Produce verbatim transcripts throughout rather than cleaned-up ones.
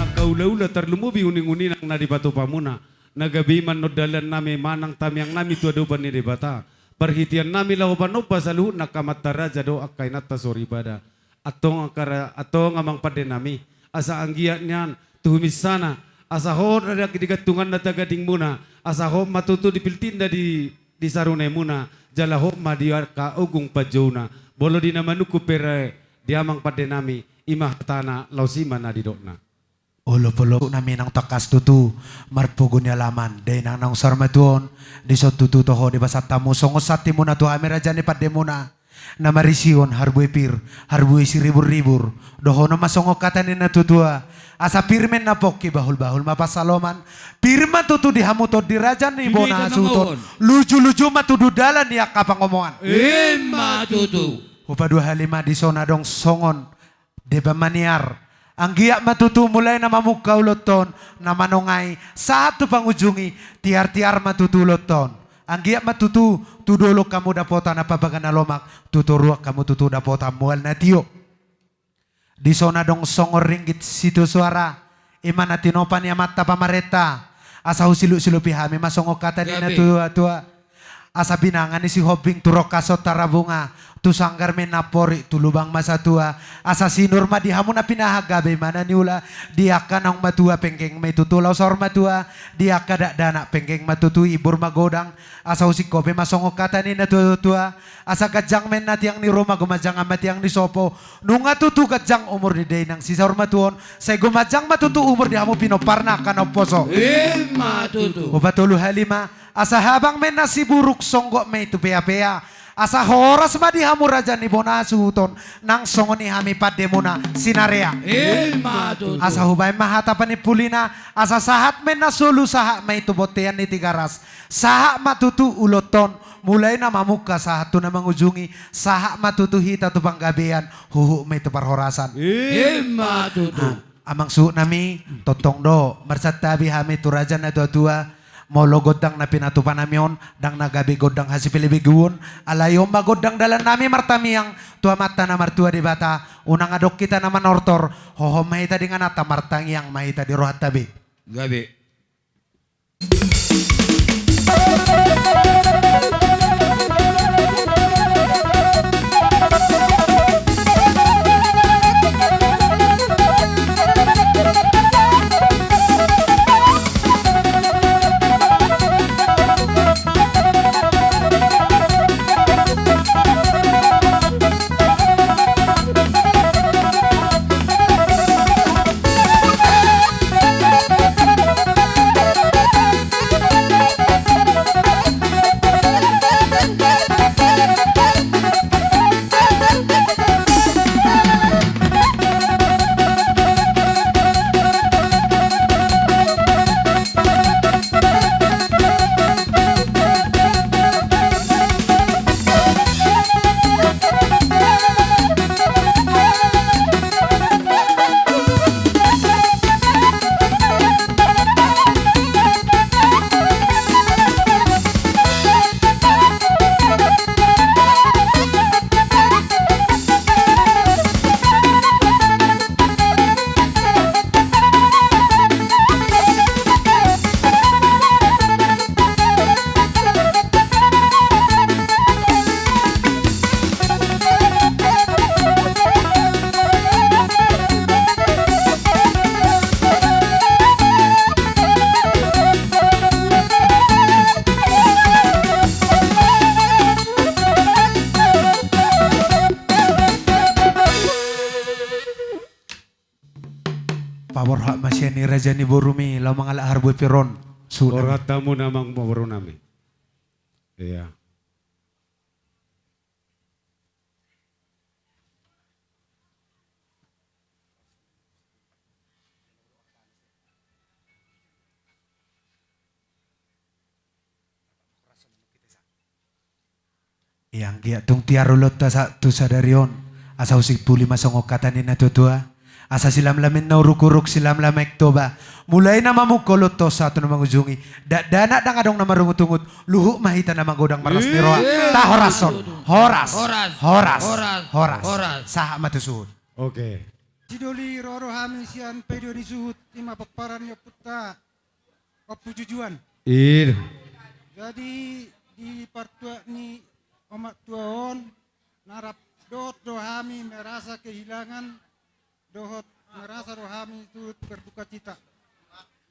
Angka ulaula tarlumobi uninguninang na dipatupamuna, na gabe i ma annon dalan nami manang tamiang nami tu adopan ni Debata. Parhitean nami laho panomba saluhutna angka amanta raja dohot angka inanta soripada. Antong angka ra-, antong amang pande nami, asa anggiat nian tu huminsana, asa hot rada di gantunganna tagadingmuna, asa hot ma tutu di piltinna di, di sarunemuna, jala hot ma di angka ogung panjouna. Molo di na manungkun pe rae di amang pande nami, i ma hatana, laos i ma na nidokna. Olopolop nami, naung tangkas tutu marpogu ni alaman, dainang naung saur matua on, dison tutu toho dipasahat hamu songon santimuna tu hami raja ni pandemuna, na marisihon harbue pir, harbue siriburribur. Dohonon ma songon hata ni natuatua: Asa pir ma inna pongki, bahulbahul ma pansalongan. Pir ma tutu di hamu tondi raja ni bona hasuhuton. Lujuluju ma tutu dalan ni angka pangomoan. I ma tutu. Hupadua hali ma dison adong songon deba maniar. Anggiat ma tutu mulai na mamungka ulaonta on, na manongai sahat tu pangujungi, tiartiar ma tutu ulaonta on. Anggiat ma tutu tu dolok hamu dapotan Ampara na lomak, tu toruan hamu tutu dapotan mual na tio. Dison adong songon ringgit sitio suara, i ma na tinopa ni amanta pamarenta. Asa husilupsilupi hami ma songon hata ni natuatua: Asa binanga ni Sihombing tu rongkasonta ra bunga, tu sanggar ma inna amporik, tu lubang ma satua. Asa sinur ma di hamu na pinahan gabe ma na niula, di angka naung matua penggeng ma i tutu laho saur matua, di angka dakdanak penggeng ma tutu imbur magodang. Asa husingkop i ma songon hata ni natuatua: Asa ganjang ma inna tiang ni ruma, gumanjangan ma tiang ni sopo. Nunga tutu ganjang umur ni dainang si saur matua on, sai gumanjang ma tutu umur di hamu pinomparna angka na umposo. I ma tutu. Hupatolu hali ma: Asa habang ma inna siburuk, songgop ma i tu peapea. Asa horas ma di hamu raja ni bona hasuhuton, nang songon i hami pandemuna sinarea. I ma tutu. Asa hubaen ma hata panimpulina: Asa sahat ma inna solu, sahat ma i tu bontean ni Tigaras. Sahat ma tutu ulaonta on, mulai na mamungka sahat tu na mangujungi, sahat ma tutu hita tu panggabean, huhut ma i tu parhorasan. I ma tutu. Ha, Amang suhut nami, tongtong do marsantabi hami tu raja na tuatua, molo gondang na pinatupa nami on, ndang na gabe gondang hasipelebeguon, alai on ma gondang dalan nami martamiang tu Amanta na martua Debata, unang adong hita na manortor, hohom ma hita di ingananta, martangiang ma hita di rohanta be. Gabe. Paborhat ma sian i raja ni borumi, laho mangalap harbue piron. Suhut nami. Borhat hamu na amang paboru nami. Iya. Ia anggiat tung tiar ulaonta sa-, tu sadari on, asa husipuli ma songon hata ni na tuatua, asa silamlamen na uruk-uruk, silamlamen Toba, mulai na mamungka ulaonta sahat tu na mangujungi, dakdanak ndang adong na marungutungut, luhut ma hita na magodang marlas ni roha. Iya. Taho horas on. Horas. Horas. Horas. Horas. Horas. Sahat ma tu suhut. Oke. Sidoli, ro do hami sian Paido ni Suhut, i ma pomparan ni ompunta Ompu Jujuan. Iya. Jadi di partuat ni omak tua on, na rap dohot do hami merasa kehilangan, dohot merasa do hami turut berduka cita.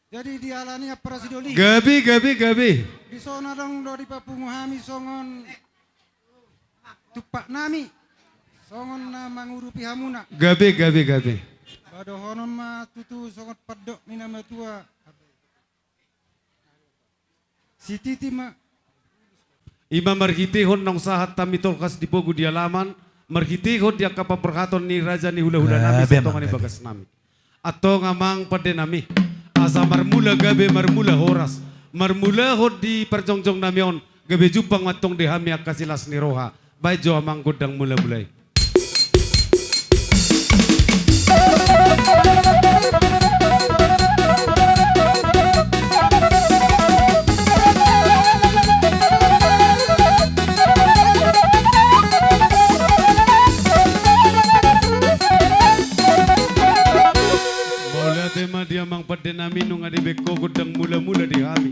Jadi dialani ampara sidoli. Gabe, gabe, gabe. Dison adong do dipapungu hami songon tumpak nami, songon na mangurupi hamuna. Gabe, gabe, gabe. Ba dohonon ma tutu songon pandok ni na matua. Sititi ma. I ma marhitehon naung sahat hami tolhas di pogu di alaman, marhitehon di angka pamborhaton ni raja ni hulahula nami, gabe, sian tonga ni bagas nami. Antong amang pande nami, asa marmula gabe, marmula horas, marmulahon di parjongjong nami on, gabe jumpang ma antong di hami angka silas ni roha. Baen jo amang gondang mula-mula i. Mauliate ma di amang pande nami, nunga dibaen ho gondang mula-mula di hami.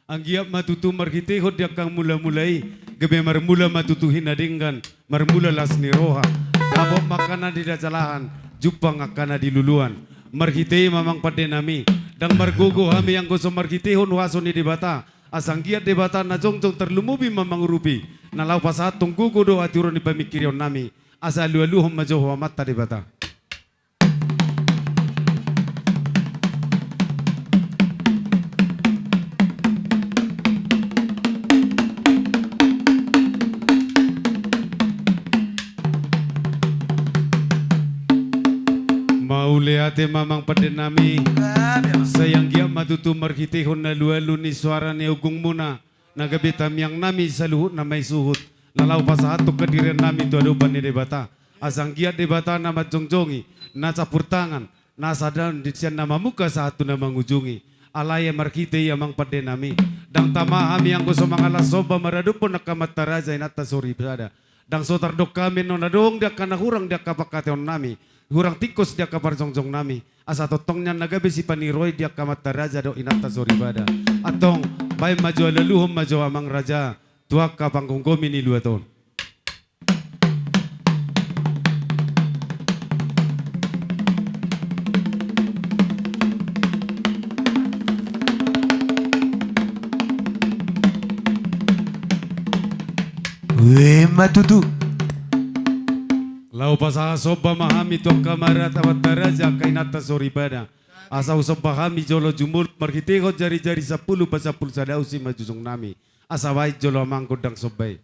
Anggiat ma tutu marhitehon di angka mula-mula i, gabe marmula ma tutu hinadenggan, marmula las ni roha, dapot ma angka na nidajalahan, jumpang angka na niluluan. Marhite i ma amang pande nami, ndang margogo hami anggo so marhitehon huaso ni Debata, asa anggiat Debata na jongjong tarlumobi ma mangurupi, na laho pasahathon gogo dohot hatiuron ni pamingkirion nami, asa alualuhon ma jo ho Amanta Debata. Mauliate ma amang pande nami. Sai anggiat ma tutu marhitehon na alualu ni soara ni ogungmuna, na gabe tamiang nami saluhutna ma i suhut, na laho pasahathon hadirion nami tu adopan ni Debata. Asa anggiat Debata na manjongjongi, na campur tangan, Na sada di sian na mamungka sahat tu na mangujungi. Alai marhite i amang pande nami, ndang tama hami anggo so mangalap somba maradophon angka amanta raja inanta soripada. Ndang so tardok hami annon adong di angka na hurang di angka pangkataion nami, hurang tingkos di angka parjongjong nami. Asa tongtong nian na gabe sipaniroi di angka amanta raja dohot inanta soripada. Antong, baen ma jo, aluluhon ma jo amang raja tu angka panggomgomi ni luat on. Ima tutu. Laho pasahat somba ma hami tu angka amanta raja, angka inanta soripada. Asa husomba hami jolo jumolo marhitehon jarijari sampulu pasampulu sada usi manjujung nami. Asa baen jolo amang gondang somba i.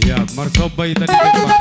Ia, marsomba hita di tempat.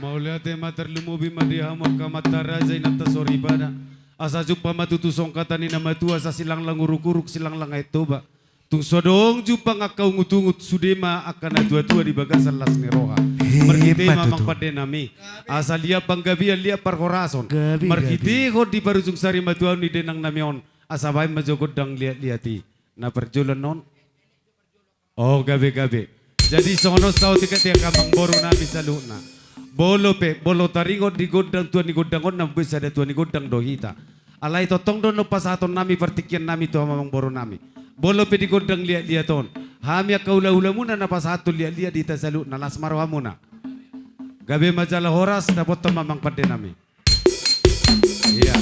Mauliate ma, tarlumobi ma di hamu angka amanta raja inanta soripada. Asa jumpa ma tutu songon hata ni na matua, asa silanglang uruk-uruk, silanglang aek Toba. Tung so adong jumpang angka ungut-ungut, sude ma angka na tua-tua di bagasan las ni roha. Marhite i ma amang pande nami, asa liat panggabean, liat parhorason. Marhitehon di parujung sari matuaon ni dainang nami on, asa baen ma jo gondang liat-liat i. Na parjolo annon. O, gabe, gabe. Jadi songon on saotik-otik amang boru nami saluhutna. Molo pe, molo taringot di gondang, tua ni gondang on, na mambuat sada tua ni gondang do hita. Alai tongtong do annon pasahaton nami partingkian nami tu hamu amang boru nami. Molo pe di gondang liat-liat on, hami angka hula-hula muna na pasahathon liat-liat di hita saluhutna, las ma roha muna. Gabe ma jala horas, dapothon ma amang pande nami. Ia.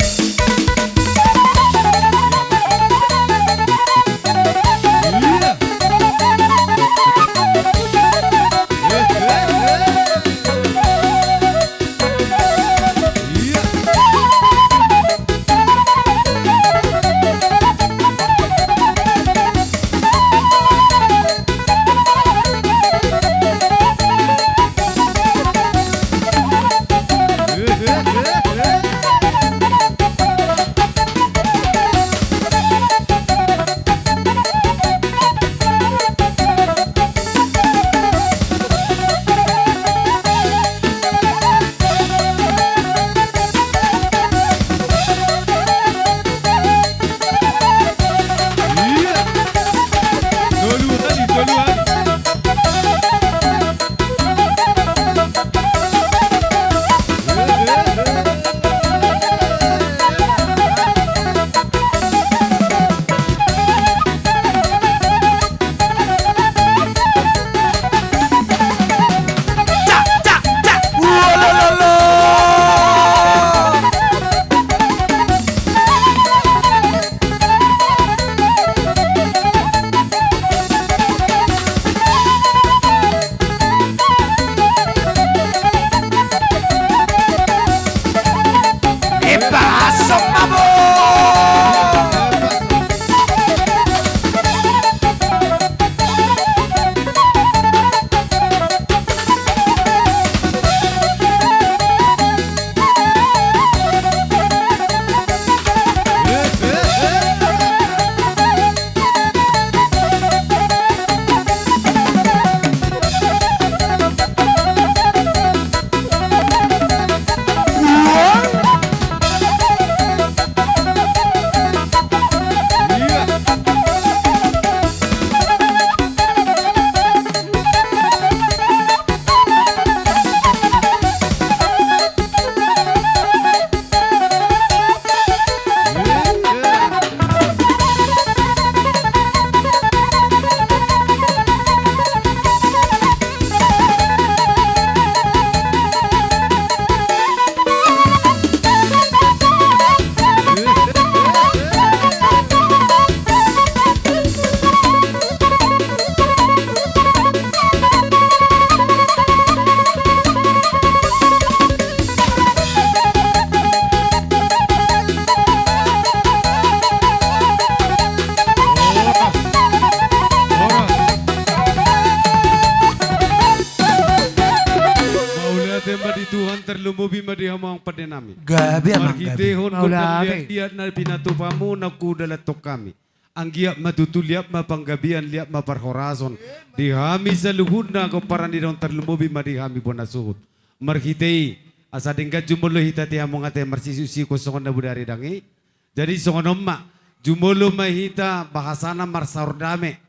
ma di hamu amang pande nami. Gabe amang gabe. Marhitehon gondang liat-liat na pinatupamu na hudalanhon hami. Anggiat ma tutu liat ma panggabean, liat ma parhorasan di hami saluhutna pomparan ni daon, tarlumobi ma di hami bona suhut. Marhite i, asa denggan jumolo hita tu hamu ate, marsisiusiuhon songon na bodari dang i. Jadi songon on ma, jumolo ma hita bahasana marsaor dame.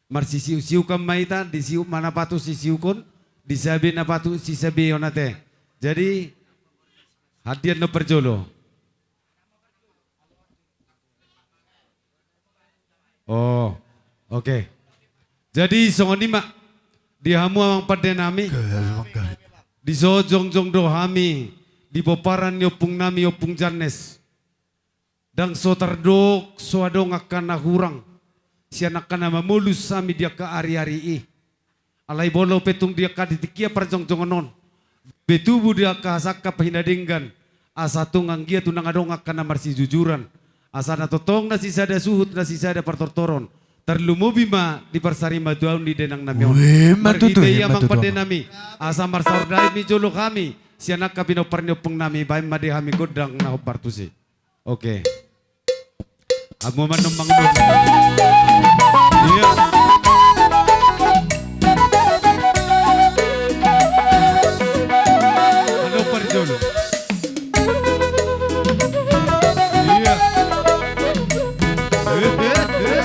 Marsisiusiuhon ma hita, disiuk ma na patut sisiukhon, disabe na patut sisabehon ate. Jadi, handian na parjolo. Oh, oke. Jadi songon i ma di hamu amang pande nami. Gabe amang gabe. Dison jongjong do hami di pomparan ni ompung nami, Ompung Jannes. Ndang so tardok, so adong angka na hurang sian angka na mamolus hami di angka ariari i. Alai molo pe tung di angka di tingki parjongjongon on, be tubu di angka hasangkap hinadenggan, asa tung anggiat unang adong angka na marsijujuran, asa na tongtong na sisada suhut, na sisada partortoron, tarlumobi ma di parsarimatua ni dainang nami on. Ima tutu. Marhite i, ima tutu amang pande nami, asa marsaor dame jolo hami sian angka pinompar ni ompung nami, baen ma di hami gondang na hombar tusi. Oke. Hamu ma nuaeng mangulo. Iya. Anu parjolo. Iya. Eh, eh, eh.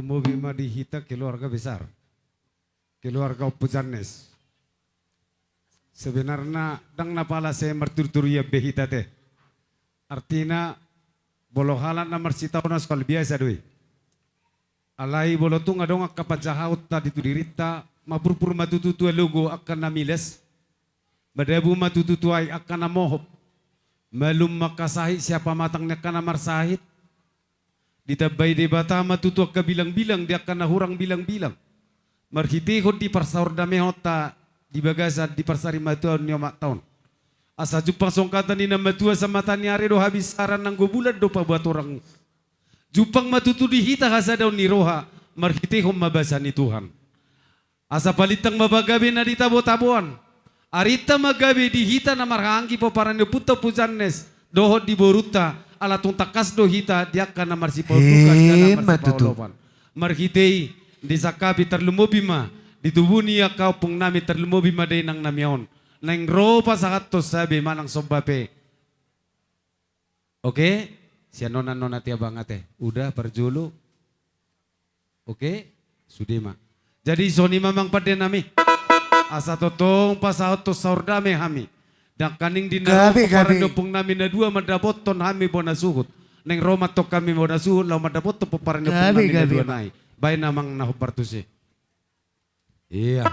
Tarlumobi ma di hita keluarga besar, keluarga Ompu Jannes. Sebenarna ndang na pala sai marturuturu ia be hita te. Artina, molo halak na marsitaonon soal biasa do i. Alai molo tung adong angka panjahaonta di tu dirinta, mapurpur ma tutu tu alogo angka na milas, madabu ma tutu tu aek angka na mohop, malum ma angka sahit sian pamatang ni angka na marsahit, ditambai Debata ma tutu angka bilangbilang di angka na hurang bilangbilang, marhitehon di parsaordamehonta di bagasan di parsarimatuaon ni omakta on. Asa jumpang songgatan ni na matua samata ni ari do habinsaran, nanggo bulan do paboa torang. Jumpang ma tutu di hita hasadaon ni roha, marhitehon ma basa ni Tuhan. Asa palintang ma pagabe na di tabotaboan. Arinta ma gabe di hita na marhahaanggi pomparan ni ompunta Ompu Jannes dohot di borunta, ala tung tangkas do hita di angka na marsipaundukan, di angka na marsipaolopan. Marhite i, disangkapi tarlumobi ma di tubu ni angka ompung nami, tarlumobi ma dainang nami on. Naeng ro pasahathon sabe manang somba pe. Oke, sian nona, nona ti abang ate. Uda parjolo. Oke, sude ma. Jadi songon i ma amang pande nami. Asa tongtong pasahathon saor dame hami. Nangkaning di na ro pomparan ni ompung nami na dua mandapothon hami bona suhut. Naeng ro ma antong hami bona suhut laho mandapothon pomparan ni ompung nami na dua nai. Baen amang na hombar tusi. Iya.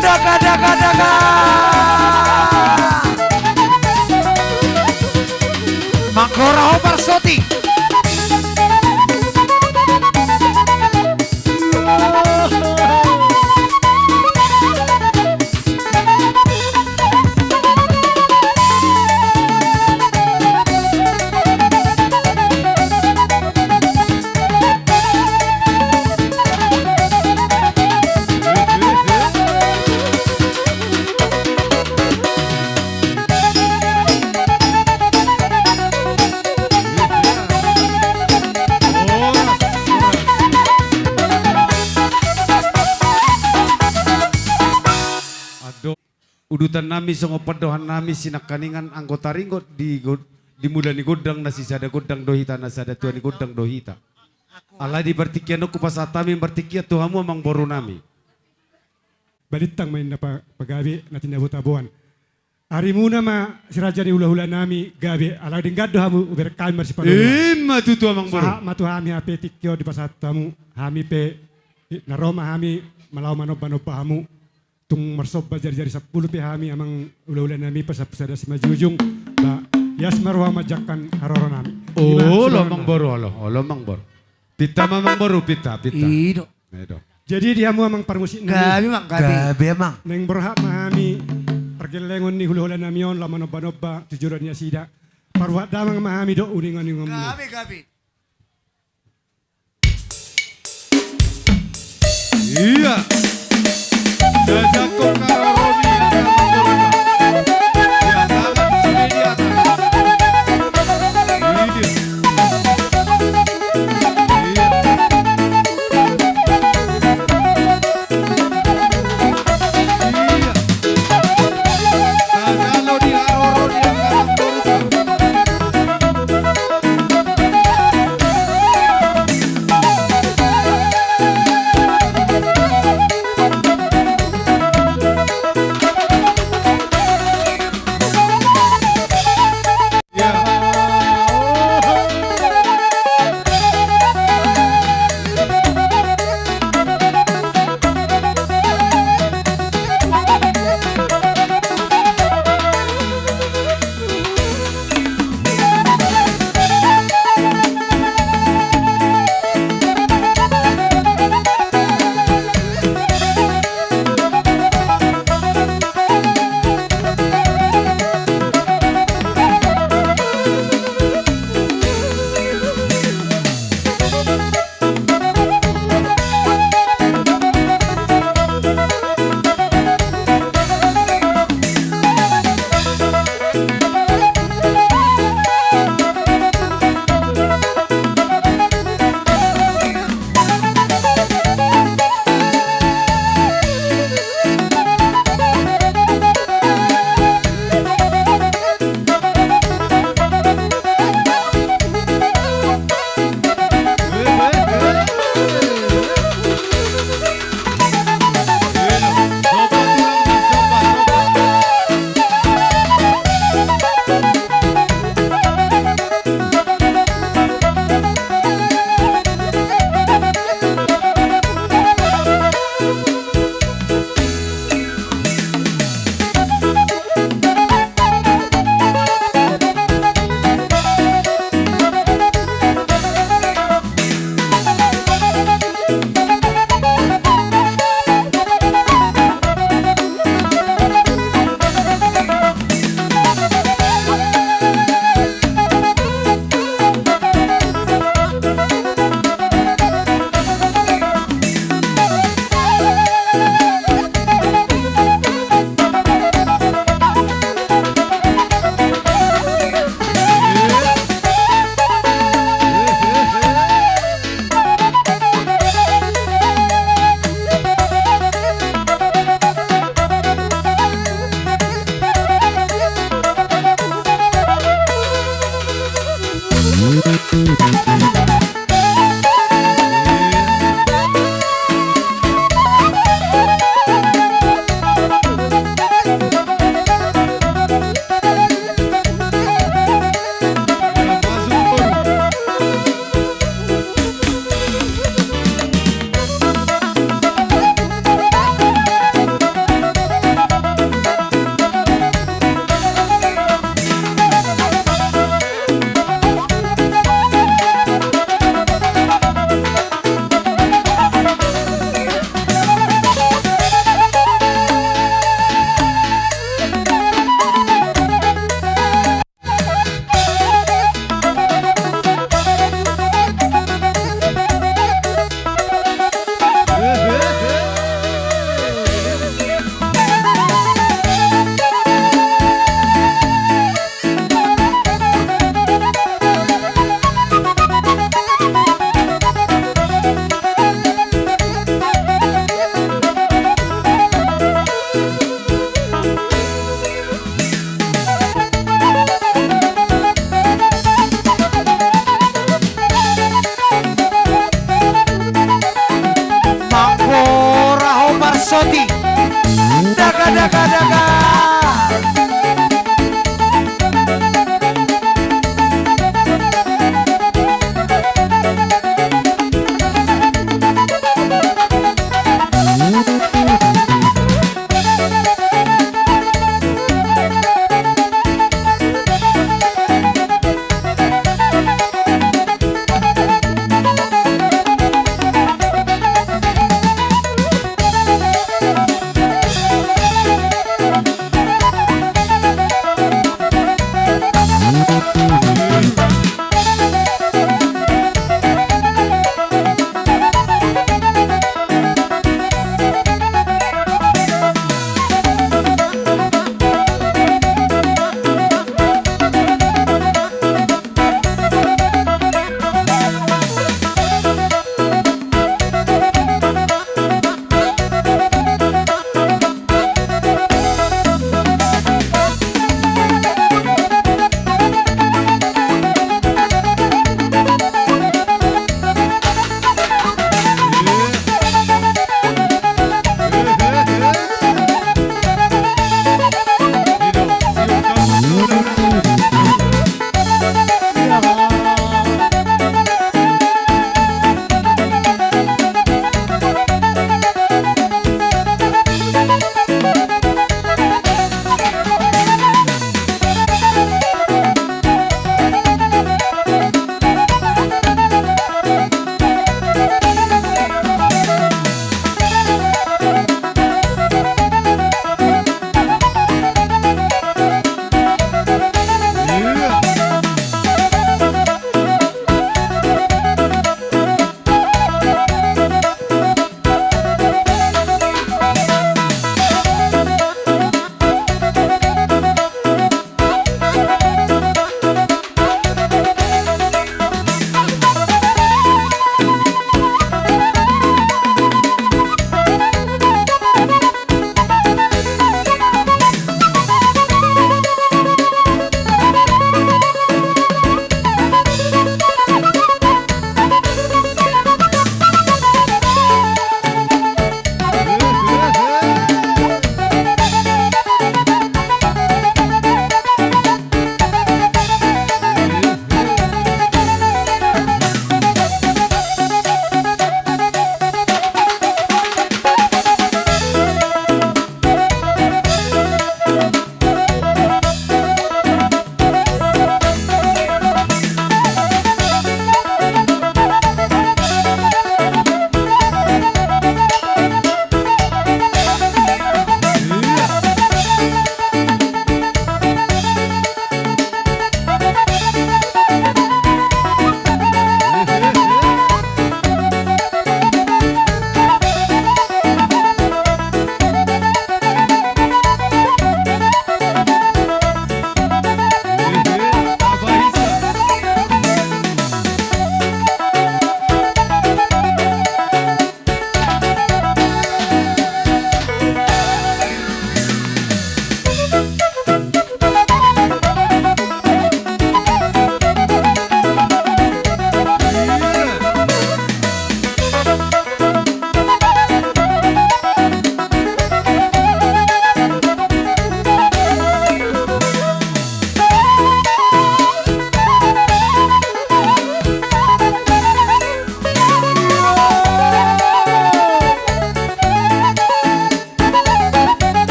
Daga, daga, daga. Manggora hombar soti. Udutan nami songon pandohan nami sinangkaningan anggo taringot di go-, di mula ni gondang na sisada gondang do hita, na sada tua ni gondang do hita. Alai di partingkian on hupasahat hami martingkian tu hamu amang boru nami. Balintang ma inna pa-, pagabe na tinabo-taboan. Arimuna ma si raja ni hulahula nami gabe, ala denggan do hamu bereng hami marsipaolooloan. Ima tutu amang boru. Sahat ma tu hami hape tingki on dipasahat tu hamu, hami pe na ro ma hami laho manombanomba hamu. Tung marsomba jarijari sampulu pe hami amang hulahula nami, pasampulu sada simanjujung. Ba, ias ma roha manjangkon haroro nami. Olo amang boru, olo, olo amang boru. Pinta ma amang boru, pinta, pinta. I do. I do. Jadi di hamu amang parmusik nami. Gabe amang, gabe. Gabe amang. Naeng borhat ma hami pargellengon ni hulahula nami on laho manombanomba tu jolo ni nasida. Paruat damang ma hami dohot uninguningan. Gabe, gabe. Ia. Jajako karoromi. Ia, tangan sude di atas. Ia. Ia. Ia. Tagalo di haroro di angka nang toruta. Mangkora ho marsoti. Daga, daga, daga.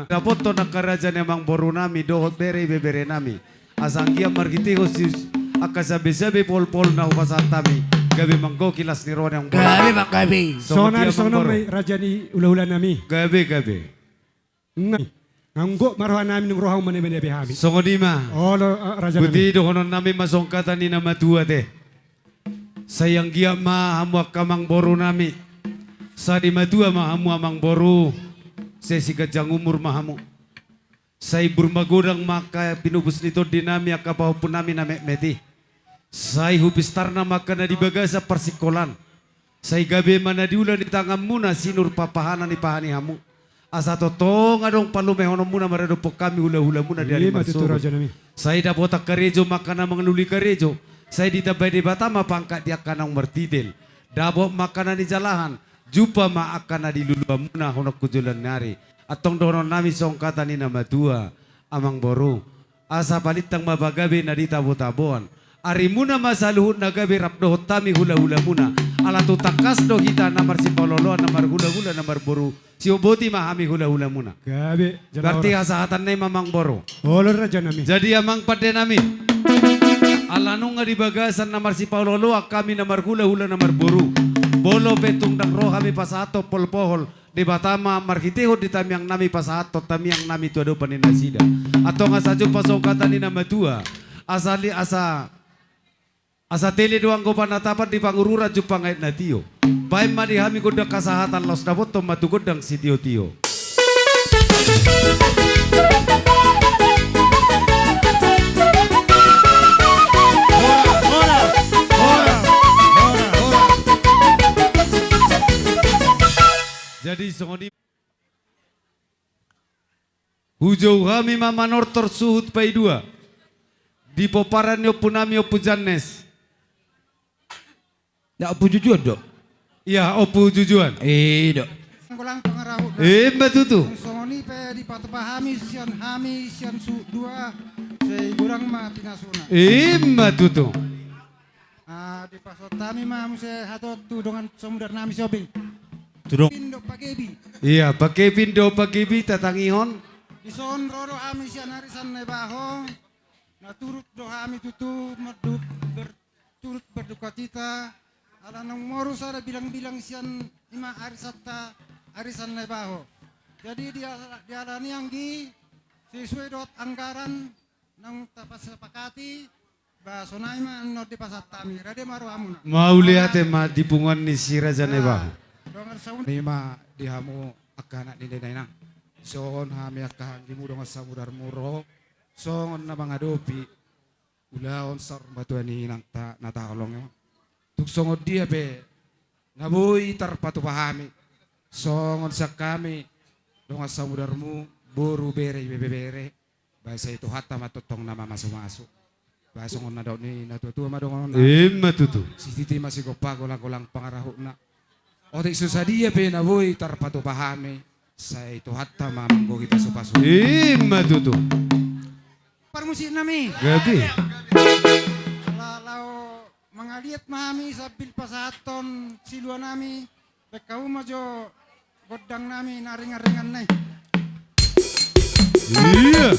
Dapothon angka raja ni amangborunami dohot bere ibeberenami. Asa anggiat marhitehon si angka sabesabe polpol na hupasahat hami, gabe manggohi las ni roha ni amangboru. Gabe, Bang, gabe. Songon i, sonari songon on ma i, raja ni hulahulanami. Gabe, gabe. Nga-, nga gok ma rohanami nang rohamu manabenabe hami. Songon i ma. Olo, eh, rajanami. Boti dohononnami ma songon hata ni na matua, ate. Sai anggiat ma hamu angka amangborunami. Sai matua ma hamu amangboru. Sai siganjang umur ma hamu. Sai burmagodang ma angka pinobus ni tondinami, angka pahompunami na metmet i. Sai hupistarna ma angka na di bagasan parsingkolaan. Sai gabe ma na di ula ni tanganmuna sinur papahanan ni paha ni hamu. Asa tongtong adong palumehononmuna maradophon hami hulahulamuna di ari marsogot. Ima tutu, rajanami. Sai dapotan karejo ma angka na mangulahon karejo. Sai ditambai Debata ma pangkat di angka naung martitel. Dapot ma angka na nijalahan. Jumpa ma angka na di luluanmuna holan tu joloan ni ari. Antong dohononnami songon hata ni na matua, amangboru. Asa palintang ma pagabe na di tabotaboan. Arimuna ma saluhutna gabe rap dohot hami hulahulamuna. Ala tung tangkas do hita na marsipaolooloan, na marhulahula, na marboru. Sihoboti ma hami hulahulamuna. Gabe, jala horas. Berarti hasahatanna i ma, amangboru. Olo, rajanami. Jadi amang pandenami. Ala nunga di bagasan na marsipaolooloan hami na marhulahula, na marboru. Molo pe tung ndang ro hami pasahathon polpol. Debata ma marhitehon di tangiangnami pasahathon tangiangnami tu adopan ni nasida. Antong asa jumpa songon hata ni na matua. Asa li-, asa, asa tele do anggo panatapan di pangururan jumpang aek na tio. Baen ma di hami gondang hasahatan laos dapothon ma tu gondang sitiotio. Jadi songon i. Hujou hami ma manortor suhut paidua. Di pomparan ni ompunami Ompu Jannes. Na Ompu Jujuan do? Iya, Ompu Jujuan. I do. Golang pangarahutna. Ima tutu. Songon i pe dipatupa hami sian hami sian suhut dua. Sai godang ma pinasuna. Ima tutu. Ah, dipasahat hami ma muse hata on tu dongan samudarnami si Obing. Tu dong. Pin dohot Pak Gebi. Iya, Pak Gebi dohot Pak Gebi tatangihon. Dison ro do hami sian arisan Naibaho. Na turut do hami tutu mardu-, ber-, turut berdukacita. Ala naung moru sada bilangbilang sian ima arisanta arisan Naibaho. Jadi di ala-, di ala ni i anggi sesuai dohot anggaran naung tapasepakati. Ba sonai ma annon dipasahat hami, rade ma rohamuna. Mauliate ma di punguan ni si Raja Naibaho. Dongan saudara. Ima di hamu angka anak ni dainang. Songon hami angka anggimu dongan samudarmu ro. Songon na mangadopi ulaon saur matua ni inangta na taholong i. Tung songon dia pe na boi tarpatupa hami. Songon sian hami dongan samudarmu, boru, bere, ibebere. Ba sai Tuhanta ma tongtong na mamasumasu. Ba songon na dok ni natuatua ma dongan. Ima tutu. Sititi ma sigompa, golanggolang pangarahutna. Otik so sadia pe na boi tarpatupa hami, sai Tuhanta ma manggohi pasupasu. Ima tutu. Parmusiknami. Gabe. La-, laho mangaliat ma hami sambil pasahathon siluanami. Baen hamu ma jo gondangnami na ringanringan na i. Iya.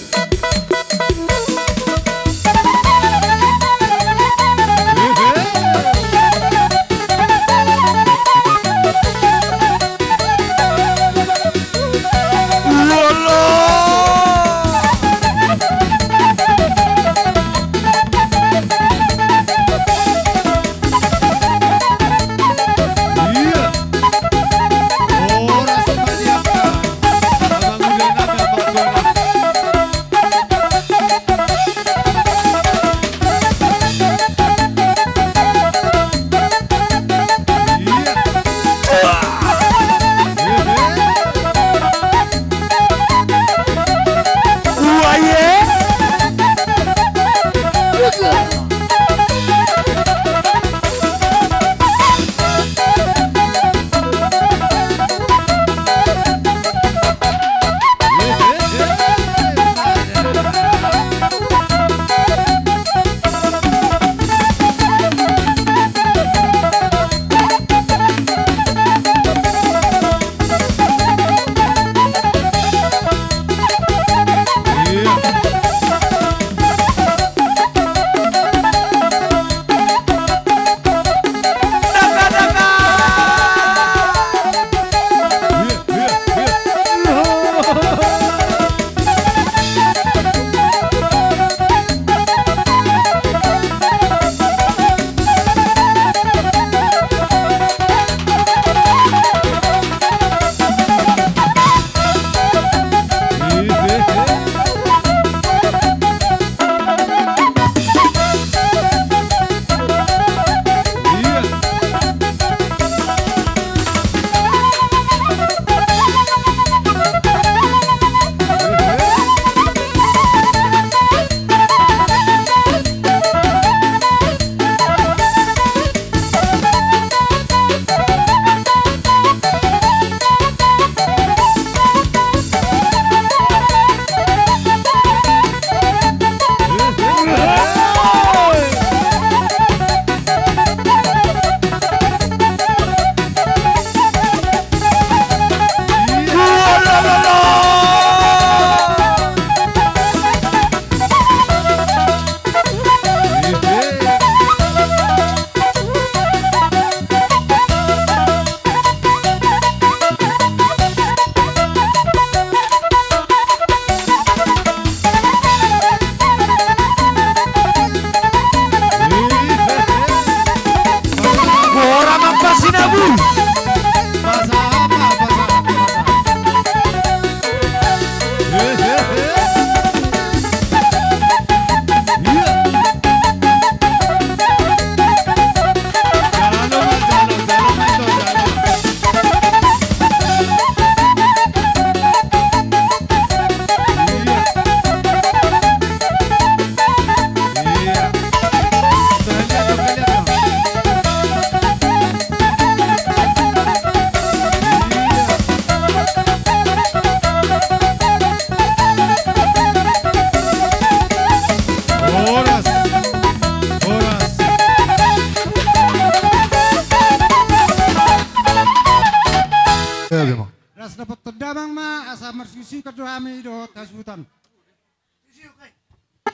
Hutan.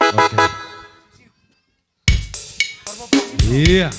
Oke. Iya.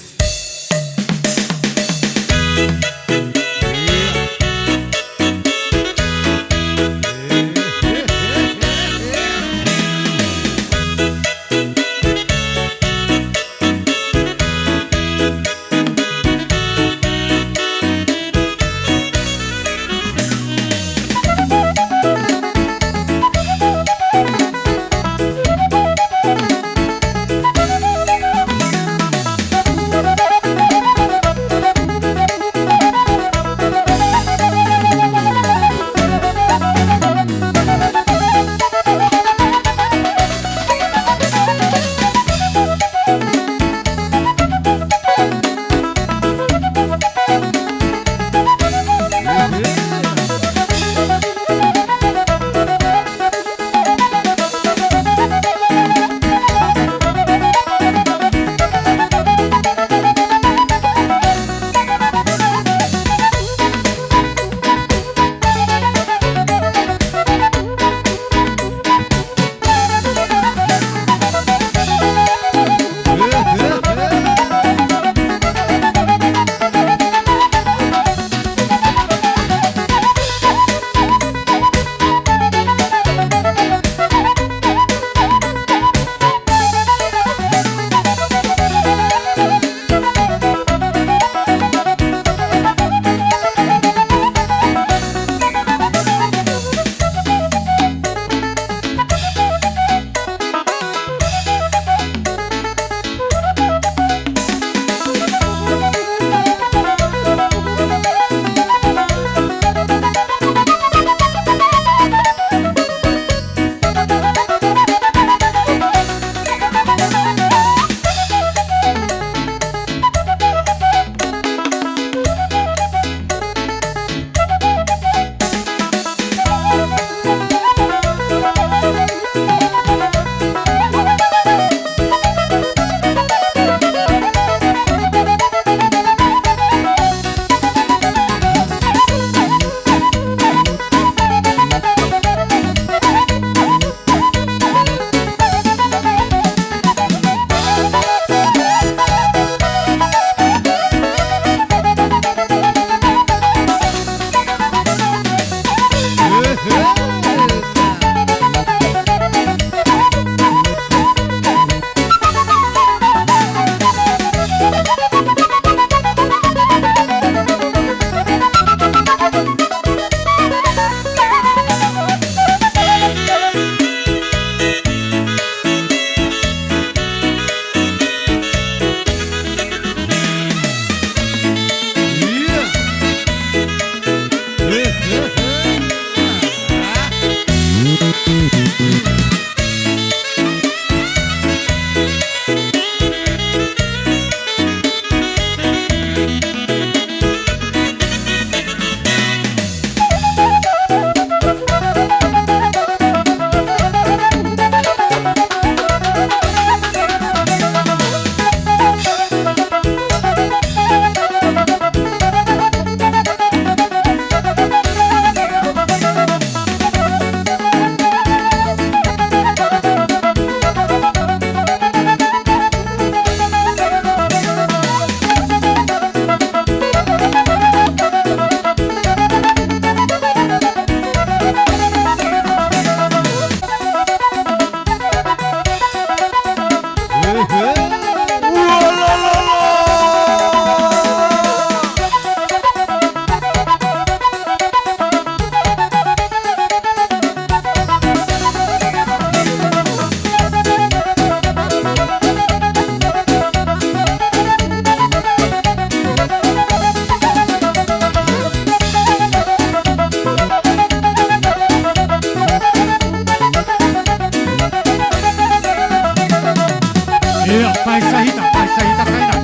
Ia, paisa hita, paisa hita, kaina.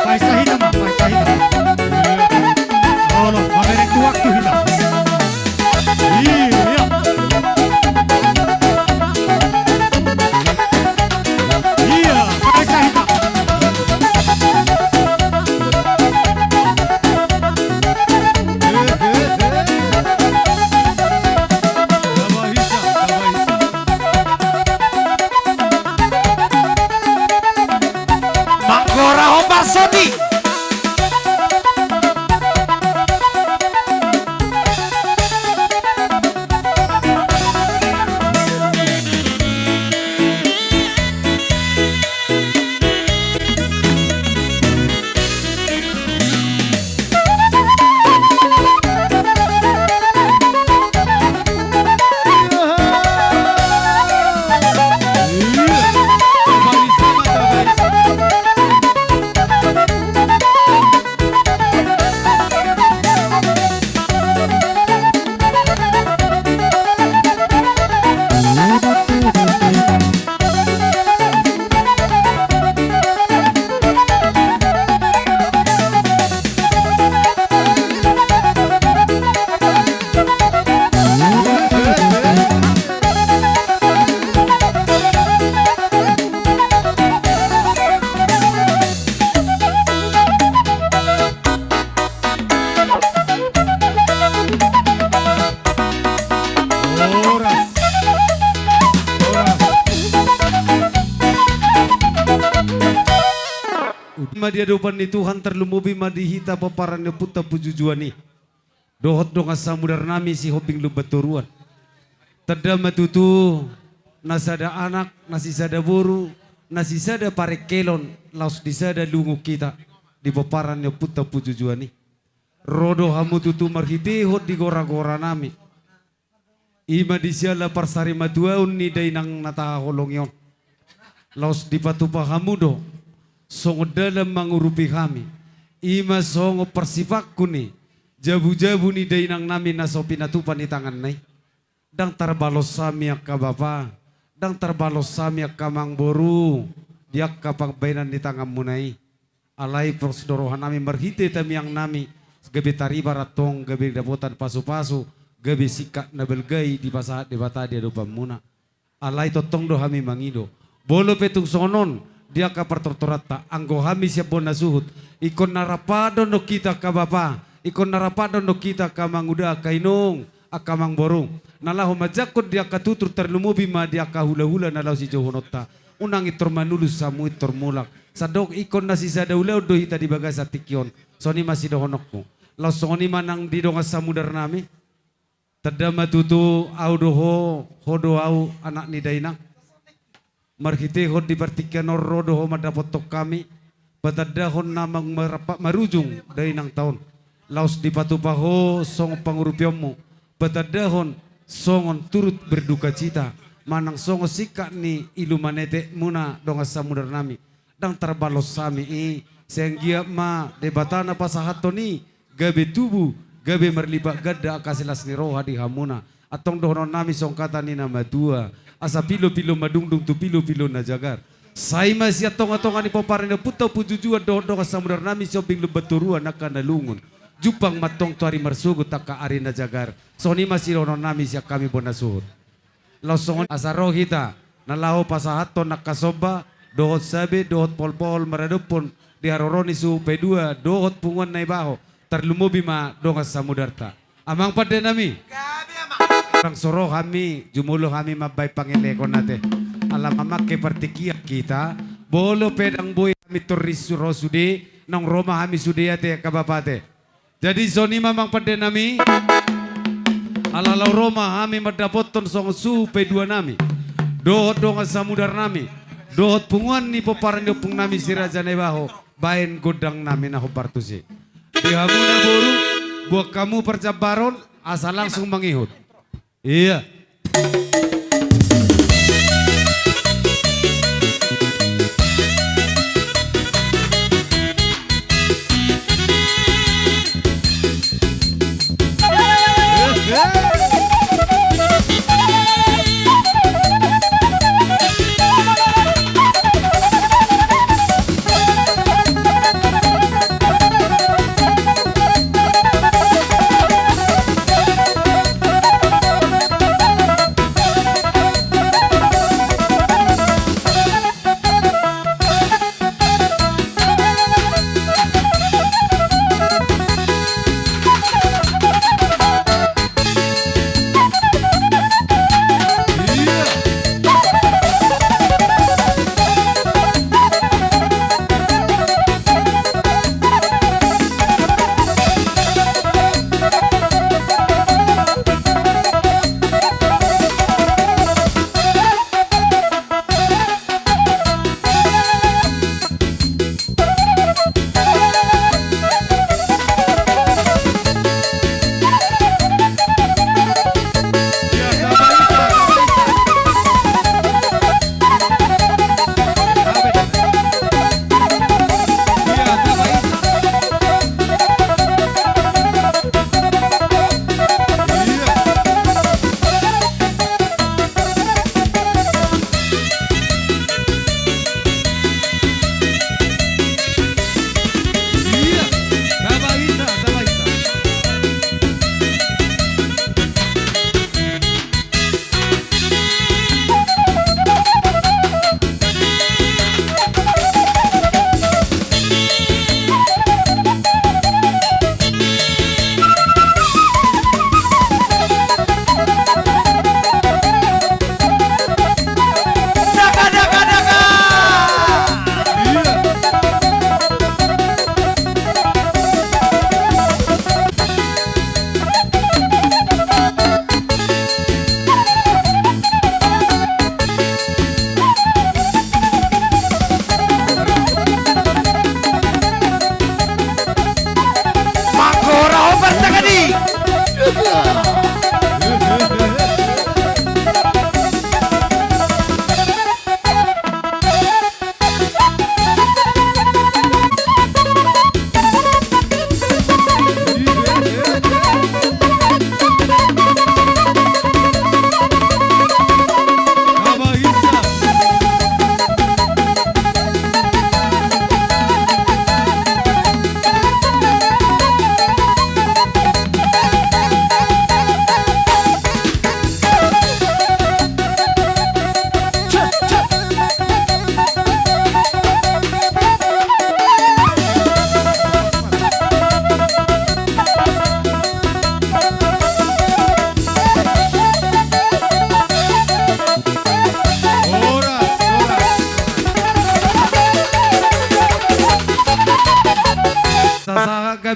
Paisa hita ma, paisa hita. Ia. Olo, mamereng tu waktu hita. Ia. Ia, paisa hita. Ia, ia, ia. Ia, paisa, ia, paisa. ma di adopan ni Tuhan, tarlumobi ma di hita pomparan ni ompunta Pujujuan i dohot dongan samudarnami Sihombing Lumban Toruan. Tanda ma tutu na sada anak, na sisada boru, na sisada parengkelon, laos di sada lungun hita di pomparan ni ompunta Pujujuan i. Ro do hamu tutu marhitehon di goragoranami, i ma di siala parsarimatuaon ni dainang na tahaholongi on. Laos dipatupa hamu do songon dalan mangurupi hami, i ma songon parsipangku ni jabujabu ni dainangnami na so pinatupa ni tanganna i. Ndang tarbalos hami angka bapa, ndang tarbalos hami angka amangboru di angka pambahenan ni tanganmuna i. Alai pos do rohanami marhite tangiangnami, gabe taribar antong, gabe dapotan pasupasu, gabe singkat na balga i dipasahat Debata di adopanmuna. Alai tongtong do hami mangido, molo pe tung songon on di angka partortoranta, anggo hami sian bona suhut, ingkon na rap dohonon hita angka bapa, ingkon na rap dohonon hita angka amanguda, angka inong, angka amangboru, na laho manjangkon di angka tutur, tarlumobi ma di angka hulahula na laho sijouhononta. Unang intor manulus hamu intor mulak, sandok ingkon na sisada ulaon do hita di bagasan tingki on. Songon i ma sidohononku. Laos songon i ma nang di dongan samudarnami. Tanda ma tutu ahu do ho, ho do ahu anak ni dainang. Marhitehon di partingkian on ro do ho mandapothon hami, patandahon na mang-, marap-, marujung dainangta on. Laos dipatupa ho songon pangurupionmu, patandahon songon turut berdukacita, manang songon singkat ni ilumanetekmuna dongan samudarnami. Ndang tarbalos hami i, sai anggiat ma Debata na pasahathon i gabe tubu, gabe marlipat ganda angka silas ni roha di hamuna. Antong dohononnami songon hata ni na matua: Asa pilopilo madungdung tu pilopilo na jagar. Sai ma sian tongatonga ni pomparan ni ompunta Pujujuan dohot dongan samudarnami Sihombing Lumban Toruan angka na lungun, jumpang ma antong tu ari marsogot angka ari na jagar. Songon i ma sidohononnami sian hami bona suhut. Laos songon i asa ro hita na laho pasahathon angka somba dohot sabe dohot poholpohol maradophon di haroro ni suhut paidua dohot punguan Naibaho, tarlumobi ma dongan samudarta. Amang pandenami. Gabe, Amang. Ndang so ro hami, jumolo hami mambahen pangelekon ate. Ala mamangke partingkian hita, molo pe ndang boi hami tor ris ro sude, naung ro ma hami sude ate angka bapa ate. Jadi songon i ma, Amang pandenami, ala laho ro ma hami mandapothon songon suhut paiduanami dohot dongan samudarnami dohot punguan ni pomparan ni ompungnami Si Raja Naibaho bahen gondangnami na hombar tusi. Di hamu na boru, buang hamu parjambaron asa langsung mangihut. Ia.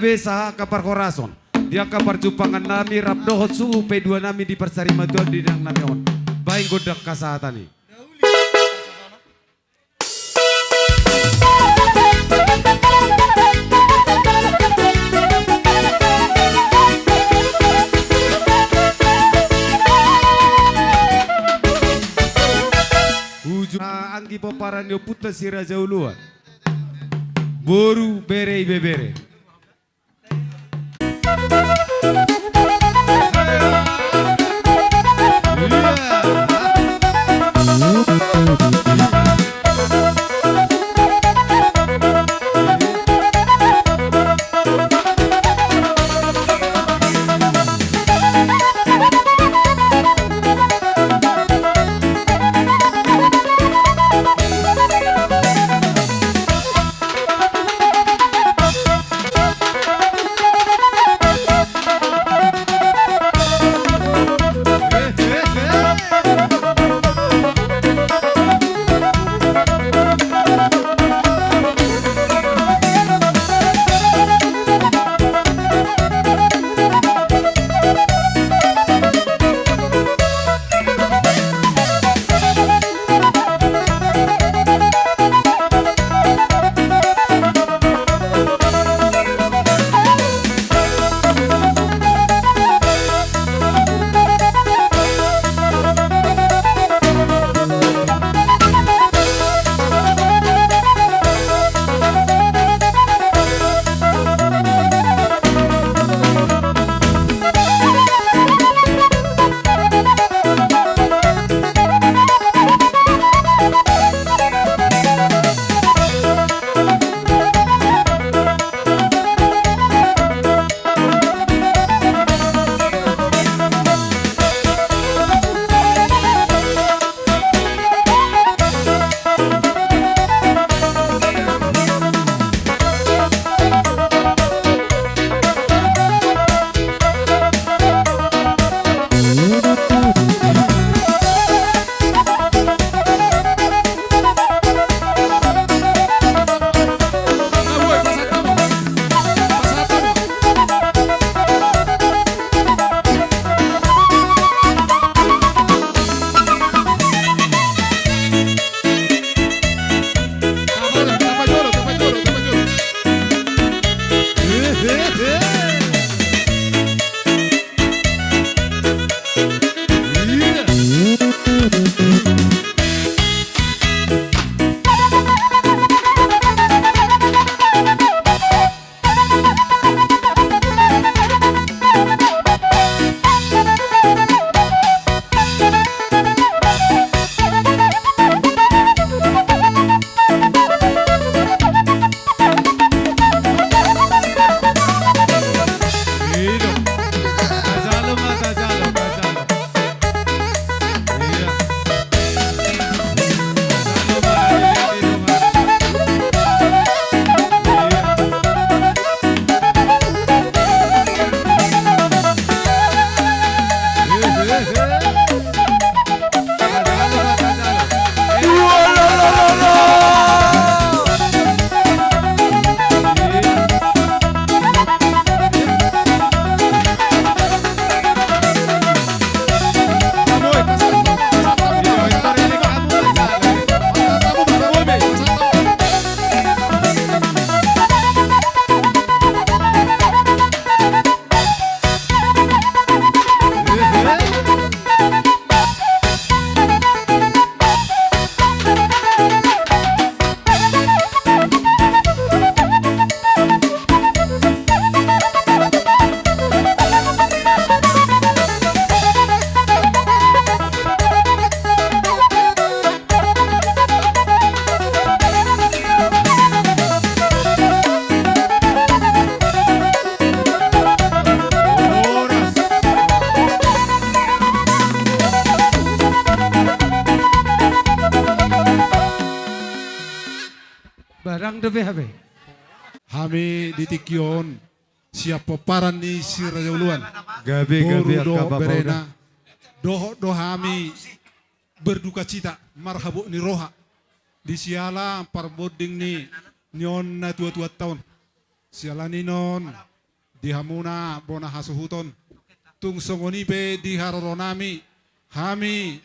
Pe sahat angka parhorason di angka parjumpangan nami rap dohot suhut paidua nami di parsarimatua di inang nami on. Baen gondang hasahatan i. Uju anggi pomparan ni ompunta si Raja Uluan. Boru, bere, ibebere. Barang dope hape. Hami di tingki on sian pomparan ni si Raja Uluan. Gabe, gabe, boru dohot berena. Dohot do hami berdukacita, marhabot ni roha. Di siala parbonding ni, ni on na tuatuanta on. Siala ni on, di hamuna bona hasuhuton. Tung songon i pe di haroronami, hami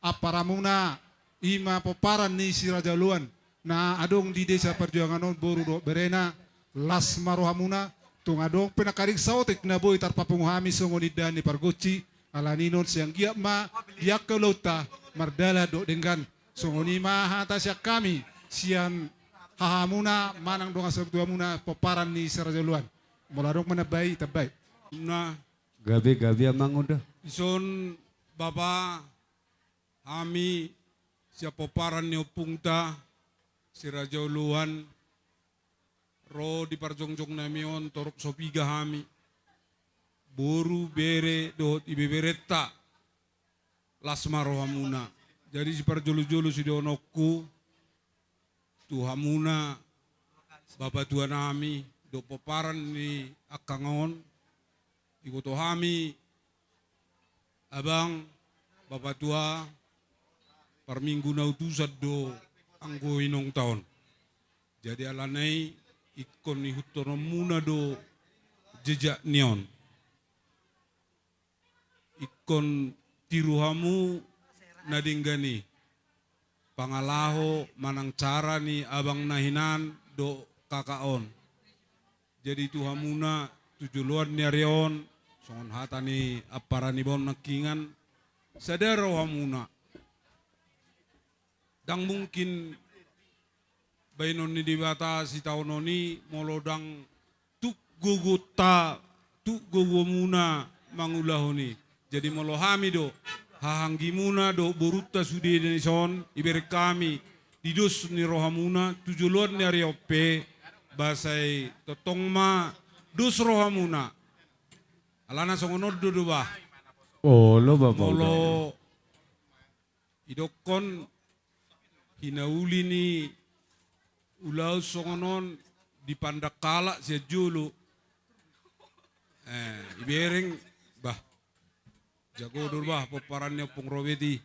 amparamuna, i ma pomparan ni si Raja Oloan, na adong di Desa Parjuangan on, boru dohot berena. Las ma rohamuna. Tung adong pe nangkaning saotik na boi tarpapungu hami songon indahan ni pargonsi, ala ni on sai anggiat ma di angka ulaonta mardalan dohot denggan. Songon i ma hata sian hami, sian hahamuna manang dongan satuamuna pomparan ni si Raja Oloan. Molo adong manambai, tambai. Na gabe, gabe amang uda. Dison bapa, hami sian pomparan ni ompungta si Raja Oloan, ro di parjongjongnami on torop so piga hami, boru, bere dohot ibeberenta. Las ma rohamuna. Jadi siparjolojolo sidohononku tu hamuna, bapatuanami dohot pomparan ni angkang on, diboto hami, abang, bapatua, parminggu na utusan do anggo inongta on. Jadi alana i ingkon ihuthononmuna do jejak ni on. Ingkon tiru hamu na denggan i pangalaho manang cara ni abang na hinan dohot kakak on. Jadi tu hamuna tu joloan ni ari on, songon hata ni ampara niba on nangkiningan, sada rohamuna. Ndang mungkin baenon ni Debata sitaonon i molo ndang tuk gogonta, tuk gogomuna mangulahon i. Jadi molo hami do, hahaanggimuna dohot borunta sude dison, ibereng hami di dos ni rohamuna tu joloan ni ari on pe, ba sai tongtong ma dos rohamuna. Alana songon on do, do bah. Olo, bapa, molo uda. Idokkon hinauli ni ulaon songon on dipandang halak sian jolo. Eh, ibereng, bah. Jago do bah pomparan ni Ompung Robert i.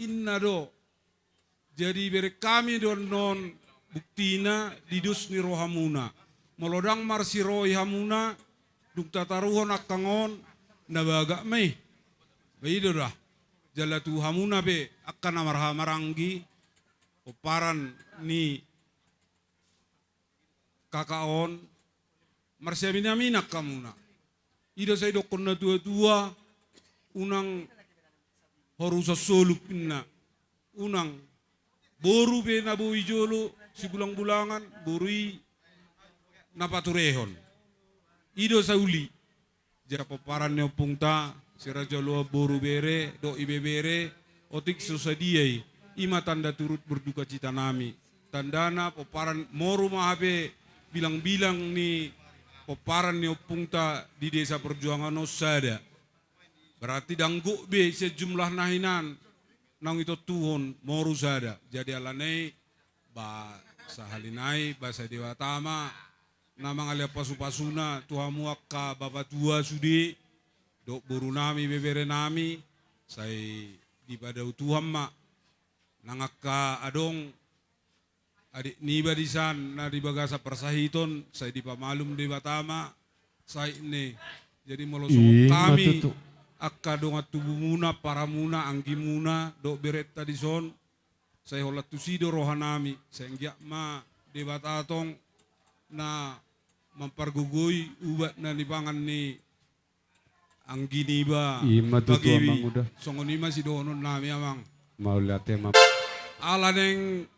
Inna do. Jadi ibereng hami do annon buktina di dos ni rohamuna. Molo ndang marsiroi hamuna, dung tataruhon angkang on, na bagak ma i. Ba i do da. Jala tu hamuna pe angka na marhahamaranggi, pomparan ni kakak on, marsiaminaminan hamuna. I do sai dokkon natuatua, unang horusan solup inna. Unang, boru pe na boi jolo sibulangbulangan, boru i na paturehon. I do sauli. Jala pomparan ni ompungta si Raja Oloan, boru, bere dohot ibebere, otik so sadia i, i ma tanda turut berdukacitanami. Tandana pomparan, moru ma hape bilangbilang ni pomparan ni ompungta di Desa Parjuangan on sada. Berarti ndang gok be sian jumlah na hinan naung itontuhon, moru sada. Jadi alana i, ba sahali nai, ba sai Debata ma na mangalehon pasupasuna tu hamu angka bapatua sude, dohot borunami, beberenami, sai dipadao Tuhan ma. Nang angka adong adik niba dison na di bagasan parsahiton, sai dipamalum Debata ma sahitna i. Jadi molo songon hami, i ma tutu, angka dongan tubumuna, paramuna, anggimuna dohot berenta dison, sai holan tusi do rohanami, sai anggiat ma Debata tong na mampargogoi ubat na nipangan ni anggi niba. I ma tutu, Amang Uda. Songon i ma sidohononnami, Amang. Mauliate ma. Ala naeng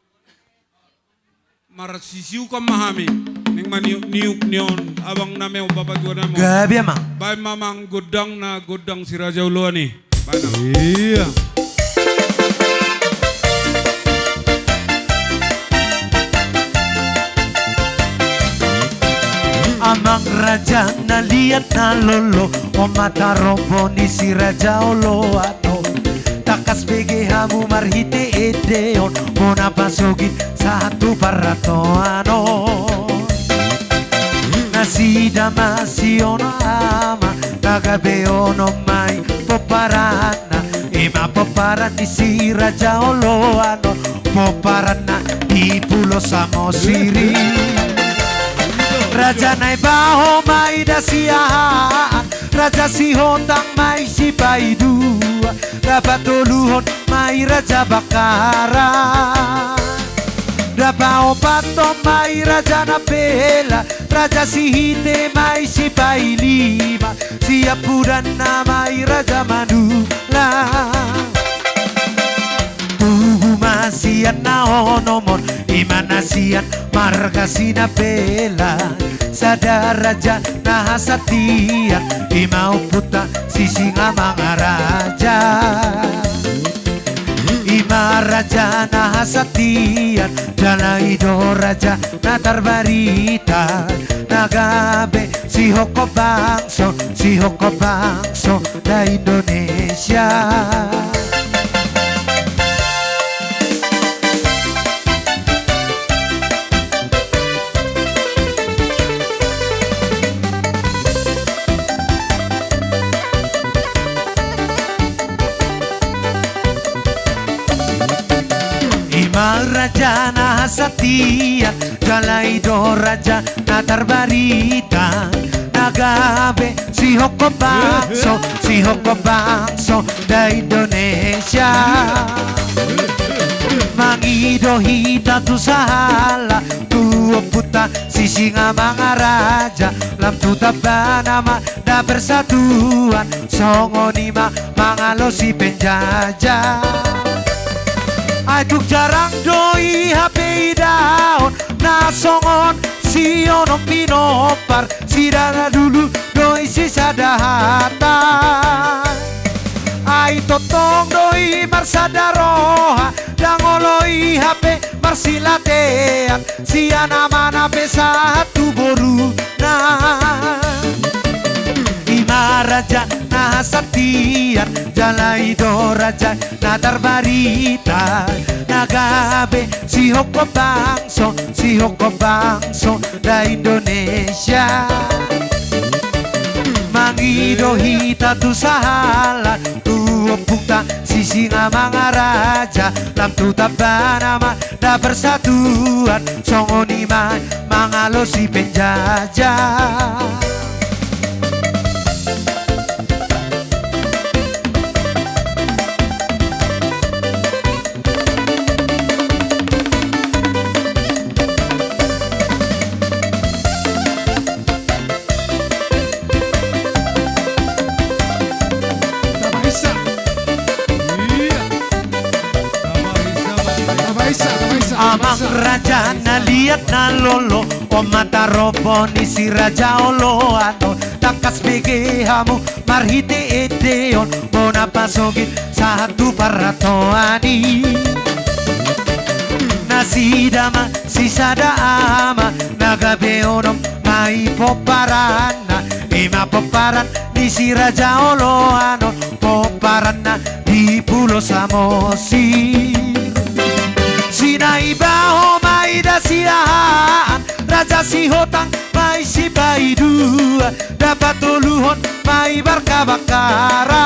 marsisiukan ma hami, naeng maniukniuk ni on, Abang nami on, Bapatua nami on. Gabe, Amang. Baen ma, Amang, gondangna, gondang si Raja Oloan i. Baen, Amang. Iya. Amang raja na liat na lolo, on ma tarombo ni si Raja Oloan on. Tangkas bege hamu marhite ende on, bona pasogit sahat tu parrantoan on. Nasida ma si Ono Ama, tagabeon on ma i pomparanna. I ma pomparan ni si Raja Oloan on, pomparanna di Pulo Samosir i. Raja Naibaho ma i da Siahaan, Raja Sihotang ma i Sipaidua, Rapatoluhon ma i Raja Bakkara, Rapaopathon ma i Raja Nambela, Raja Sihite ma i Sipailima, Siampudan ma i Raja Manula. Tubu ma sian na onom on, i ma na sian marga Sinambela, sada raja na hasatian, i ma ompunta Sisingamangaraja. I ma raja na hasatian, jala i do raja na tarbarita, na gabe sihongkop bangso, sihongkop bangso da Indonesia. I ma raja na hasatian, jala i do raja na tarbarita, na gabe sihongkop bangso, sihongkop bangso da Indonesia. Mangido hita tu sahala, tu ompunta Sisingamangaraja, lam tu tambana ma da persatuan, songon i ma mangalosi penjajah. Ai tung jarang do i hape idaon, na songon si Onom Pinompar, si Sada Dulu do i si Sada Hata. Ai tongtong do i marsada roha, ndang olo i hape marsilatean, sian amana pe sahat tu boruna. I ma raja na hasatian, jala i do raja na tarbarita, na gabe sihongkop bangso, sihongkop bangso da Indonesia. Mangido hita tu sahala, tu ompunta Sisingamangaraja, lam tu tambana ma da persatuan, songon i ma mangalosi penjajah. Amang raja na liat na lolo, on ma tarombo ni si raja oloan on, tangkas bege hamu marhite ende on, bona pasogit sahat tu parrantoan i. Nasida ma sisada ama, na gabe onom ma i pomparanna, i ma pomparan ni si raja oloan on, pomparanna di Pulo Samosir. Si Naibaho ma i da Siahaan, Raja Sihotang ma i Sipaidua, Rapatoluhon ma i marga Bakkara,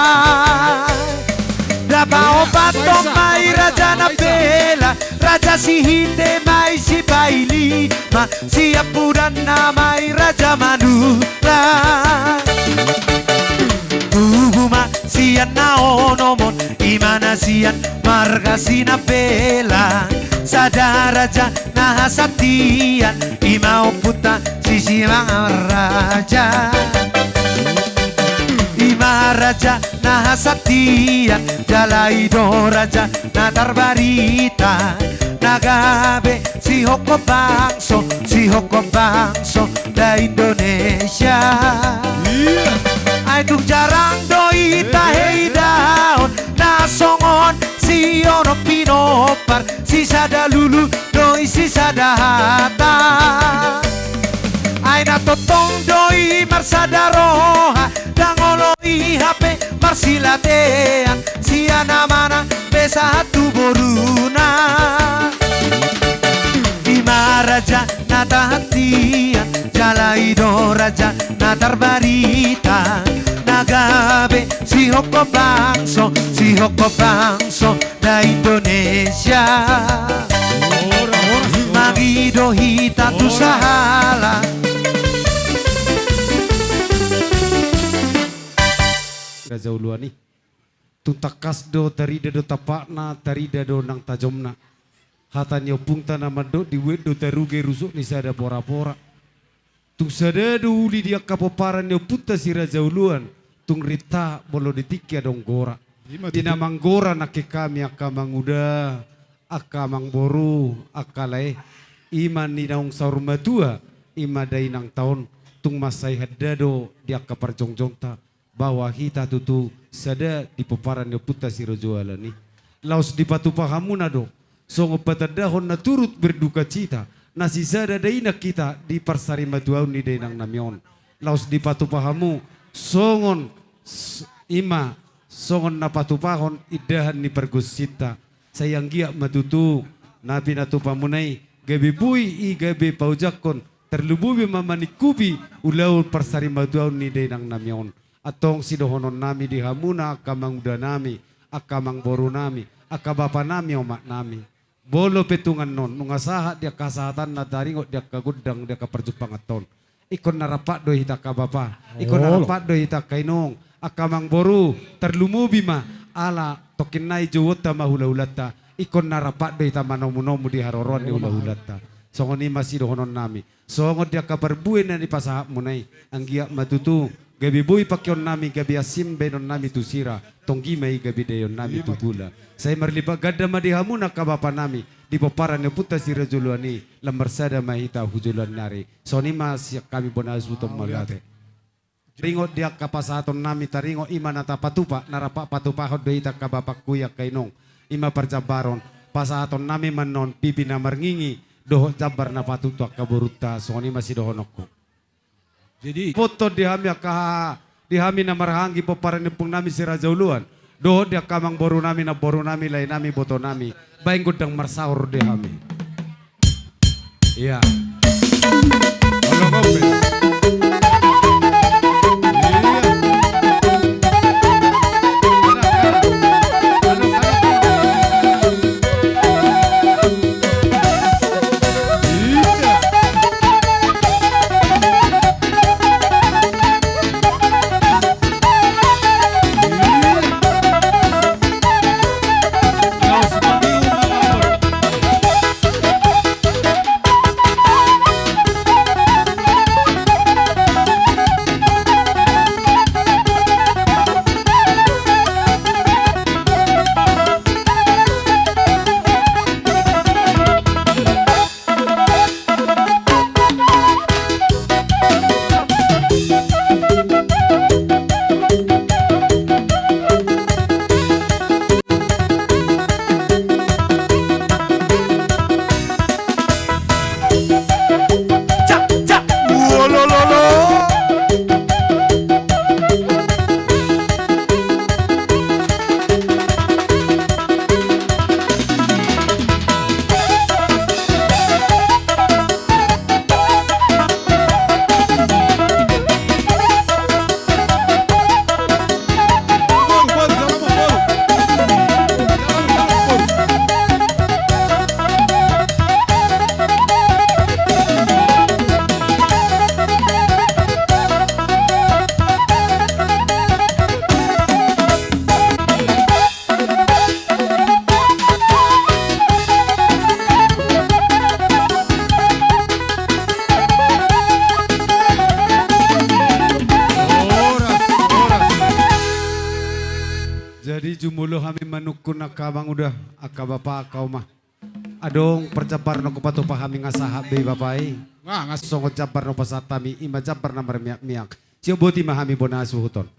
Rapaopathon ma i Raja Nambela, Raja Sihite ma i Sipailima, Siampudan ma i Raja Manula. Tubu ma sian na onom on, i ma na sian marga Sinambela, sada raja na hasatian, i ma ompunta Sisingamangaraja. I ma raja na hasatian, jala i do raja na tarbarita, na gabe sihongkop bangso, sihongkop bangso da Indonesia. Ai tung jarang do i tahe idaon, na songon si Onom Pinompar, si Sada Lulu do i si Sada Hata. Ai na tongtong do i marsada roha, ndang olo i hape marsilatean, sian amana pe sahat tu boruna. I ma raja na hasatian, jala i do raja na tarbarita, na gabe sihongkop bangso, sihongkop bangso da Indonesia. Mangido hita tu sahala, Raja Uluan i. Tung tangkas do tarida do tampakna, tarida do nang tajomna. Hata ni ompungta na mandok, dibuat do taruge rusuk ni sada pora-pora. Tung sada do uli di angka pomparan ni ompunta si Raja Uluan, tung ripta molo di tingki adong gora. Ima tutu. Di na manggora nangkin hami angka manguda, angka amangboru, angka lae, ima ni naung saur matua, ima dainangta on, tung mansai handa do di angka parjongjongta, bahwa hita tutu sada di pomparan ni ompunta si Raja Uluan i. Laos dipatupa hamuna do, songon patandahon na turut berdukacita, na sisada dainang hita di parsarimatuaon ni dainangnami on. Laos dipatupa hamu, songon s-, ima, songon na patupahon indahan ni pargonsinta. Sai anggiat ma tutu, na pinatupamuna i, gabe boi i gabe paojakhon, tarlumobi ma maningkupi ulaon parsarimatuaon ni dainangnami on. Antong sidohononnami di hamuna angka amangudanami, angka amangborunami, angka bapanami, omaknami. Molo pe tung annon, nunga sahat di angka hasahatanna taringot di angka gondang di angka parjumpanganta on. Ingkon na rap do hita angka bapa, ingkon na rap do hita angka inong, angka amangboru, tarlumobi ma, ala tongkin nai jouonta ma hula-hulanta, ingkon na rap do hita manomu-nomu di haroroan ni hula-hulanta. Songon i ma sidohononnami. Songon di angka parbue na nipasahatmuna i, anggiat ma tutu, gabe boi pangkeonnami, gabe ansim baenonnami tu sira, tonggi ma i gabe daionnami tu pula. Sai marlipat ganda ma di hamuna angka bapanami, di pomparan ni ompunta si Raja Uluan i, lam marsada ma hita hu joloan ni ari. Songon i ma sian hami bona hasuhuton mauliate. Taringot di angka pasahatonnami, taringot ima na tapatupa, na rap patupahon do hita angka bapangku i angka inong. Ima parjambaron, pasahatonnami ma annon pipi na marngingi, dohot jambar na patut tu angka borunta, songon i ma sidohononku. Jadi, potton di hami angka, di hami na marhahaanggi pomparan ni ompungnami si Raja Uluan. Dohot di angka amangborunami, namborunami, laenami, ibotonami. Baen gondang marsaor di hami. Ia. Olo, kompe. Ia. Jadi jumolo hami manungkun angka amanguda, angka bapa, angka oma. Adong parjambar na hupatupa hami nga sahat be i bapa i. Nga, nga. Songon jambar na hupasahat hami, ima jambar na marmiak-miak. Sian boti ma hami bona hasuhuton.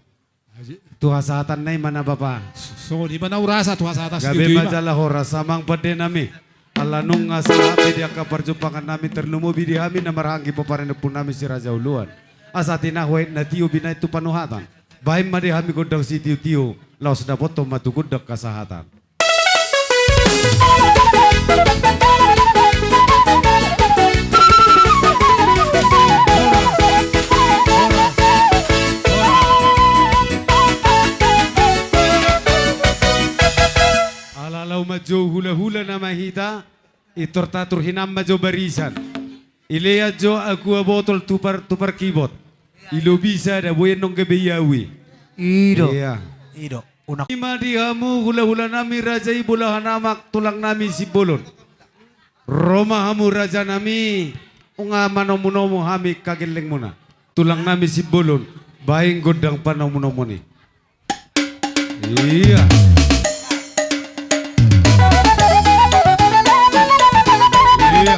Aji. Tu hasahatan na i ma na bapa. Songon i ma na hurasa tu hasahatan. Gabe ma jala horas amang pande nami. Ala nunga sahat be di angka parjumpangan nami, tarlumobi di hami na marhahaanggi pomparan ni ompungnami si Raja Uluan. Asa tinahu aek na tio binaen tu panuhatan. Baen ma di hami gondang sitio-tio, laos dapothon ma tu gondang hasahatan. Ala laho manjou hula-hula nama hita, intor tatur hinan ma jo barisan. Ilean jo aqua botol tu par, tu parkibot. Ilobi sada, boi annon gabe i ahu i. I do. Iya. I do. Unang. Ima di hamu hulahulanami raja i, bolahan amak tulangnami Simbolon. Ro ma hamu rajanami, nunga manomunomu hami angka gellengmuna. Tulangnami Simbolon, baen gondang panomunomuon i. Iya. Iya.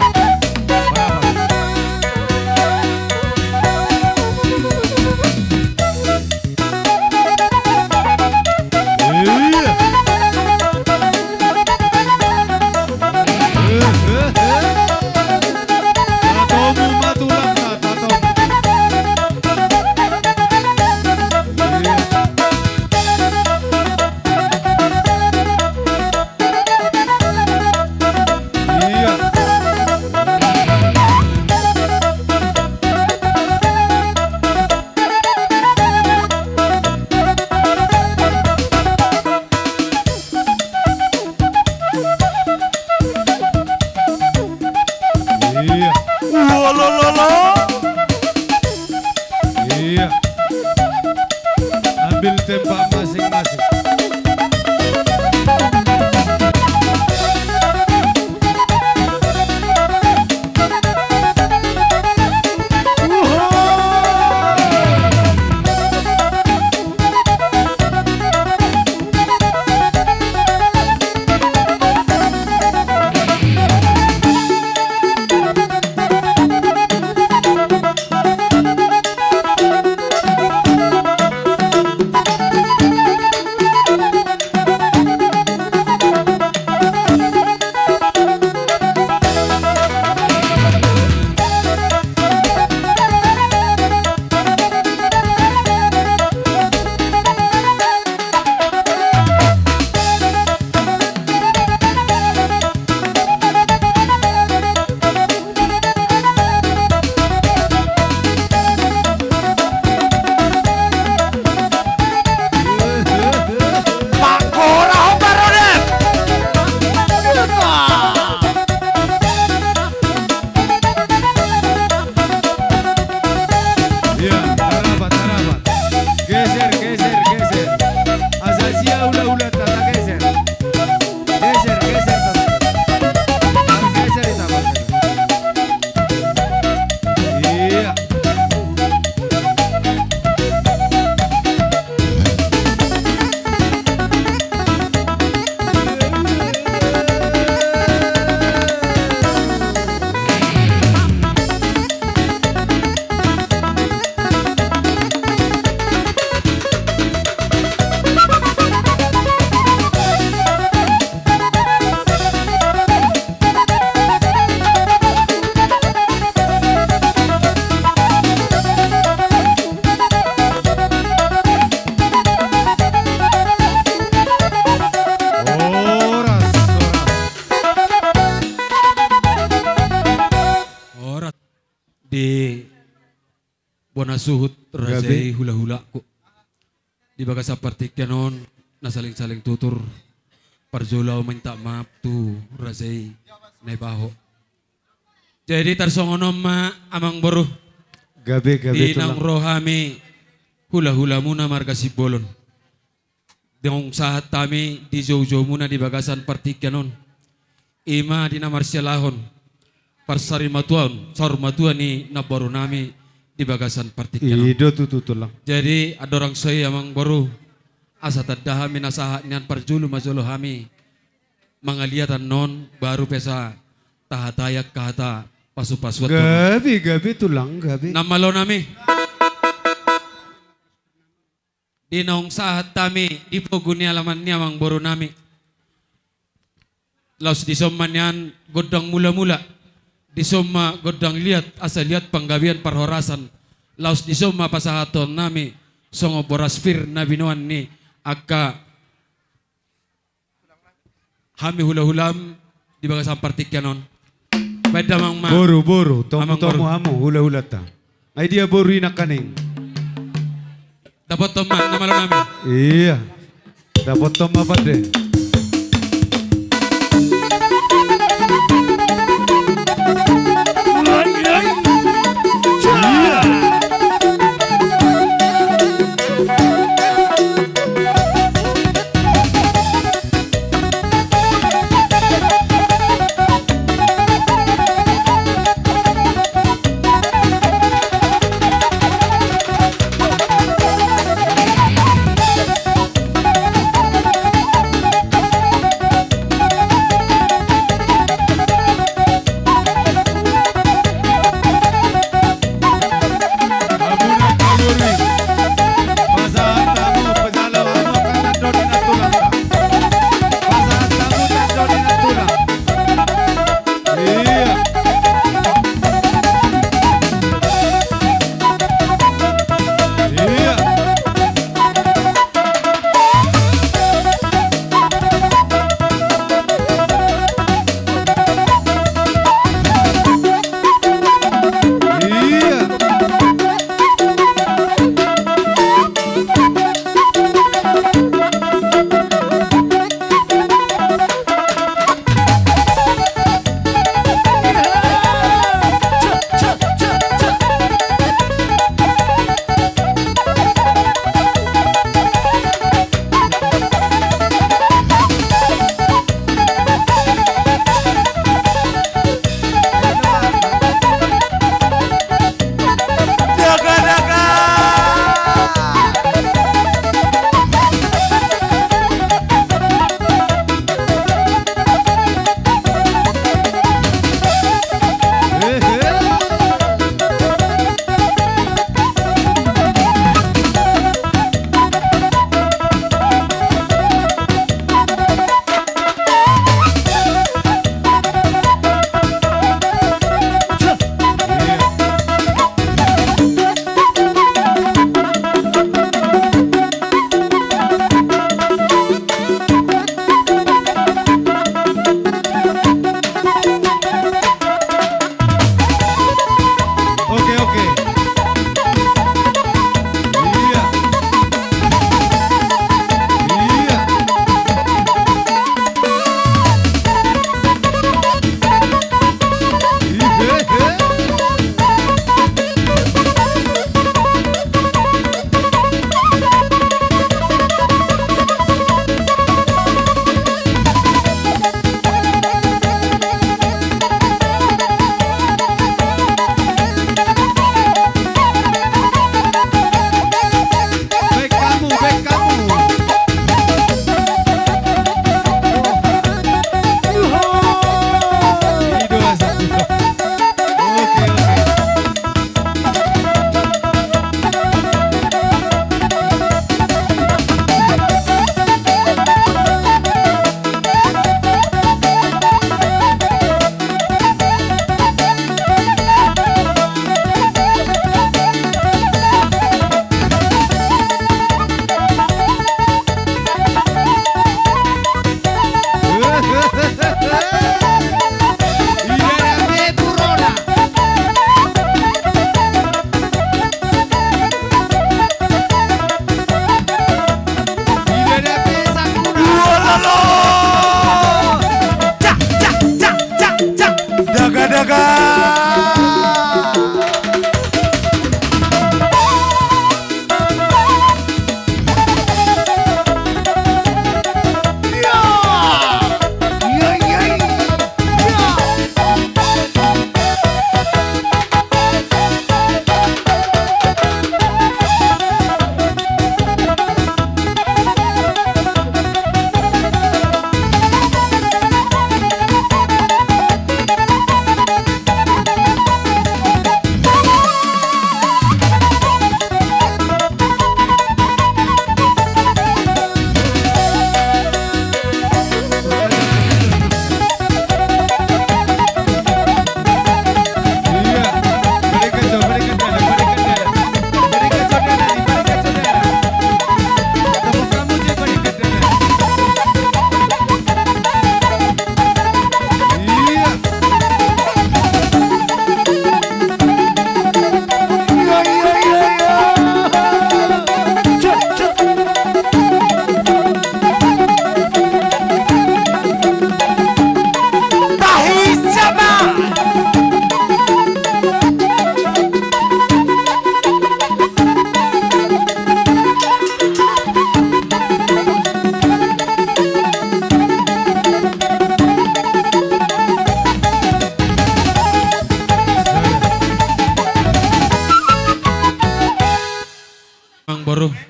Iya. Tatomu ma tulang, tatomu. Iya. Iya. Uolololo. Iya. Ambil tembak masing-masing. Iya, tarabat, tarabat. Geser, geser, geser. Asa sia hulahulanta, tageser. Geser, geser, tageser. Tageser, tageser. Iya. Horas, horas. Horas. Di bona suhut raja i, hulahulaku. Di bagasan partingkian on na salingsaling tutur, parjolo ahu minta maaf tu raja i na ibaho. Jadi tarsongon on ma amangboru. Gabe, gabe tulang. Di naung ro hami hulahulamuna marga Simbolon. Naung sahat hami di joujoumuna di bagasan partingkian on. Ima di na marsialahon parsarimatuaon, saurmatua ni namborunami di bagasan partingkian on. I do tutu tulang. Jadi andorang so i amangboru, asa tanda hami na sahat nian, parjolo ma jolo hami mangaliat annon, baru pe asa tahatai angka hata pasupasuan. Gabe, gabe tulang, gabe. Na malonami. Di naung sahat hami di pogu ni alaman ni amangborunami, laos dison ma nian gondang mulamula, dison ma gondang liat asa liat panggabean parhorasan, laos dison ma pasahatonnami songon boras pir na binoan ni angka hami hulahulam di bagasan partingkian on. Baen damang ma. Boru, boru, tomutomu hamu hulahulanta. Ai dia boru i nangkaning? Dapothon ma na malonami. Iya. Dapothon ma pande. Iya.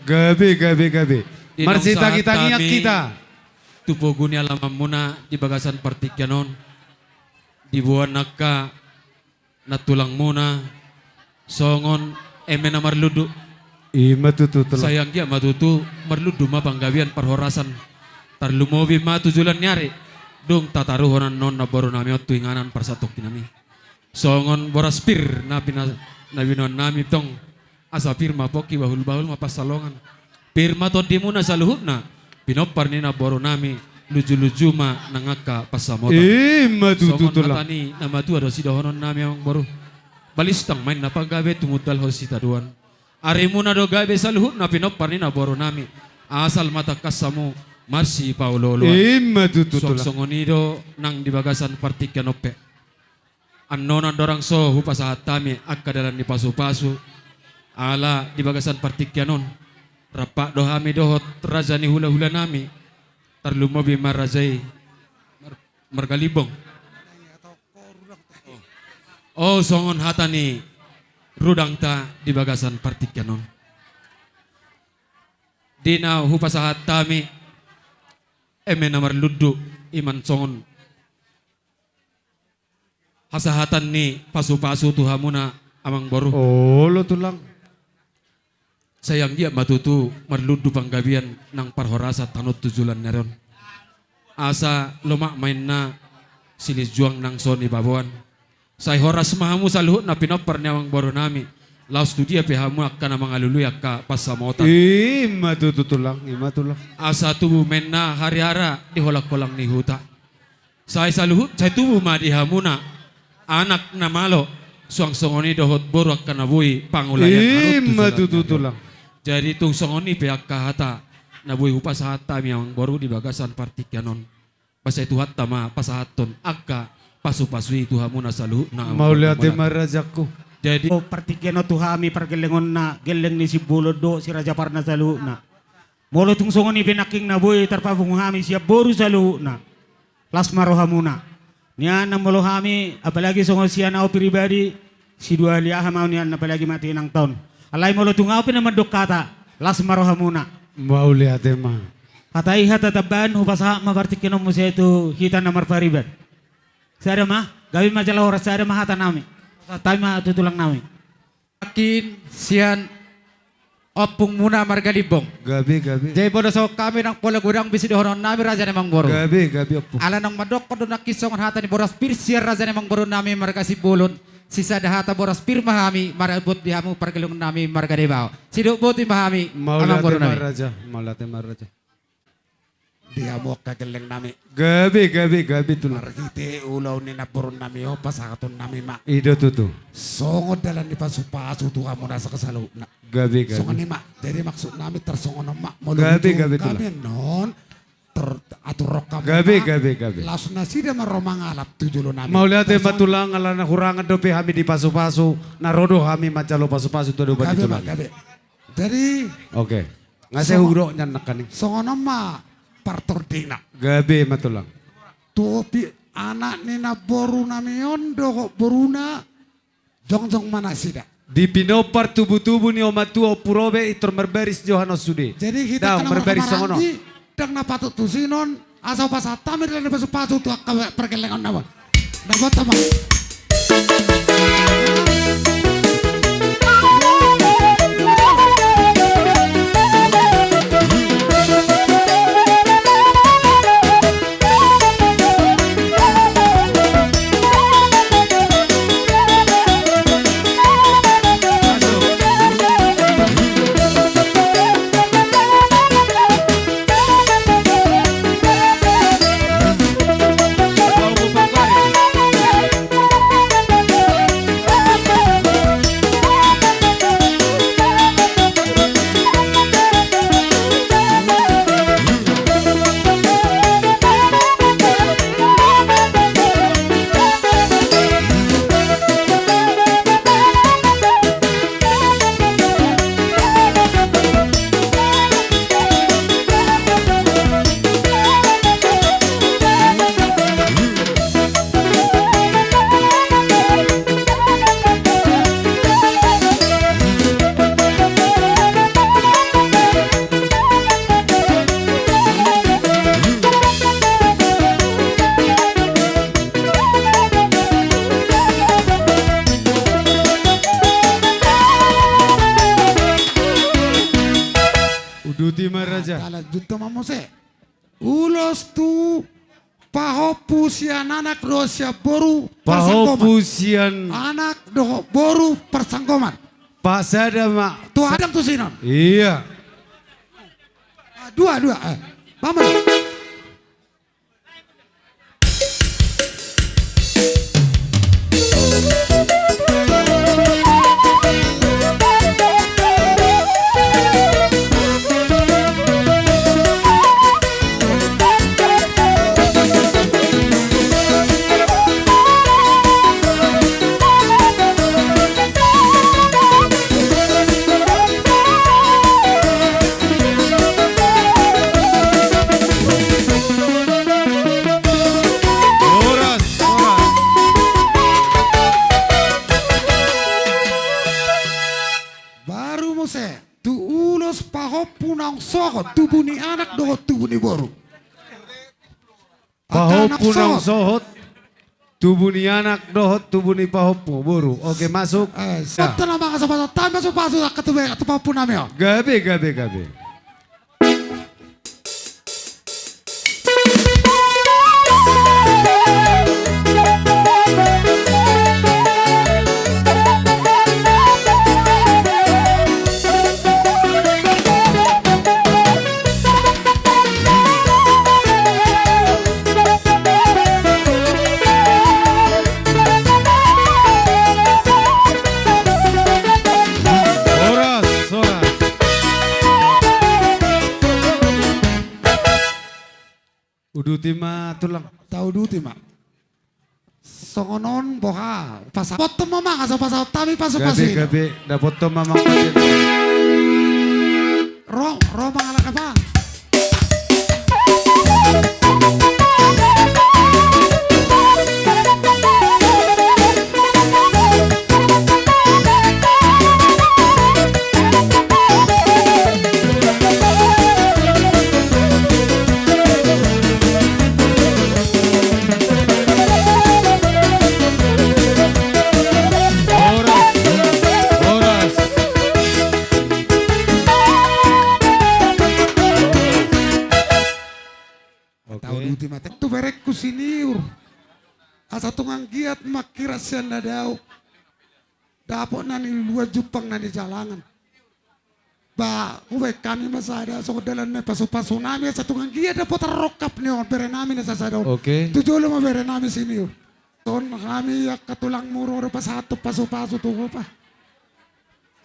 Gabe, gabe, gabe. Di naung sahat hami tu pogu ni alamanmuna di bagasan partingkian on, diboan angka nantulangmuna songon eme na marlundu. Ima tutu, tulang. Sai anggiat ma tutu marlundu ma panggabean parhorasan. Tarlumobi ma tu joloan ni ari dung tataruhon annon namboru nami on tu inganan parsatongkinan i. Songon boras pir na pina-, na binoan nami tong, asa pir ma pongki, bahul-bahul ma pansalongan. Pir ma tondimuna saluhutna, pinompar ni namboru nami, luju-luju ma nang angka pansamotan. Ima tutu, tulang. Songon hata ni na matua do sidohonon nami, amangboru. Balintang ma inna panggabean tumundalhon sitadoan. Arimuna do gabe saluhutna, pinompar ni namboru nami. Asal ma tangkas hamu marsipaolo-oloan. Ima tutu, tulang. Suang songon i do nang di bagasan partingkian on pe. Annon andorang so hupasahat hami angka dalan ni pasu-pasu, ala di bagasan partingkian on, rap do hami dohot raja ni hula-hula nami, tarlumobi ma raja i Mar-, Margalimbong. O, songon hata ni rudangta di bagasan partingkian on. Di na hupasahat hami eme na marlundu, i ma songon hasahatan ni pasu-pasu tu hamuna, amangboru. Olo, tulang. Sai anggiat ma tutu marlundu panggabean nang parhorasan tano tu joloan ni ari on. Asa lomak ma inna silinjuang nang so nipaboan. Sai horas ma hamu saluhutna pinompar ni amangboru nami. Laos tu dia pe hamu angka na mangalului angka pansamotan. Ima tutu, tulang, ima, tulang. Asa tubu ma inna hariara di holang-holang ni huta. Sai saluhut, sai tubu ma di hamuna anak na malo, suang songon i dohot boru angka na boi pangulaon. Ima tutu, tulang. Jadi tung songon i pe angka hata na boi hupasahat hami, amangboru, di bagasan partingkian on. Ba sai Tuhanta ma pasahathon angka pasu-pasu i tu hamuna saluhutna, amangboru. Mauliate ma, rajaku. Jadi, o, partingkian on tu hami pargellengonna, gelleng ni Simbolon dohot si Raja Parna saluhutna. Molo tung songon i pe nangkin na boi tarpapungu hami sian boru saluhutna, las ma rohamuna. Nian na molo hami, apalagi songon sian ahu pribadi, sidua hali aha ma ahu nian, apalagi mate inangta on. Alai molo tung ahu pe na mandok hata, las ma rohamuna. Mauliate ma. Hata i hata tambahan, hupasahat ma partingkian on muse tu hita na marpariban. Sada ma, gabe ma jala horas, sada ma hata nami. Pasahat hami ma tu tulang nami. Nangkin sian ompungmuna Margalimbong. Gabe, gabe. Jadi molo songon hami nang pola godang be sidohonon nami, raja ni amangboru. Gabe, gabe, ompung. Ala naung mandokkon do nangkin songon hata ni boras pir sian raja ni amangboru nami marga Simbolon. Sisada hata boras pir ma hami mandok di hamu pargelleng nami marga Debaon. Sidok boti ma hami, amangboru nami. Mauliate ma, raja. Mauliate ma, raja. Di hamu angka gelleng nami. Gabe, gabe, gabe, tulang. Marhite ulaon ni namboru nami on, pasahaton nami ma. I do tutu. Songon dalan ni pasu-pasu tu hamuna saluhutna. Gabe, gabe. Songon i ma. Jadi maksud nami tarsongon on ma. Molo, gabe, gabe, tulang. Hami annon, ter-, atur roham ma. Gabe, gabe, gabe. Laos nasida ma ro mangalap tu jolo nami. Mauliate ma, tulang, ala na hurangan dope hami di pasu-pasu. Na ro do hami manjalo pasu-pasu tu adopan ni tulang. Gabe ma, gabe. Jadi, oke. Nga sai songon, hudok nian nangkaning. Songon on ma partordingna. Gabe ma, tulang. Tu pi-, anak ni namboru nami on dohot boruna, jongjong ma nasida. Di pinompar tubu-tubu ni omak tua Ompu Robert, Intor Marbaris, Johan on sude. Jadi hita daong angka na marbaris songon on. Marhahamaranggi, ndang na patut tusi on, asa hupasahat hami dalan ni pasu-pasu tu angka pargellengon nami on. Dapotan ma. Lanjut ma muse. Ulos tu pahompu sian anak dohot sian boru parsanggoman. Pahompu sian anak dohot boru parsanggoman. Pasada ma. Tu adong tu sinon. Iya. Ah, dua, dua. Eh, mama. Horas, horas. Baru muse tu ulos pahompu naung sohot tubu ni anak dohot tubu ni boru. Pahompu naung sohot tubu ni anak dohot tubu ni pahompu boru. Oke, masuk. Eh, ya. Sotona mangasupasu, tamba supasu angka tu be-, tu pahompu nami on. Gabe, gabe, gabe. Horas, horas. Uduti ma tulang. Tauduti ma. Songon on boha, pasa-, dapothon ma mangasupasu, pasahat hami pasupasu. Gabe, gabe, dapothon ma mangasupasu. Ro, ro mangalap apa? Horas, horas. Oke. Tauduti ma tu berengku siniur. Asa tung anggiat mangkirap sian na dao. Dapot na niluluan, jumpang na nijalangan. Ba, hubaen hami ma sada songon dalan ni pasupasu nami, asa tung anggiat dapotan rongkap ni on bere nami na sasada on. Oke. Tu jolo ma bere nami siniur. Songon hami angka tulangmu ro do pasahathon pasupasu tu ho, Pa.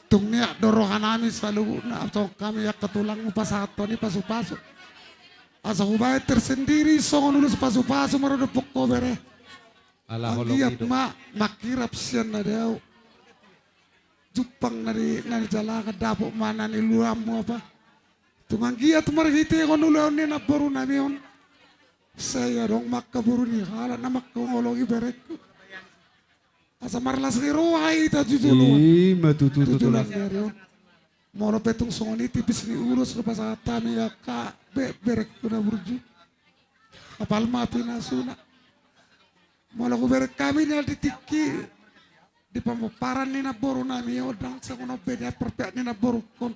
Tung niat do roha nami saluhutna, songon hami angka tulangmu pasahathon i pasupasu. Asa hubaen tersendiri songon ulos pasupasu ma ro dohot ho, bere. Ala holong i do. Anggiat ma mangkirap sian na dao. Jumpang na ni, na nijalangan, dapot ma na niluluanmu, apa. Tung anggiat marhitehon ulaon ni namboru nami on. Sai adong ma angka boru ni halak na mangkaholongi berengku. Asa marlas ni roha hita tu joloan. I ma tutu, tutu, tulang. Joloan ni ari on. Molo pe tung songon i tipis ni ulos do pasahat hami angka be-, berengku na burju. Apal ma pinasuna. Molo hubereng hami na di tingki, di pamomparan ni namboru nami on, ndang songon on be di parpeak ni namborungkon.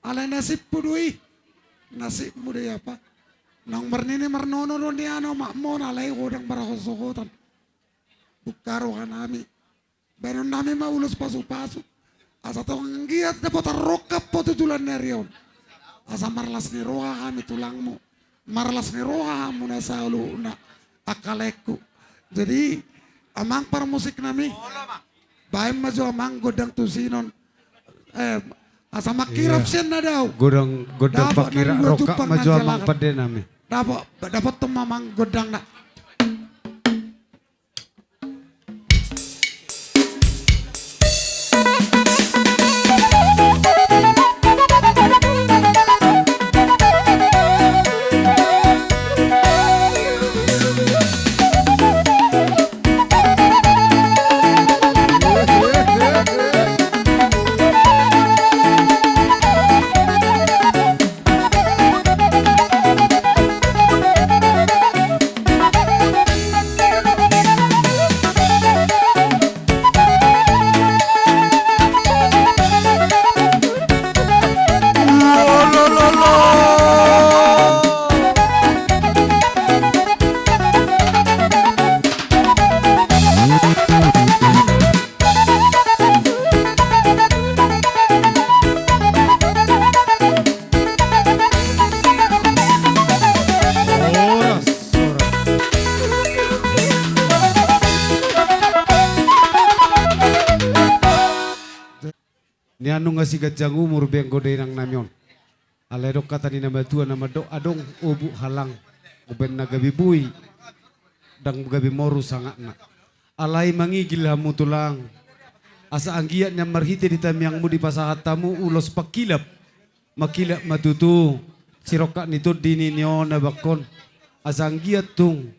Alai nasibmu do i. Nasibmu do i, apa. Naung marnini marnono do nian omakmu on, alai godang marhasohotan. Buka roha nami. Baenon nami ma ulos pasupasu. Asa tung anggiat dapotan rongkap ho tu joloan ni ari on. Asa marlas ni roha hami tulangmu. Marlas ni roha hamu na saluhutna angka laengku. Jadi, amang parmusik nami. Baen ma jo amang gondang tu sinon. Eh, asa mangkirap sian na dao. Gondang, gondang pangkirap, rongkap ma jo amang pande nami. Dapot, dapothon ma amang gondangna. Nian nunga siganjang umur be anggo dainang nami on. Alai adong hata ni na matua na mandok adong obu halang, umbahen na gabe boi ndang gabe moru sangapna. Alai mangigil hamu tulang, asa anggiat nian marhite di tamiangmu dipasahat hamu ulos pangkilap. Mangkilap ma tutu sirongkap ni tondi ni on abangkon. Asa anggiat tung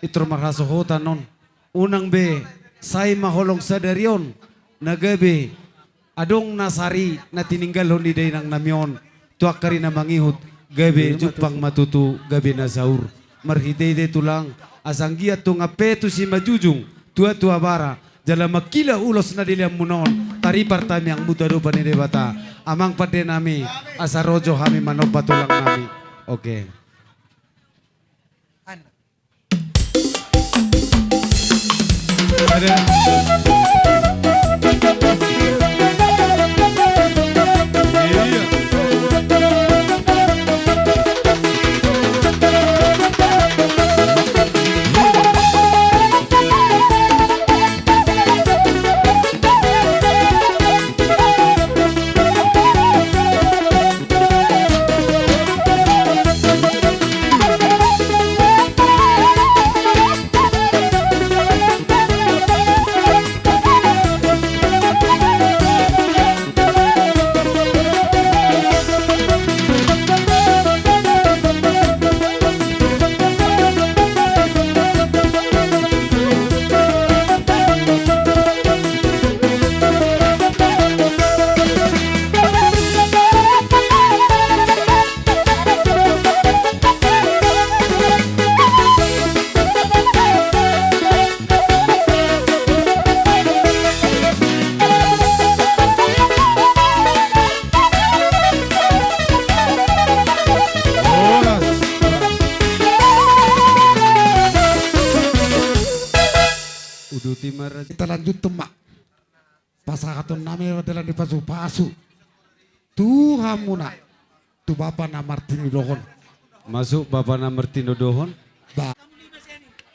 pintor marhasohotan on. Unang be sai ma holong sadari on na gabe adong na sari na tininggalhon ni dainang nami on tu angka ari na mangihut, gabe jumpang ma tutu gabe na saur. Marhitehite tulang, asa anggiat tung ampe tu simanjujung, tua-tua bara, jala mangkilap ulos na dilehonmuna on, taripar tamiangmu tu adopan ni Debata. Amang pande nami, asa ro jo hami manomba tulang nami. Oke. Uduti ma raja. Kita lanjut tu ma. Pasahaton nami dalan ni pasu-pasu tu hamuna, tu bapa na martinodohon. Masuk bapa na martinodohon. Ba.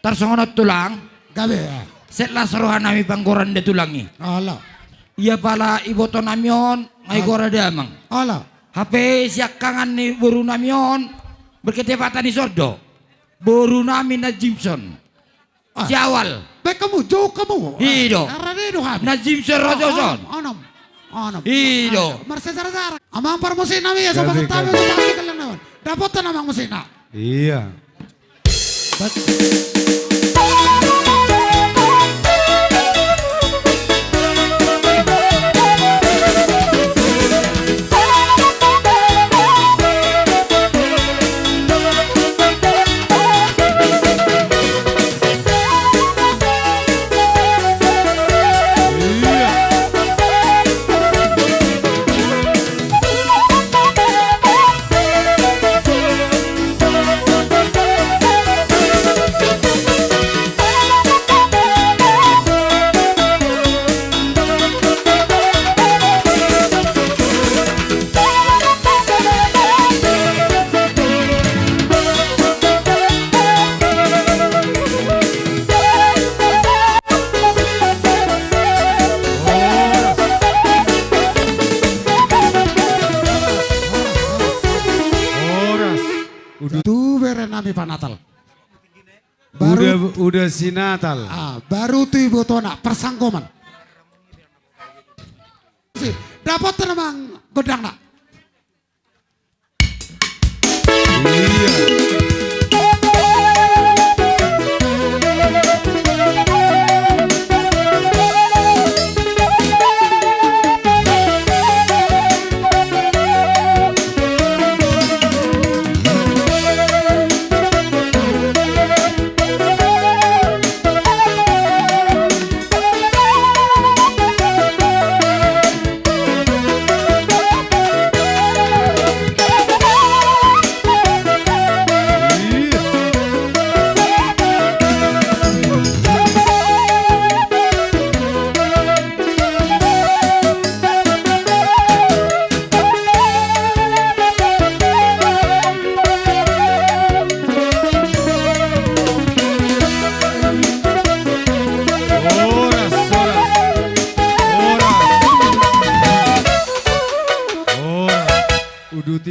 Tarsongon on tulang. Gabe, ya. Set las roha nami panggoran da tulang i. Ala. Ia pala iboto nami on, ngai gora damang. Ala. Hape siangkangan ni boru nami on, berketepatan i son do. Boru nami na Jimson. Ah. Si Awal. Baik kamu, jauh kamu. I do. Karena dia do habis. Na Jimson Rojo son. Onom. Onom. I do. Marsejarah-jarah. Amang parmusik nami ya, sobat tamu, sobat tamu. Dapotan amang musik na. Iya. Tu bere nami panatal. Baru udah, udah si Natal. Ah, baru tu ibotona, persanggoman. Si, dapotan amang gondangna. Iya.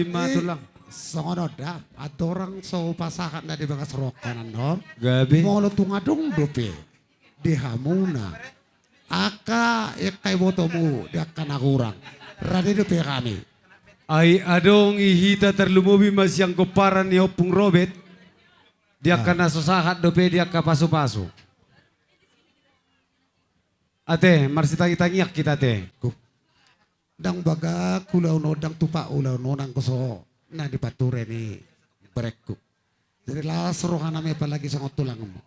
Ima tulang. Songon on da, andorang so pasahat na di bagas roha nangkin on. Gabe. Molo tung adong dope di hamuna angka, angka ibotomu di angka na hurang, rade dope hami. Ai adong i hita tarlumobi ma sian pomparan ni Ompung Robet di angka na so sahat dope di angka pasupasu. Ate, marsitangitangian hita ate. Ndang bagak ulaon on, ndang tupa ulaon on anggo so na dipature ni berengku. Jadi las rohanami apalagi songon tulangmu.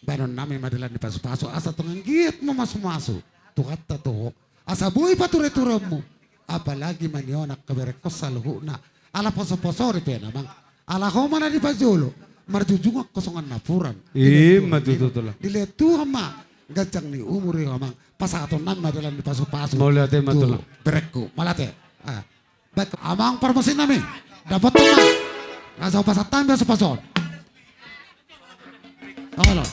Baenonnami ma dalan ni pasupasu asa tung anggiat mamasumasu Tuhanta tu ho asa boi pature-turemu. Apalagi ma nion angka berengkon saluhutna. Ala poso-poso dope na amang. Ala ho ma na di pajolo marjujungan ho songon napuran. Ima tutu tulang. Dilehon Tuhan ma ganjang ni umur i ho amang. Pasahatonnami ma dalan ni pasupasu. Mauliate ma tulang. Berengku. Mauliate. Ah. Baik, amang parmusiknami. Dapothon ma. Asa pasahat hami pasupasu on. Olo.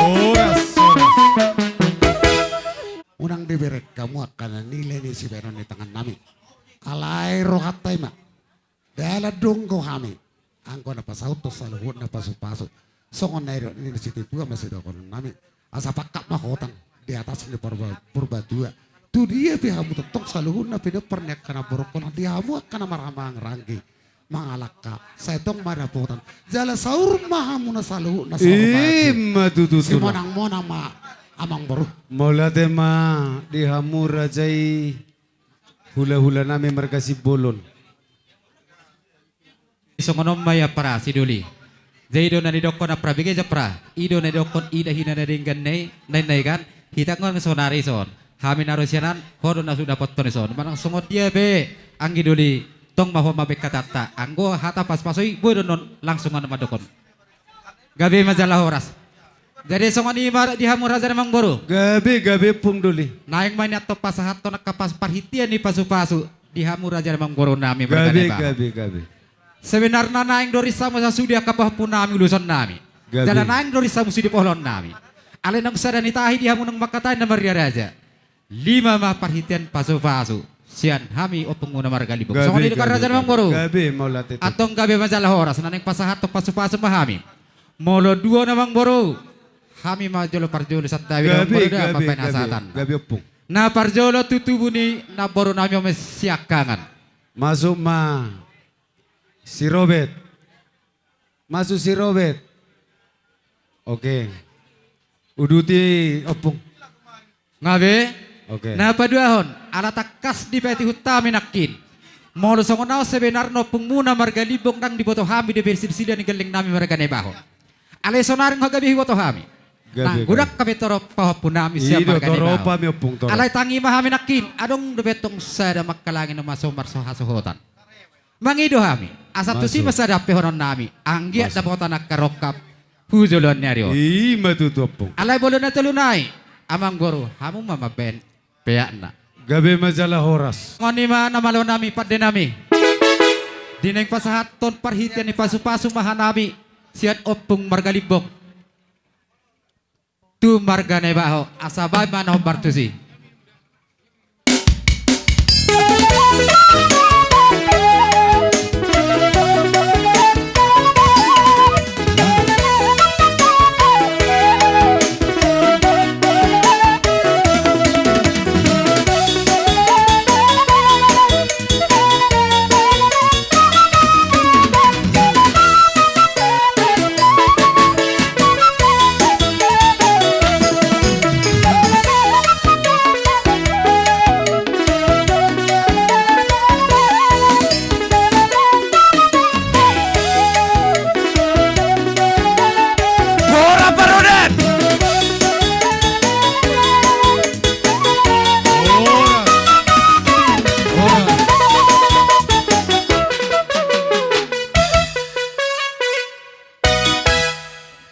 Horas, horas. Unang dibereng hamu angka na nilai ni sibahenon ni tangannami. Alai rohanta i ma. Dalan donggo hami anggo na pasauthon saluhutna pasupasu. Songon na nidok ni natuatua ma sidohononnami. Asa pangkat ma hotang di atas ni Purba, Purbatua. Tu dia pe hamu tongtong saluhutna pinompar ni angka namborungkon, di hamu angka na marhamaranggi mangalangka sai tong ma dapotan. Jala saur ma hamu na saluhutna. Ima tutu tulang. Simonang-monang ma amang boru. Mauliate ma di hamu raja i. Hula-hulanami marga Simbolon. Songon on ma i ampara sidoli. Jadi i do na nidokkon ampara bege ampara. I do na nidokkon ida hina na denggan na i, na i kan. Hita anggo sonari son. Hami na ro sian an, ho do na so dapothon i son. Manang songon dia pe anggi doli, tong ma ho mambaen hatanta. Anggo hata pasupasu i boi do annon langsung annon mandokkon. Gabe ma jala horas. Jadi songon i ma di hamu raja ni amang boru. Gabe, gabe ompung doli. Naeng ma i antong pasahathon angka pas, parhitean ni pasupasu di hamu raja ni amang borunami. Gabe, gabe, gabe. Sebenarna naeng do rinsa muse sude angka pahompunami, ulusonnami. Gabe. Jala naeng do rinsa muse sude poholonnami. Alai naung sada ni tahi di hamu naung mangkatai na marria raja. Lima ma parhitean pasupasu sian hami ompungmuna marga Limbong. Songon i do kan raja ni amang boru. Gabe, mauliate. Antong gabe ma jala horas, na naeng pasahathon pasupasu ma hami. Molo dua na amang boru, hami ma jolo parjolo santabi. Gabe, gabe, gabe. Mambaen hasahatan. Gabe ompung. Na parjolo tu tubu ni namborunami on ma siangkangan. Masuk ma si Robet. Masuk si Robet. Oke. Uduti ompung. Gabe. Oke. Na paduahon, ala tangkas dipaihut hami nangkin. Molo songon ahu sebenarna ompungmuna marga Limbong ndang diboto hami dope silsilahi ni gellengnami marga Naibaho. Alai sonari nga gabe huboto hami. Gabe, gabe. Godang hape torop pahompunami sian marga Naibaho. Alai tangi ma hami nangkin, adong dope antong sada mangkalangi na maso marsohasohotan. Mangido hami asa tusi ma sada hampehononnami, anggiat dapotan angka rongkap tu joloan ni ari on. Ima tutu ompung. Alai molo na tolu nai, amang boru, hamu ma mambaen peakna. Gabe ma jala horas. Songon i ma na malo nami, pandenami. Di naeng pasahathon parhitean ni pasupasu ma hanami sian ompung marga Limbong tu marga Naibaho, asa baen ma na hombar tusi.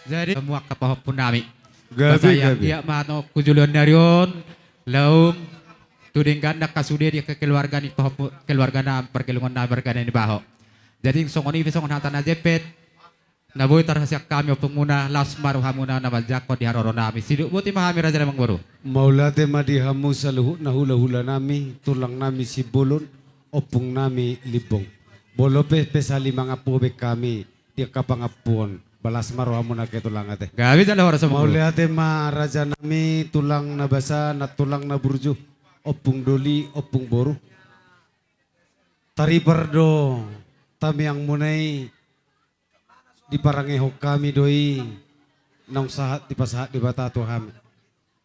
Jadi, semua angka pahompunami. Gabe, gabe. Ia ma annon tu joloan ni ari on, laum tu denggan na angka sude di angka keluarga ni pahompu, keluarga na pargelungan na marga Nanibaho. Jadi songon i pe songon hata na jempek na boi tarhasian hami ompungmuna, laos ma rohamuna na manjangkon di haroro nami. Sidok boti ma hami raja nami, amangboru. Mauliate ma di hamu saluhutna hulahula nami, tulang nami Simbolon, ompung nami Limbong. Molo pe, pe sahali mangampu be hami di angka pangampuon, balas ma rohamuna angka tulang ate. Gabe jala horas, amangboru. Mauliate ma raja nami, tulang na basa, nantulang na burju, ompung doli, ompung boru. Taripar do tamiangmuna i, diparangehon hami do i, naung sahat dipasahat Debata tu hami.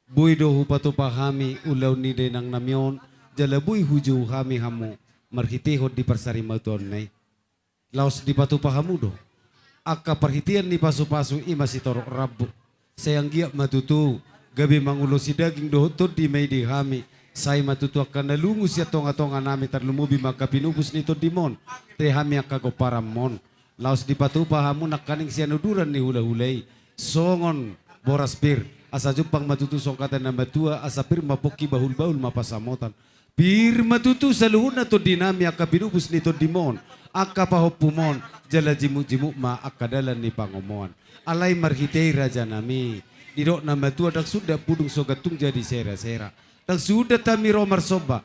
Boi do hupatupa hami ulaon ni dainang nami on, jala boi hujou hami hamu marhitehon di parsarimatuaonna i. Laos dipatupa hamu do angka parhitean ni pasupasu, i ma sitorop rambu. Sai anggiat ma tutu gabe mangulosi daging dohot tondi ma i di hami. Sai ma tutu angka na lungun sian tongatonga nami, tarlumobi ma angka pinupus ni tondimon, ate, hami angka gomparanmon. Laos dipatupa hamu nangkaning sian uduran ni hulahula i, songon boras pir, asa jumpang ma tutu songon hata ni na matua, asa pir ma pongki, bahulbahul ma pansamotan. Pir ma tutu saluhutna tondi nami, angka pinupus ni tondimon, angka pahompumon, jala jimukjimuk ma angka dalan ni pangomoan. Alai marhite i raja nami, didok na matua, ndang sundat pudung so gantung jadi serasera. Ndang sundat hami ro marsomba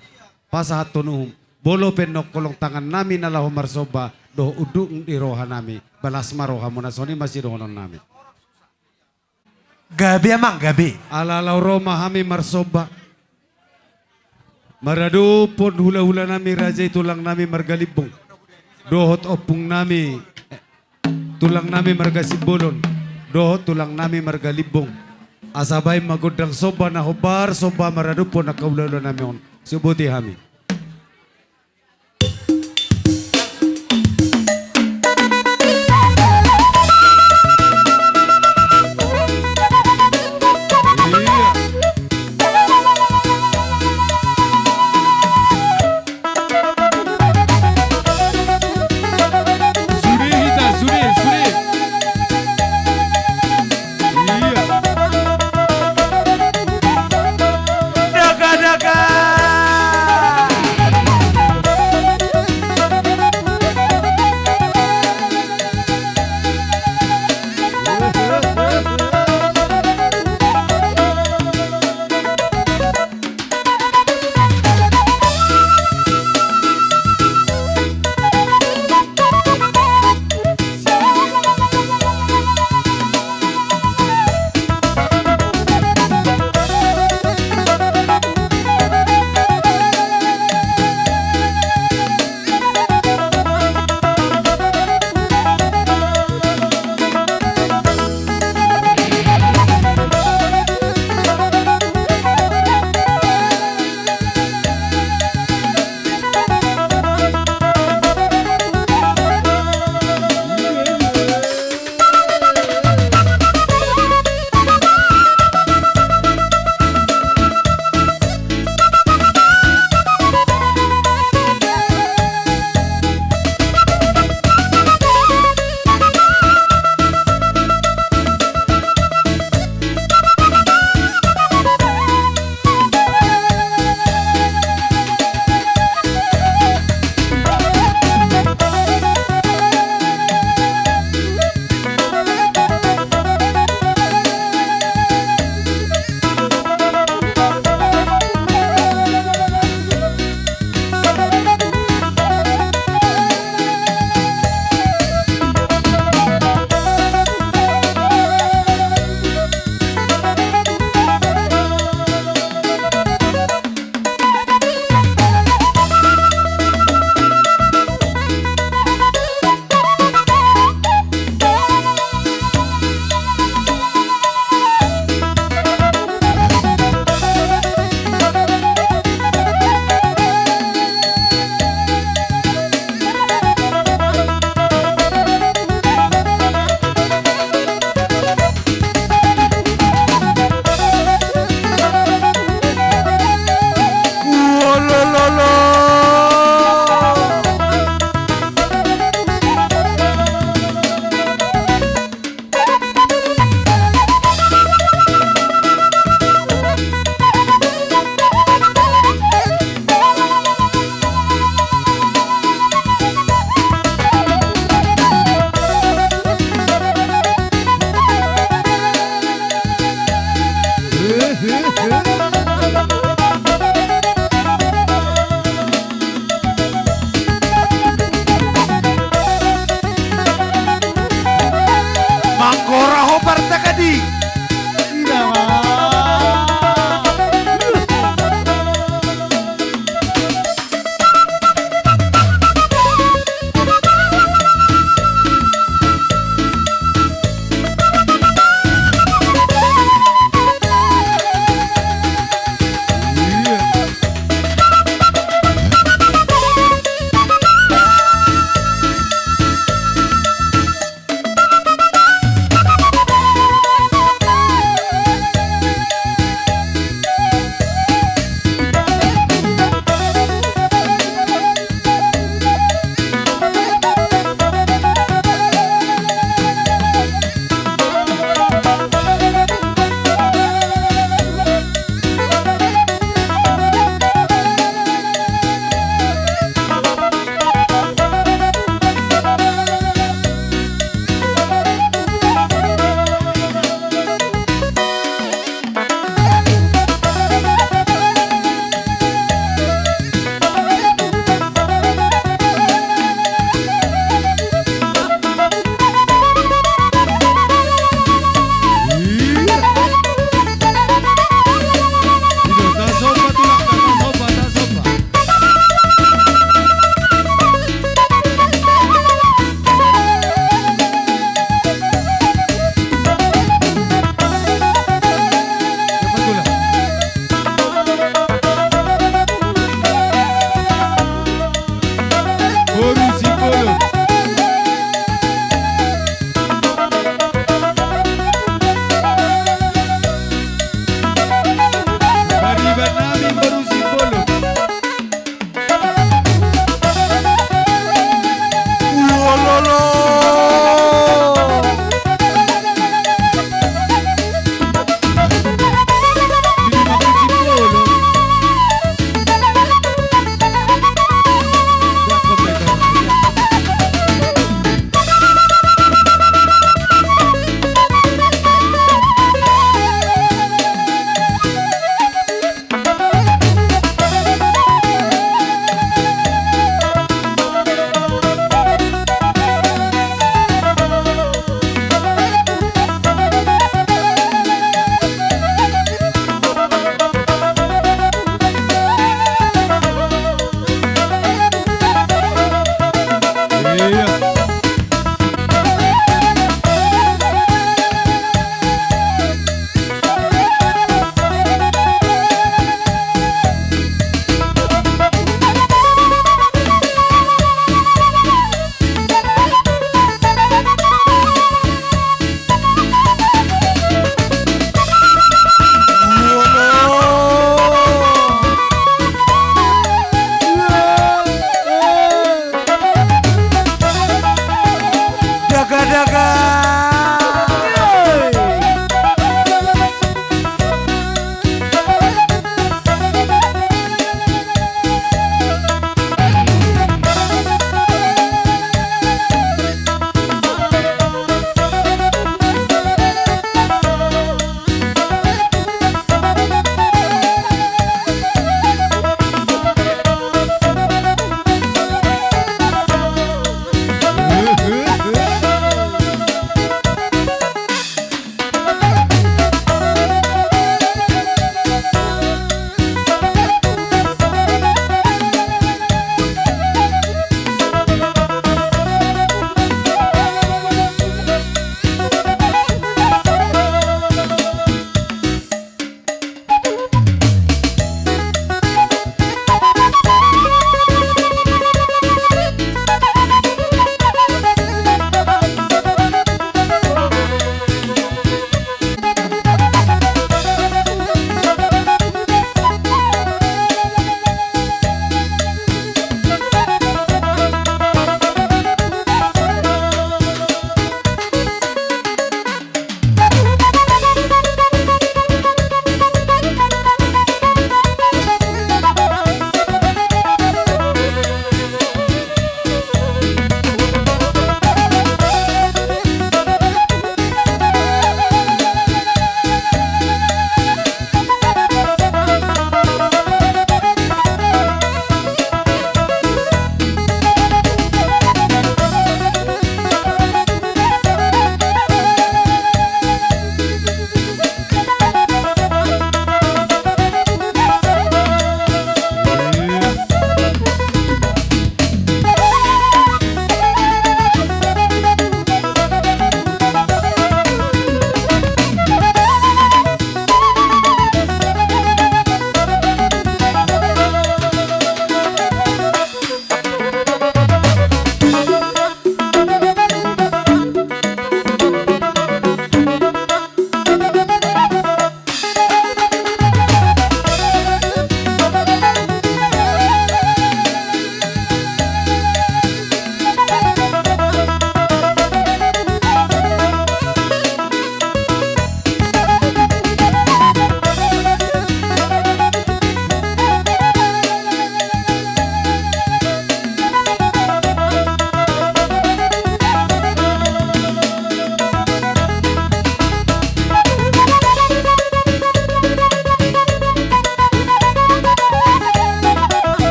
pasahathon uhum, molo pe nunga holong tangan nami na laho marsomba dohot unduk ni roha nami, balas ma rohamuna. Songon i ma sidohonon nami. Gabe, amang, gabe. Ala laho ro ma hami marsomba maradophon hulahula nami raja i, tulang nami marga Limbong dohot ompung nami, eh, tulang nami marga Simbolon dohot tulang nami marga Limbong. Asa baen ma gondang somba na hombar somba maradophon angka hulahula nami on. Sidok boti hami. Sude hita, sude, sude. Iya. Daga, daga. Manggora ho partakadi.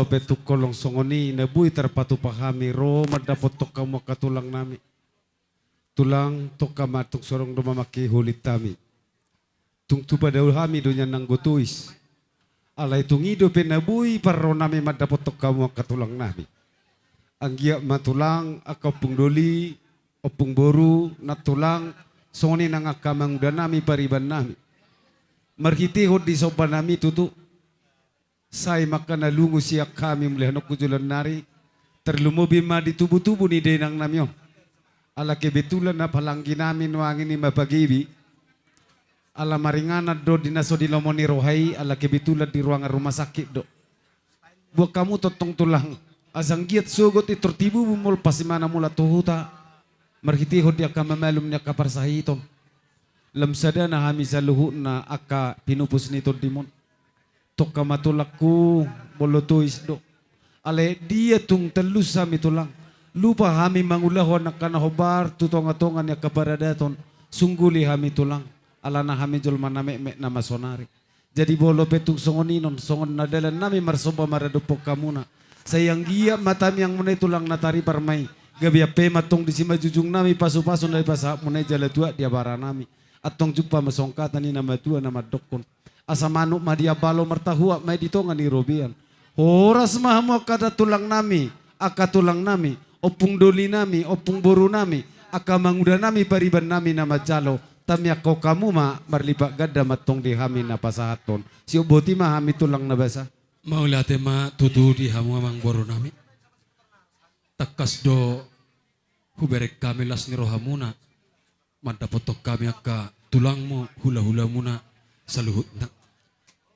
Dope tung holong songon i na boi tarpatupa hami ro mandapothon hamu angka tulang nami. Tulang, tongka ma tung so adong do mamangke holit hami. Tung tupa do hami do nian nanggo tois. Alai tung i dope na boi parro nami mandapothon hamu angka tulang nami. Anggiat ma tulang, angka ompung doli, ompung boru, nantulang, songon i nang angka amanguda nami, pariban nami. Marhitehon disomba nami tutu. Sai ma angka na lungun sian hami mangulahon on tu joloan ni ari, tarlumobi ma di tubutubu ni dainang nami on. Ala kebetulan na palanggi nami nuaeng i ma pagebi. Ala maringanan do di na so di lomo ni roha i, ala kebetulan di ruangan rumah sakit do. Buat hamu tongtong tulang, asa anggiat sogot i tor tibubu molo pasimana mulak tu huta. Marhitehon di angka mamalum ni angka parsahiton. Lam sada na hami saluhutna angka pinupus ni tondimon. Tongka ma tulangku, molo tois do. Alai dia tung tellus hami tulang. Lupa hami mangulahon angka na hombar tu tongatonga ni angka paradaton. Sungguli hami tulang. Alana hami jolma na metmet nama sonari. Jadi molo pe tung songon i non, songon na dalan nami marsomba maradophon hamuna. Sai anggiat ma tangiangmuna i tulang na taripar ma i. Gabe ampe ma tong disi ma junjung nami pasupasu na dipasahatmuna i jala tuat di abara nami. Antong jumpa ma songon hata ni na matua na mandokkon. Asa manuk ma di ambalo martahuat ma i di tonga ni robean. Horas ma hamu angka tulang nami, angka tulang nami, ompung doli nami, ompung boru nami, angka amanguda nami, pariban nami na manjalo. Tangiangkon hamu ma marlipat ganda ma antong di hami na pasahathon. Siop boti ma hami tulang na basa. Mauliate ma tutu di hamu amang boru nami. Tangkas do hubereng hami las ni rohamuna. Mandapothon hami angka tulangmu, hulahulamuna saluhutna.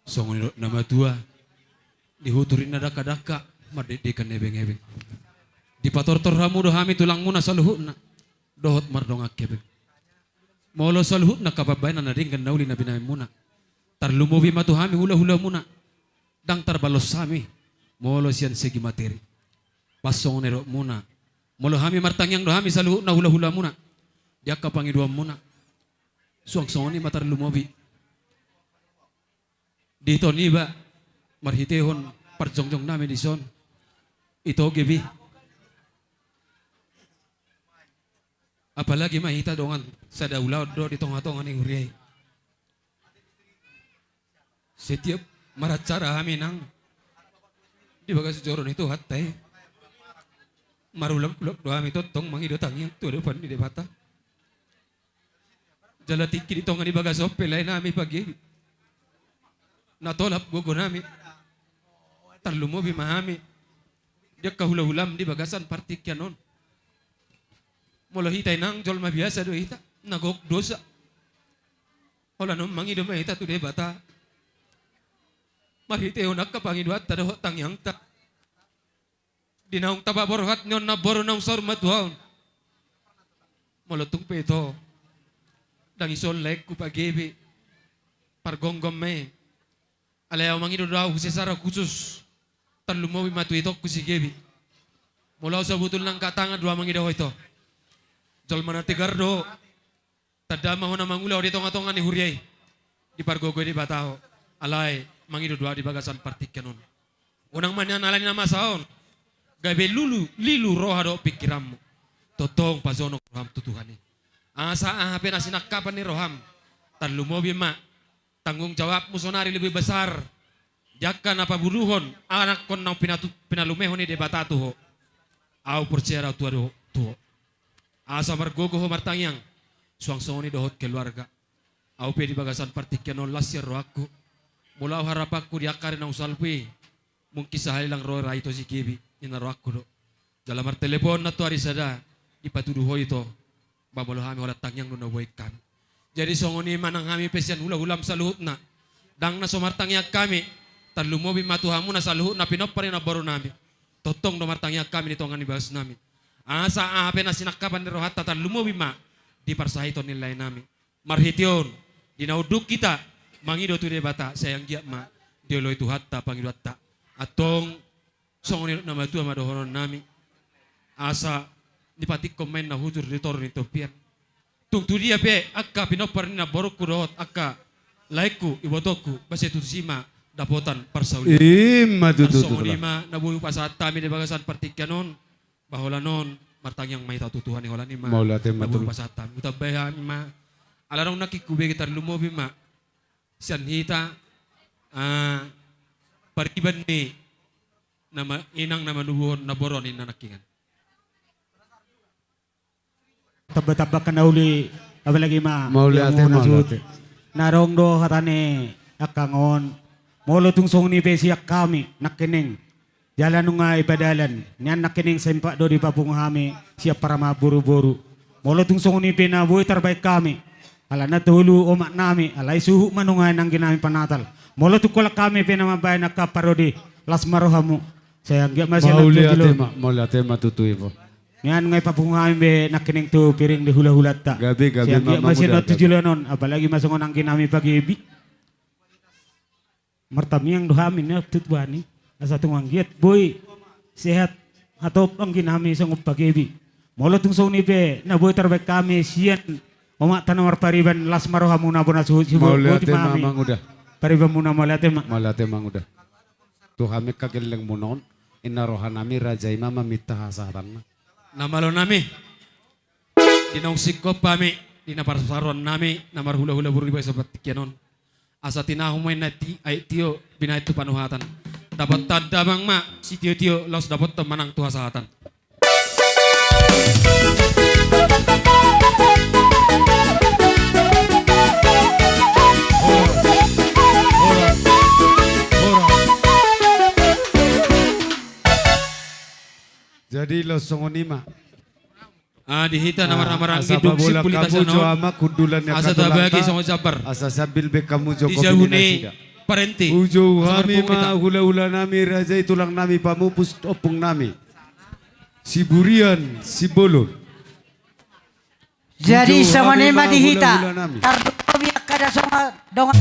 Songon nidok na matua, di hutur i na dangkadangka, mardekdekan ebeng-ebeng. Dipatortor hamu do hami tulangmuna saluhutna, dohot mardongan hepeng. Molo saluhutna angka pambahenan na denggan na uli na binahenmuna, tarlumobi ma tu hami hulahulamuna. Ndang tarbalos hami molo sian segi materi. Pas songon na nidokmuna, molo hami martangiang do hami saluhutna hulahulamuna di angka pangidoanmuna. Suang songon i ma tarlumobi di ito niba marhitehon parjongjong nami dison, ito gebi. Apalagi ma hita dongan sada ulaon do di tongatonga ni huria i. Setiap maracara hami nang di bagas joro ni Tuhanta i, marulak-ulak do hami tongtong mangido tangiang tu adopan ni Debata. Jala tingki di tonga ni bagas on pe lae nami pagebi, na tolap gogo nami. Tarlumobi ma hami di angka hulahulam di bagasan partingkian on. Molo hita i nang jolma biasa do hita, na gok dosa. Holan on mangido ma hita tu Debata marhitehon angka pangidoanta dohot tangiangta. Di naung taba borhat ni on na boru naung saur matua on. Molo tung pe ito, ndang ison laengku pagebi, pargomgom ma i. Alai ahu mangido do ahu secara khusus, tarlumobi ma tu itongku si Gebi. Molo ahu sabotulna angka tangan do ahu mangido ho ito. Jolma na tegar do ho. Tanda ma ho na mangula ho di tongatonga ni huria i. Dipargogoi Debata ho. Alai mangido do ahu di bagasan partingkian on. Unang ma nian alani na masa on gabe lulu, lilu roha dohot pingkiranmu. Tongtong pajonok roham tu Tuhan i. Asa aha pe na sinangkapan ni roham, tarlumobi ma tanggung jawabmu sonari lebih besar di angka na paburuhon anakkon naung pinatu-, pinalumehon ni Debata tu ho. Ahu porsea do ahu tu ho, tu ho. Asa margogo ho martangiang, suang songon i dohot keluarga. Ahu pe di bagasan partingkian on las sian rohangku. Molo ahu harapanku di angka ari naung salpu i, mungkin sahali lang ro ra ito si Gebi, ninna rohangku do. Jala martelepon nantoari sada, dipatudu ho ito. Ba molo hami holan tangiang do na huboan hami. Jadi songon i ma nang hami pe sian hulahulam saluhutna. Ndang na so martangiang hami, tarlumobi ma tu hamuna saluhutna pinompar ni namboru nami. Tongtong do martangiang hami di tonga ni bagas nami. Asa aha pe na sinangkapan ni rohanta tarlumobi ma di parsahiton ni lae nami. Marhite on, di na unduk hita mangido tu Debata, sai anggiat ma dioloi Tuhanta pangidoanta. Antong songon i na matua ma dohonon nami. Asa dipatingkon ma inna hujur di toru ni tompian. Tung tu dia pe angka pinompar ni namborungku dohot angka laengku, ibotongku, ba sai tusi ma dapotan parsaulian. Ima tutu. Songon i ma na boi hupasahat hami di bagasan partingkian on. Ba holan on martangiang ma hita tu Tuhan i, holan i ma. Mauliate ma tutu. Hupasahat hami, hutambai hami ma. Ala adong nangkin hubege, tarlumobi ma sian hita, ah, pariban ni na ma-, inang na manubuhon na borok ni na nangkiningan. Tamba-tamba angka na uli, apalagi ma. Mauliate, mauliate. Na adong do hata ni angka on. Molo tung songon i pe sian hami nangkining, jala nunga i padalan nian nangkining, sempak do dipapungu hami sian paramaham boru-boru. Molo tung songon i pe na boi tarbaen hami, alana tolu omak nami, alai suhut ma nunga i nangkin nami panatal. Molo tung holan hami pe na mambaen angka parodi, las ma rohamu. Sai anggiat ma sian. Mauliate ma, mauliate ma tutu, Ibu. Nian nunga i papungu hami be nangkining tu piring di hula-hulanta. Gabe, gabe. Sai anggiat ma sian on tu joloan on, apalagi ma songon nangkin nami pagebi. Martangiang do hami na tu Tuhan i, asa tung anggiat boi sehat hatop anggi nami songon pagebi. Molo tung songon i pe na boi tarbaen hami sian omakta na marpariban, las ma rohamuna bona suhut. Mauliate ma, Manguda. Paribanmuna, mauliate ma. Mauliate, Manguda. Tu hami angka gellengmuna on, inna roha nami raja i ma maminta hasahatanna. Na malo nami. Di naung singkop hami, di na parsaroan nami na marhula-hula boru di bagasan partingkian on. Asa tinahu ma inna ti-, aek tio binahen tu panuhatan. Dapotan damang ma sitio-tio, laos dapotan ma nang tu hasahatan. Jadi laos songon i ma. Ah, di hita na marhahamaranggi, dung simpul hita sian on, asa tabagi songon jambar. Asa sambil be hamu jo di jabu ni parente. Hujou hami ma hula-hula nami, raja i tulang nami, pamupus ompung nami. Siburian, Simbolon. Jadi songon i ma di hita. Tarlumobi angka na songon dongan.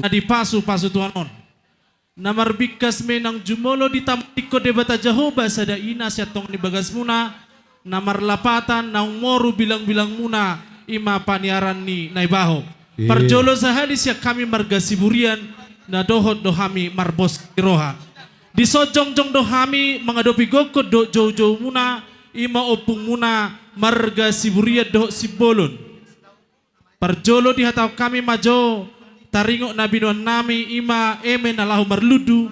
Na dipasu-pasu Tuhan on. Na marbingkas ma i nang jumolo ditambathon Debata Jahowa sada ina sian tonga ni bagasmuna, na marlapatan naung moru bilang-bilangmuna, i ma paniaran ni Naibaho. Parjolo sahali sian hami marga Siburian, na dohot do hami marbos ni roha. Dison jongjong do hami mangadopi gokhon dohot joujoumuna, i ma ompungmuna marga Siburian dohot Simbolon. Parjolo dihatahon hami ma jo taringot na binoan nami, i ma eme na laho marlundu.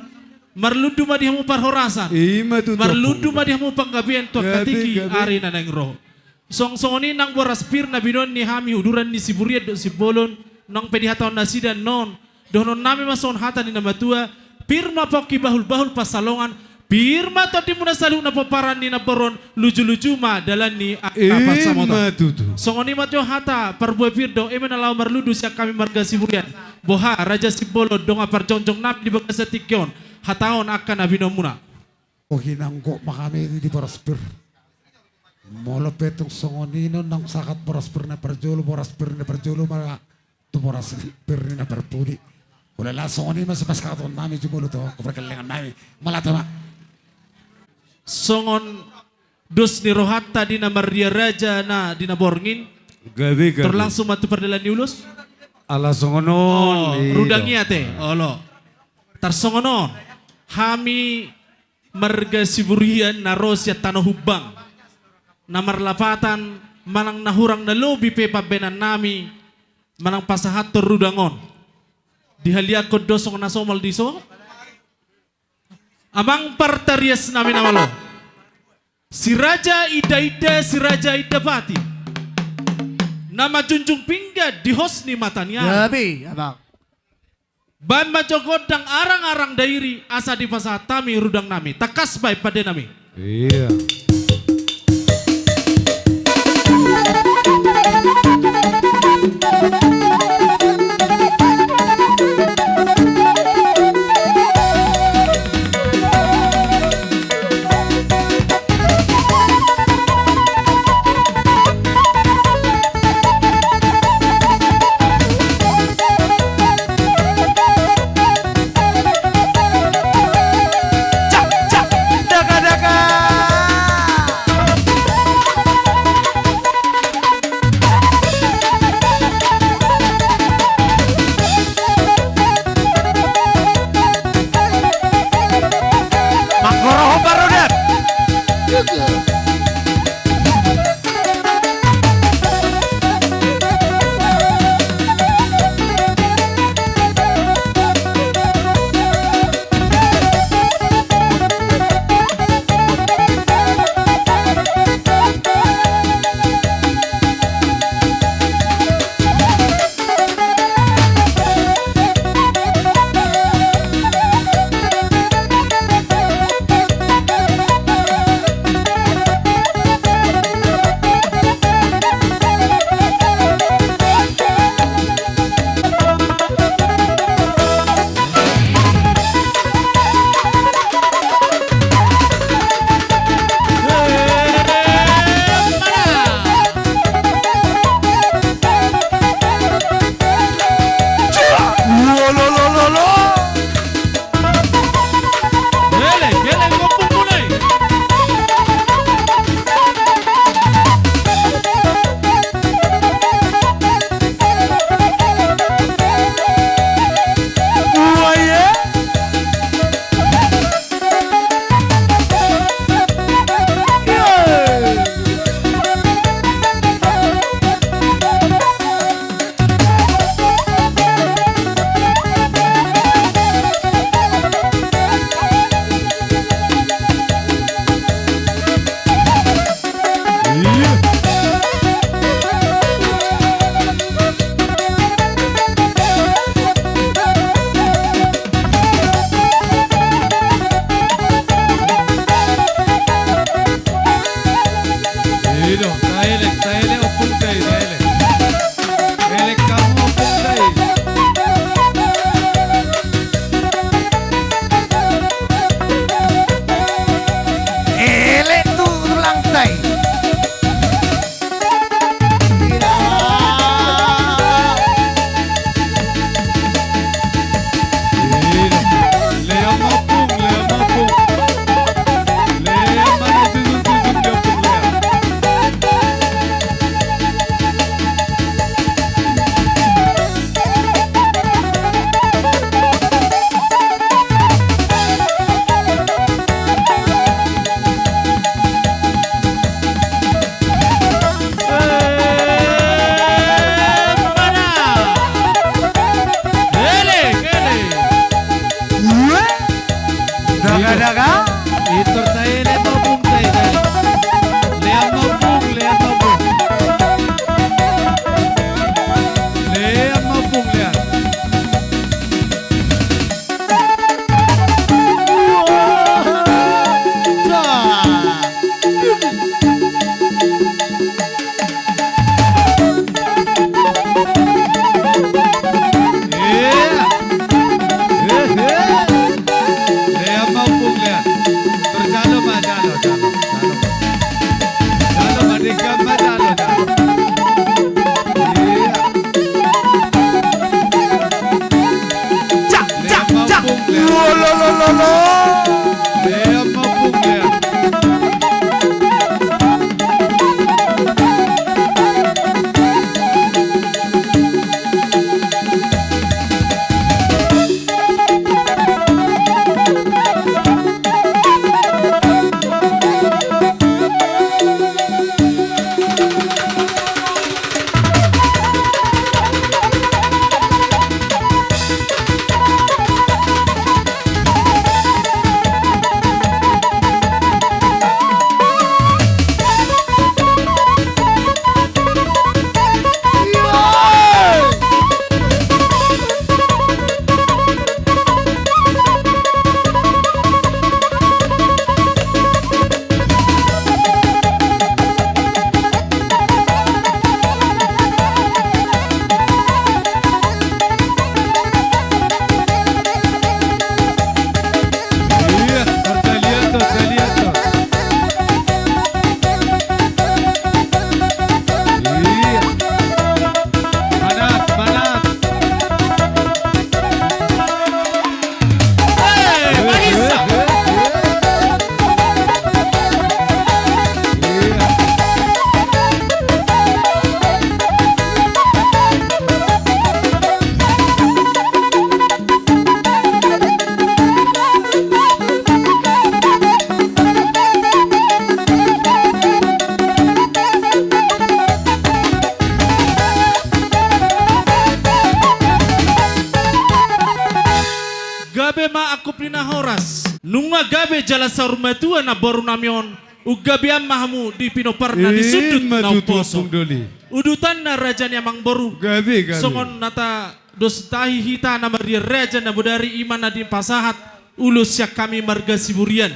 Marlundu ma di hamu parhorasan. I ma tutu. Marlundu ma di hamu panggabean tu angka tingki ari na naeng ro. Songon songon i nang boras pir na binoan ni hami uduran ni Siburian dohot Simbolon, nang pe dihatahon nasida annon, dohonon nami ma songon hata ni na matua: Pir ma pongki, bahul-bahul pansalongan, pir ma tondimuna saluhutna pomparan ni namboru on, luju-luju ma dalan ni angka pansamotan. I ma tutu. Songon i ma jo hata parbue pir dohot eme na laho marlundu sian hami marga Siburian. Boha, Raja Simbolon, dongan parjongjong nami di bagasan tingki on, hatahon angka na binoanmuna. O, hinanggok ma hami di boras pir. Molo pe tung songon i non, nang sahat boras pir na parjolo, boras pir na parjolo ma tu boras pir na parpudi. Ulaon songon i ma sipasahaton nami jumolo tu angka pargellengan nami. Mauliate ma. Songon dos ni rohanta di na marria raja na di na borngin. Gabe, gabe. Tor langsung ma tu pardalan ni ulos. Ala songon on. Oh, i do. Rudang i ate. Olo. Tarsongon on. Hami marga Siburian na ro sian Tano Humbang, na marlapatan manang na hurang na lobi pe pambahenan nami manang pasahathon rudang on, dihaliangkon do songon na somal dison. Amang partarias nami na malo, Si Raja Inda-inda, Si Raja Indapati, na manjunjung pinggan di hos ni mata ni ari. Gabe, abang. Baen ma jo gondang arang-arang dairi asa dipasahat hami rudang nami. Tangkas baen pande nami. Iya. Ada ka? Itor tahe, lean ma ompung tahe, tahe. Lean ma ompung, lean ma ompung. Lean ma ompung, lean. Iya. Hehe. Lean ma ompung, lean. Terjalo ma, jalo, jalo, jalo. Jalo ma, denggan ma, jalo, jalo. Iya. Cak, cak, cak. Lean ma ompung, lean. Lo, lo, lo, lo, lo. Lean ma ompung, lean. Iya, terjalian tuh, terjalian tuh. Iya. Manat, manat. Hei, Marisa. Gabe ma angkup ni na horas. Nunga gabe jala saur matua namboru nami on, unggabean ma hamu di pinomparna di sundut na umposo. Ima tutu, Ompung Doli. Udutanna raja ni amangboru. Gabe, gabe. Songon na tados tahi hita na marria raja na bodari, ima na dipasahat ulos sian hami marga Siburian.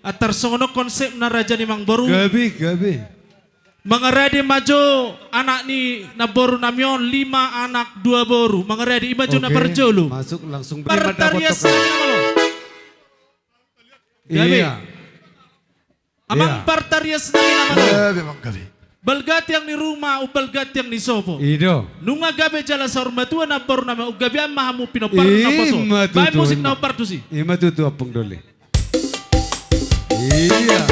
Antar songon on konsepna raja ni amangboru. Gabe, gabe. Mangarade ma jo anak ni namboru nami on, lima anak dua boru. Mangarade, ima jo na parjolo. Oke, masuk langsung beri mata. Partarias nami na malo. Gabe. Iya. Amang, iya, partarias nami na malo. Gabe, Amang, gabe. Balga tiang ni ruma, umbalga tiang ni sopo. I do. Nunga gabe jala saur matua namboru nami on, unggabean ma hamu pinomparna na umposo. Ima tutu, ima. Baen musik na hombar tusi. Ima tutu, Ompung Doli. Iya.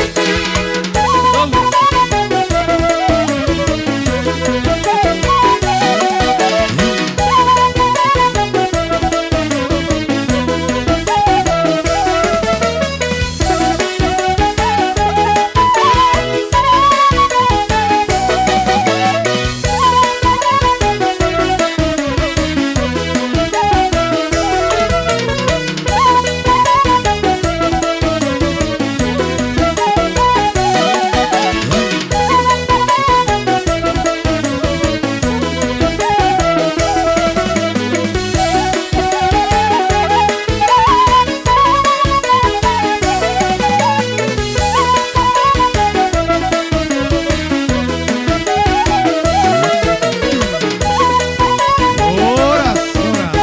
Horas, horas,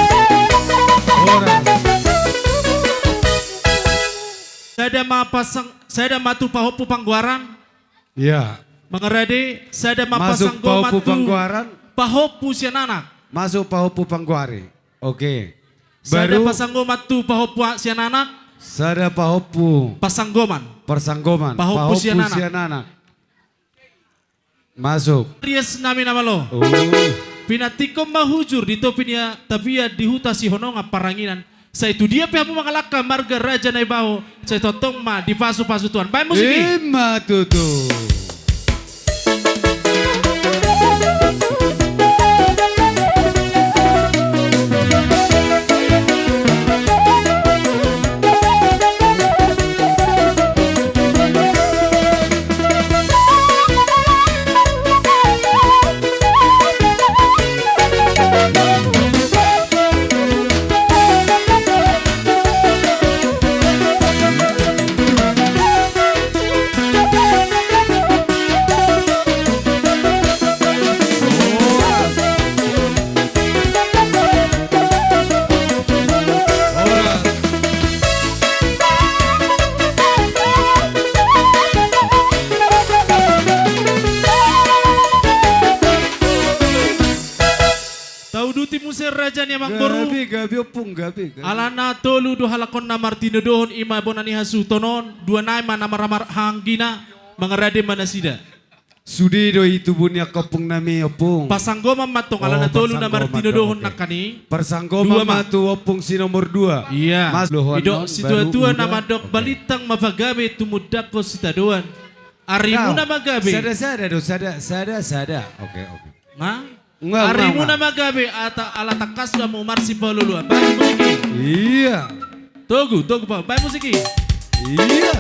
horas. Sada ma pasang, sada ma tu pahompu panggoaran. Iya. Mangarade, sada ma pasanggoman tu pahompu sian anak. Masuk pahompu panggoari. Oke. Sada pasanggoman tu pahompu sian anak. Sada pahompu. Pasanggoman. Pasanggoman. Pahompu sian anak. Masuk. Rias nami na malo. Oh. Pinantikhon ma hujur di topi ni tapian di huta Sihonongan Paranginan. Sai tu dia pe hamu mangalangka marga Raja Naibaho, sai tongtong ma dipasupasu Tuhan. Baen musik i. Ima tutu. Raja ni amangboru. Gabe, gabe, ompung, gabe, gabe. Alana tolu do halak on na martinodohon, i ma bona ni hasuhuton on, dua nai ma na marhaha anggina, mangarade ma nasida. Sude do i tubu ni angka ompung nami, ompung. Pasanggoman ma antong, alana tolu na martinodohon nangkin i. Parsanggoman ma tu ompung si nomor dua. Iya. Mas, lohoan didok situatua na mandok, balintang ma pagabe tumundalhon sitadoan. Arimuna ma gabe. Sada, sada do, sada, sada, sada. Oke, oke. Nga? Nga, nga, nga. Arimuna ma gabe ata ala tangkas do hamu marsipaolooloan. Bahen musik i. Iya. Togu, togu, bahen musik i. Iya.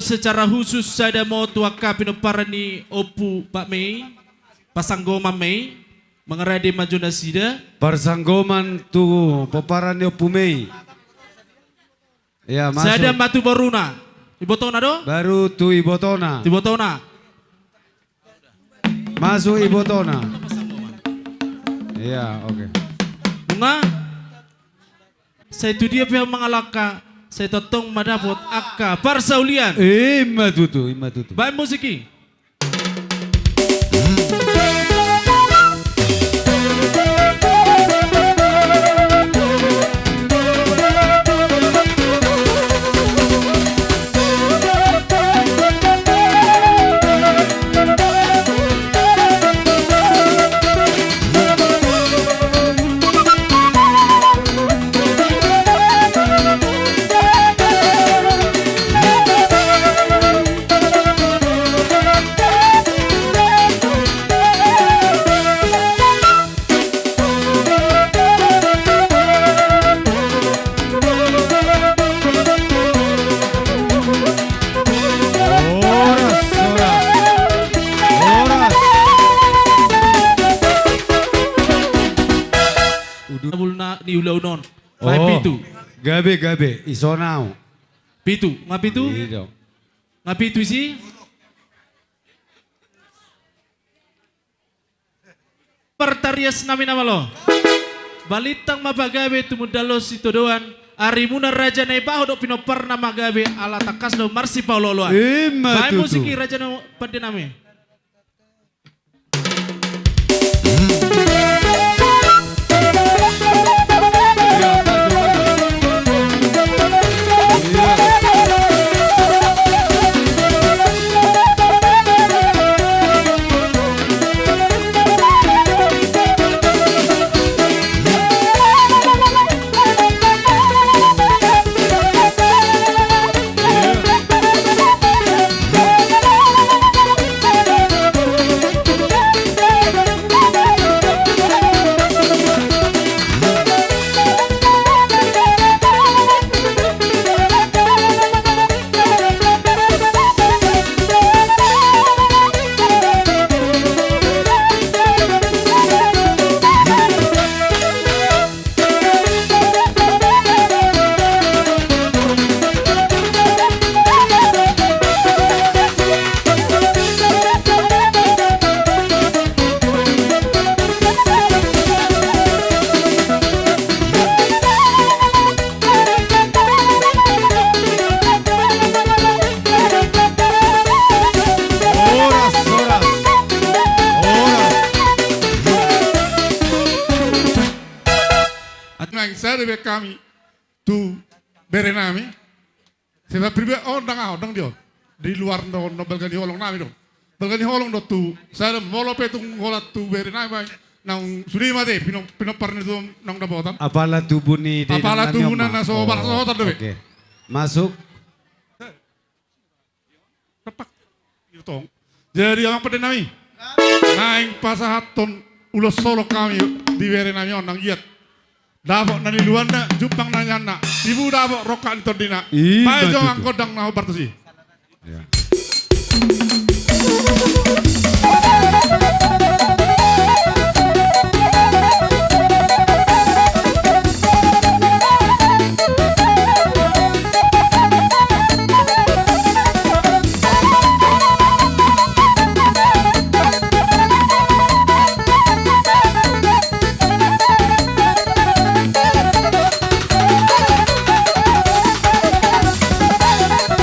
Secara khusus sada ma tu angka pinomparan ni Ompu Pak Mei, pasanggoman ma i, mangarade ma jo nasida. Parsanggoman tu pomparan ni Ompu Mei. Ya, masuk. Sada ma tu boruna. Ibotona do? Baru tu ibotona. Tu ibotona. Masuk ibotona. Iya, oke. Nunga? Sai tu dia pe hamu mangalangka, sai tongtong ma dapot angka parsaulian. Ima tutu, ima tutu. Bahen musik i. Horas, horas. Horas. Udu. Tabulna ni ulaon on. Bahen pitu. Gabe, gabe. Isona au. Pitu. Nga pitu? Iya. Nga pitu isi? Partarias nami na malo. Balintang ma pagabe tumundalhon sitadoan, arimuna raja na ibaho dohot pinomparna ma gabe ala tangkas do marsipaolooloan. Ima tutu. Bahen musik i raja na pande nami. Horas, horas. Horas. Atik nai sada be hami tu bere nami. Sebab pribe on dang aho dang di on. Di luar do on balga ni holong nami do. Balga ni holong do tu sada molo pe tung holan tu bere nami baen. Naung sude ma te pino-, pinompar ni tu naung dapotan. Apala tubu ni de apala tubu na so balas hotan do be. Oke. Masuk. Tepak. Itu tong. Jadi amang pande nami. Naeng pasahathon ulos holong hami di bere nami on, nang giat. Dapot na niluanna, jumpang na nianna, tibu dapot rongkap ni tondina. Ima tutu. Baen jo ma gondang na hombar tusi. Ya.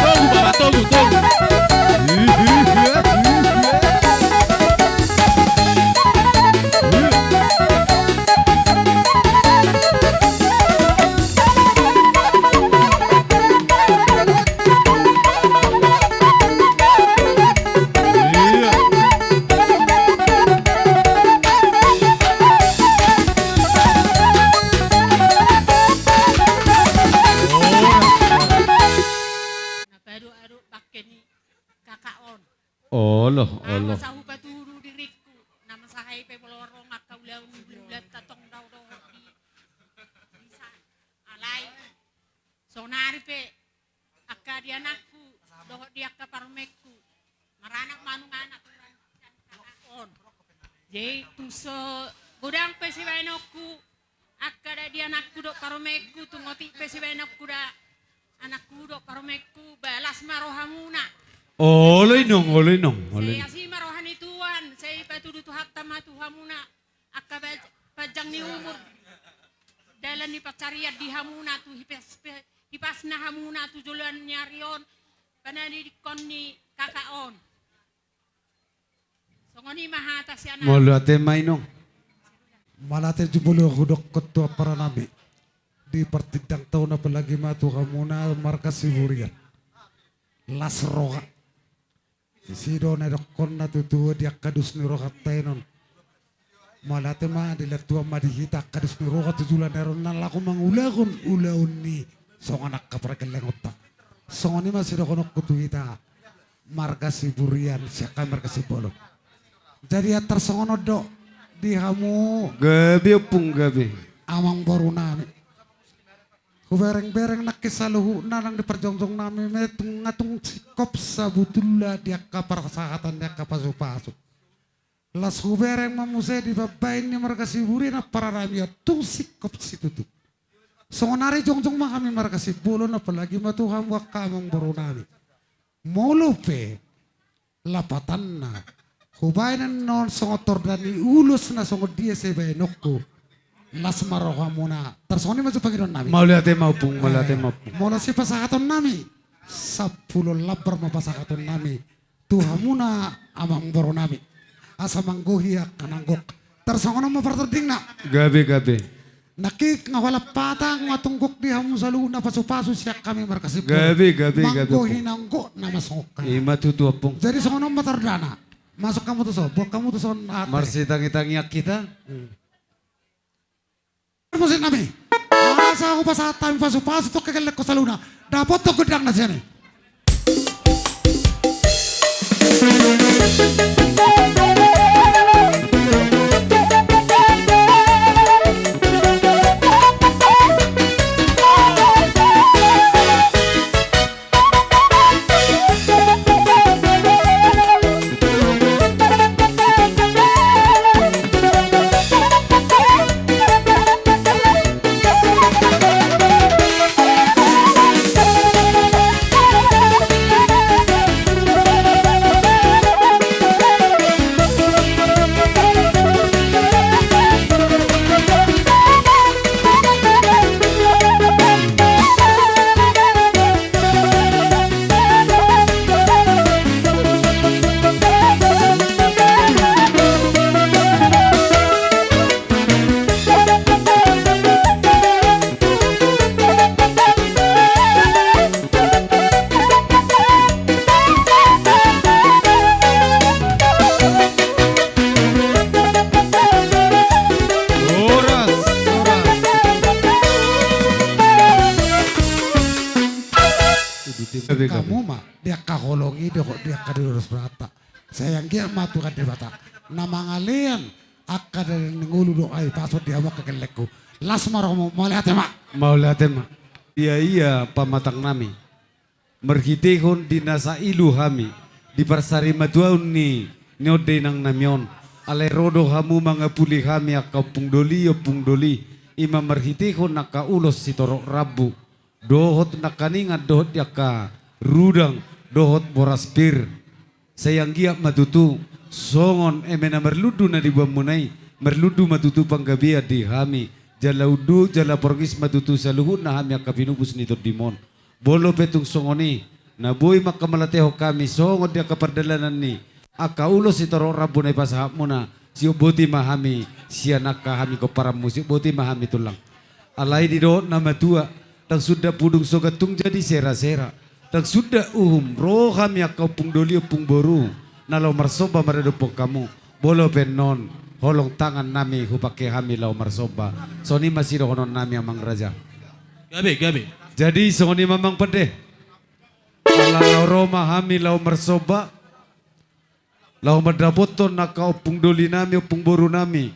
Togu, baba, togu, togu. Na paadop-adop bangke ni kakak on. Olo, olo. Ahu asa hupatudu diringku, na mansai pe molo adong angka ulaon ni hulahulanta tong dao dohot di, di sa-, alai. Saonari pe angka di anakku dohot di angka parumaenku, maranak ma nunga anak on. Jadi tung so godang pe sibaenonku, angka da di anakku dohot parumaenku, tung otik pe sibaenonku da anakku dohot parumaenku, ba las ma rohamuna. Olo inong, olo inong, olo inong. Sai asi ma roha ni Tuhan, sai patudu Tuhanta ma tu hamuna. Angka baj-, panjang ni umur, dalan ni pansarian di hamuna tu hipas-, pe-, hipasna hamuna tu joloan ni ari on, pandidikkon ni kakak on. Songon i ma hata sian ahu. Mauliate ma inong. Mauliate jumolo hudokkon tu ampara nami. Di partindangta on apalagi ma tu hamuna marga Siburian. Las roha. Disi do na nidokkonna tutu di angka dos ni rohanta i non. Mauliate ma, dilehon Tuhan ma di hita angka dos ni roha tu joloan ni ari on na laho mangulahon ulaon ni songon angka pargellengonta. Songon i ma sidohononku tu hita marga Siburian, sian hami marga Simbolon. Jadi antar songon on do di hamu. Gabe ompung, gabe. Amangboru nami. Huberengbereng nangkin saluhutna nang di parjongjong nami ma tung, nga tung singkop sabutulna di angka parsahatan ni angka pasupasu. Laos hubereng ma muse di bambaen ni marga Siburian ampara nami on tung singkop situtu. Songon ari jongjong ma hami marga Simbolon, apalagi ma tu hamu angka amangboru nami. Molo pe lapatanna hubaen annon songon torda ni ulos na songon dia sibaenonku. Las ma rohamuna. Tarsongon i ma jo pangidoan nami. Mauliate ma ompung, mauliate ma ompung. Molo sipasahaton nami sampulu lambar ma pasahaton nami tu hamuna amangboru nami, asa manggohi angka na gok. Tarsongon on ma partordingna. Gabe, gabe. Nangkin nga hualumpang, nga tung gok di hamu saluhutna pasupasu sian hami marga Simbolon. Gabe, gabe, gabe. Manggohi na gok nama songon i. Ima tutu ompung. Jadi songon on ma tordana. Masuk hamu tu son, boan hamu tu son ate. Marsitangitangian hita. Hmm. Musik nami. Asa hupasahat hami pasupasu tu hagellengkon saluhutna. Dapothon gondangna sian i. Horas, horas. Hamu ma di angka holong i dohot di angka dua ratus berata. Sai anggiat ma Tuhan Debata na mangalean angka dada ni ngolu dohot ai, tason di hamu angka gellengku. Las ma rohamu, mauliate ma. Mauliate ma. Ia, ia, pamatang nami. Marhitehon di na sailu hami, di parsarimatuaon ni, ni on da inang nami on. Alai ro do hamu mangapuli hami angka ompung doli, ompung doli. I ma marhitehon angka ulos sitorop rambu. Dohot nangkaningan, dohot di angka rudang, dohot boras pir. Sai anggiat ma tutu, songon eme na marlundu na diboanmuna i, marlundu ma tutu panggabean di hami, jala undu, jala porgis ma tutu saluhutna hami angka pinupus ni tondimon. Molo pe tung songon i, na boi mangkamelatehon hami songon di angka pardalanan ni angka ulos sitorop rambu na ipasahatmuna, siop boti ma hami sian angka hami pomparanmu, siop boti ma hami tulang. Alai didok na matua, ndang suda pudung so gantung jadi sera-sera. Ndang suda uhum, ro hami angka ompung doli ompung boru, na laho marsomba maradophon hamu. Molo pe annon, holong tangan nami hupangke hami laho marsomba. Songon i ma sidohonon nami, amang raja. Gabe, gabe. Jadi songon i ma, amang pande. Ala laho ro ma hami laho marsomba, laho mandapothon angka ompung doli nami, ompung boru nami.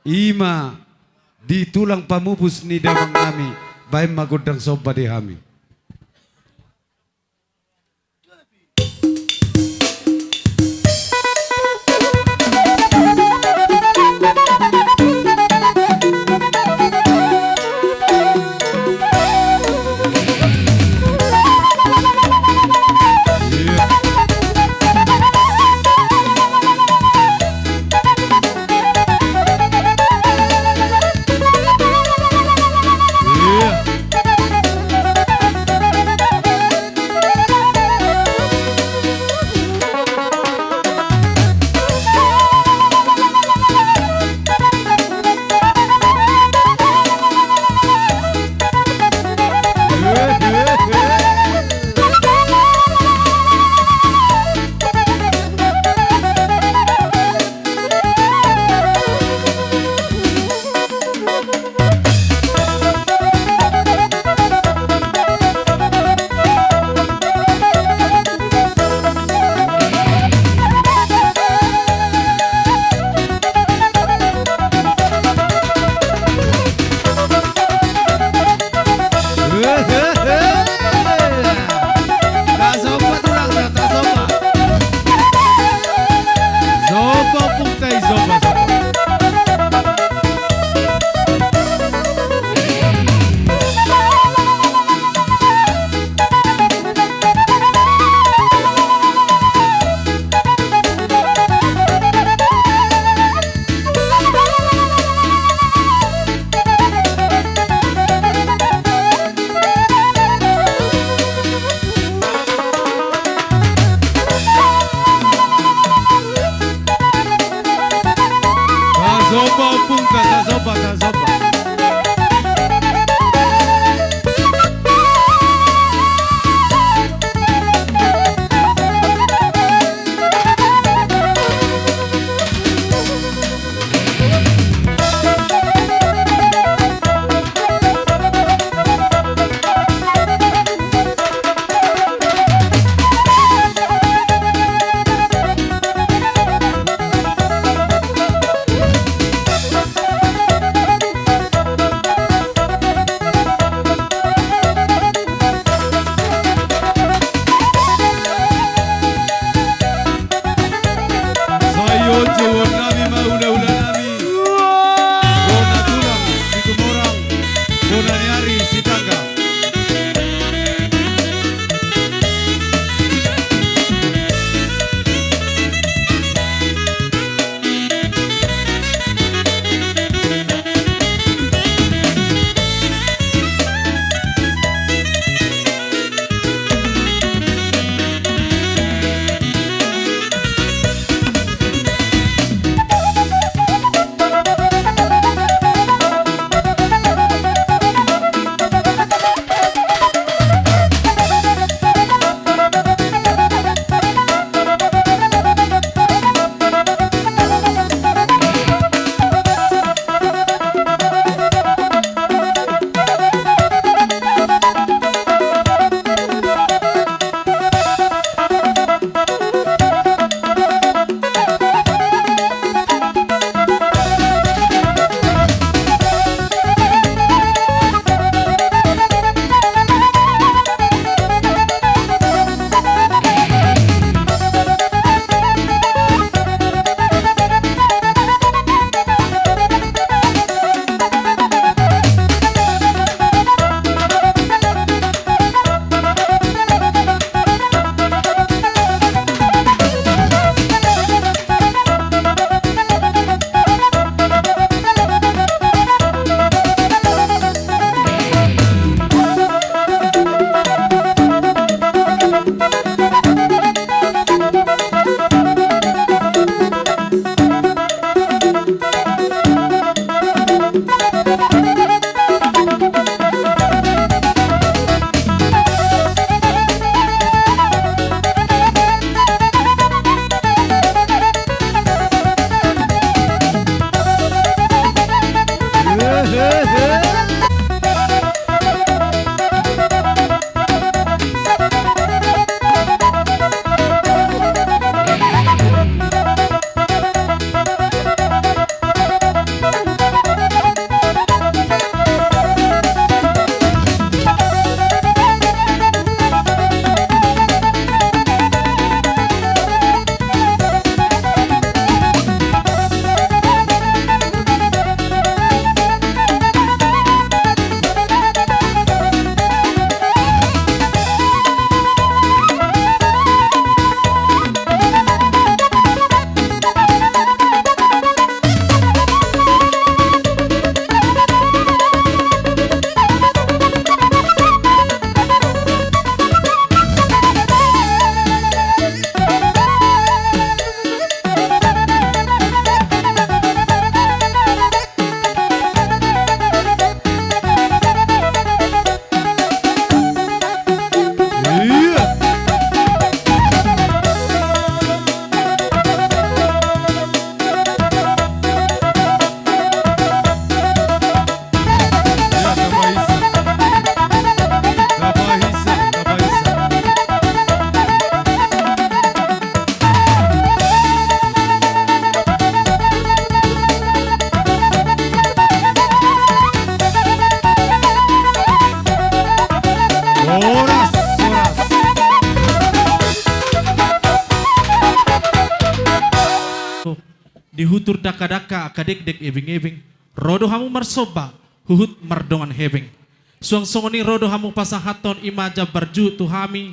I ma di tulang pamupus ni damang nami, baen ma gondang somba di hami. Horas, horas. Di hutur dakka-dakka angka dekdek ebeng-ebeng, ro do hamu marsomba, huhut mardongan hepeng. Suang songon i ro do hamu pasahathon i ma jambar juhut tu hami,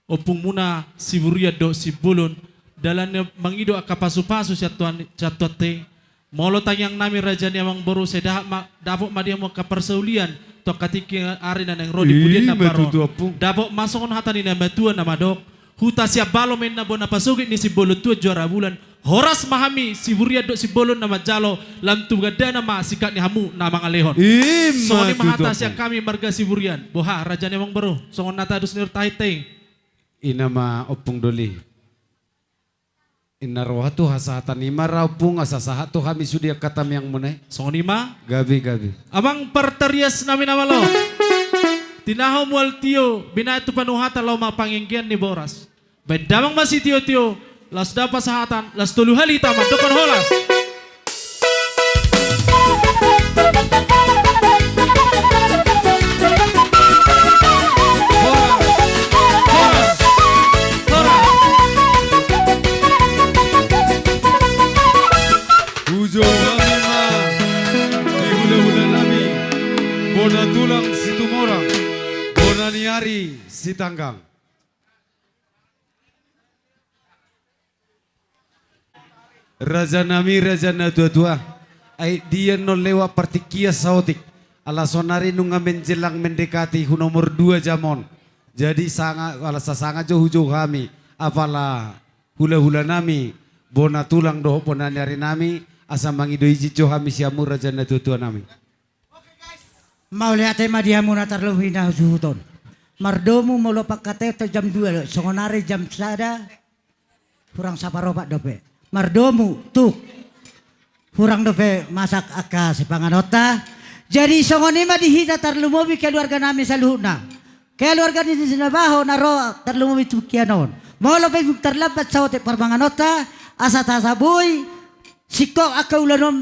ompungmuna Siburian dohot Simbolon, dalanna mangido angka pasu-pasu sian Tuhan, sian Tuhanta i. Molo tangiangnami raja ni amangboru, sai dapot ma, dapot ma di hamu angka parsaulian tu angka tingki ari na naeng ro di pudian na baru on. Ima tutu, Ompung. Dapot ma songon hata ni na matua na mandok: Huta Siambalo ma inna bona pasogit ni Simbolon tuan juara bulan. Horas ma hami Siburian dohot Simbolon na manjalo, lam tu gandana ma singkat ni hamu na mangalehon. Ima tutu, Ompung. Songon i ma hata sian hami marga Siburian. Boha raja ni amangboru, songon na tadus ni urtahinta i. Ima ma, Ompung Doli. Inna roha tu hasahatan i ma ra, Ompung, asa sahat tu hami sude angka tangiangmuna i. Songon i ma. Gabe, gabe. Amang partariasnami na malo. Tinahu mual tio, binahen tu panuhatan, laho ma panganggian ni boras. Baen damang ma sitio-tio, laos dapot sahatan, laos tolu hali hita mandokkon horas. Hujou hami ma di hula-hula nami, bona tulang Situmorang, bona ni ari Sitanggang. Raja nami, raja na tua-tua. Ai dia annon lewat partingkian saotik. Ala saonari nunga menjelang mendekati hu nomor dua jam on. Jadi sanga, ala sasanga jo hujou hami. Apala hula-hula nami, bona tulang dohot bona ni ari nami, asa mangido izin jo hami sian hamu raja na tua-tua nami. Mauliate ma di hamu na tarlumobi na hasuhuton. Mardomu molo pangkataion jam dua do, songon ari jam sada hurang saparopat dope. Mardomu tuk. Hurang dope masak angka sipanganonta. Jadi songon i ma di hita tarlumobi keluarga nami saluhutna. Keluarga ni Sinabaho na ro tarlumobi tingki on. Molo pe tarlambat saotik parmanganonta, asa tasaboi singkop angka ulaon on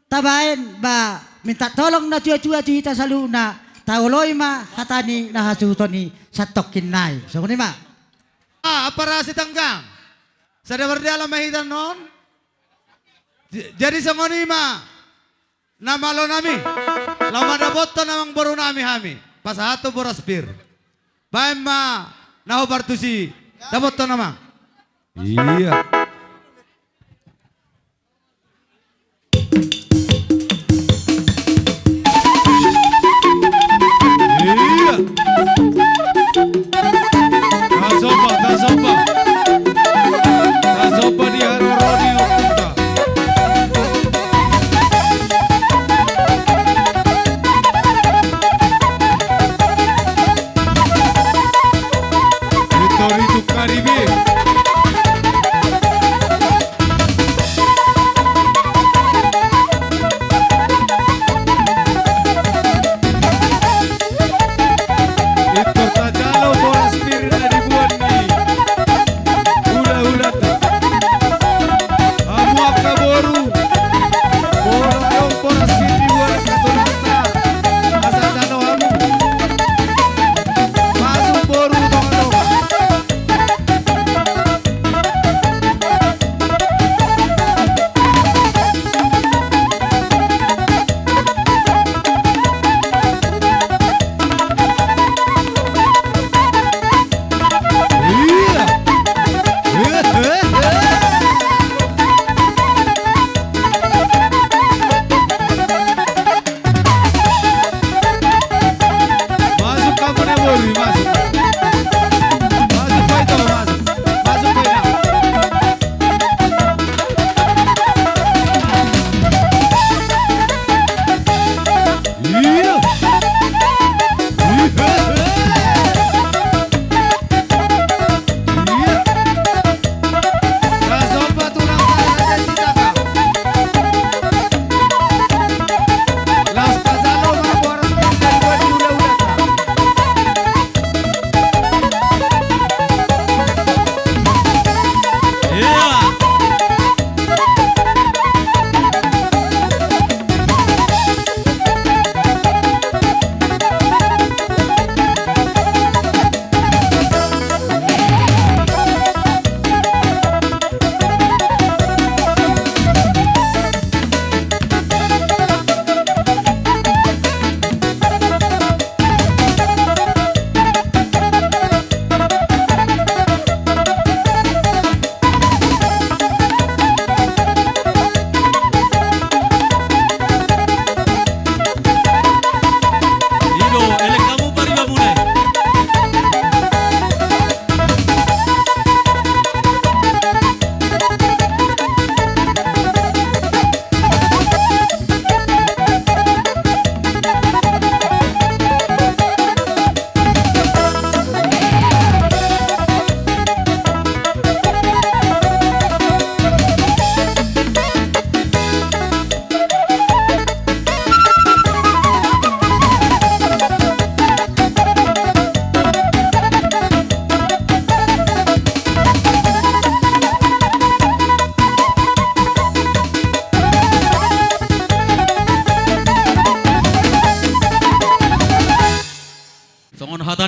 tabaen, ba minta tolong na tua-tua tu hita saluhutna, taoloi ma hata ni na hasuhuton i santongkin nai. Songon i ma. Ah, ampara Sitanggang. Sada mardalan ma hita annon. J-, jadi songon i ma. Na malo nami. Laho ma dapothon amangboru nami hami. Pasahathon boras pir. Baen ma na hombar tusi. Dapothon nama. Iya. Iya. Tasomba, tasomba. Tasomba di haroro ni ompunta. Victor itu Karibe.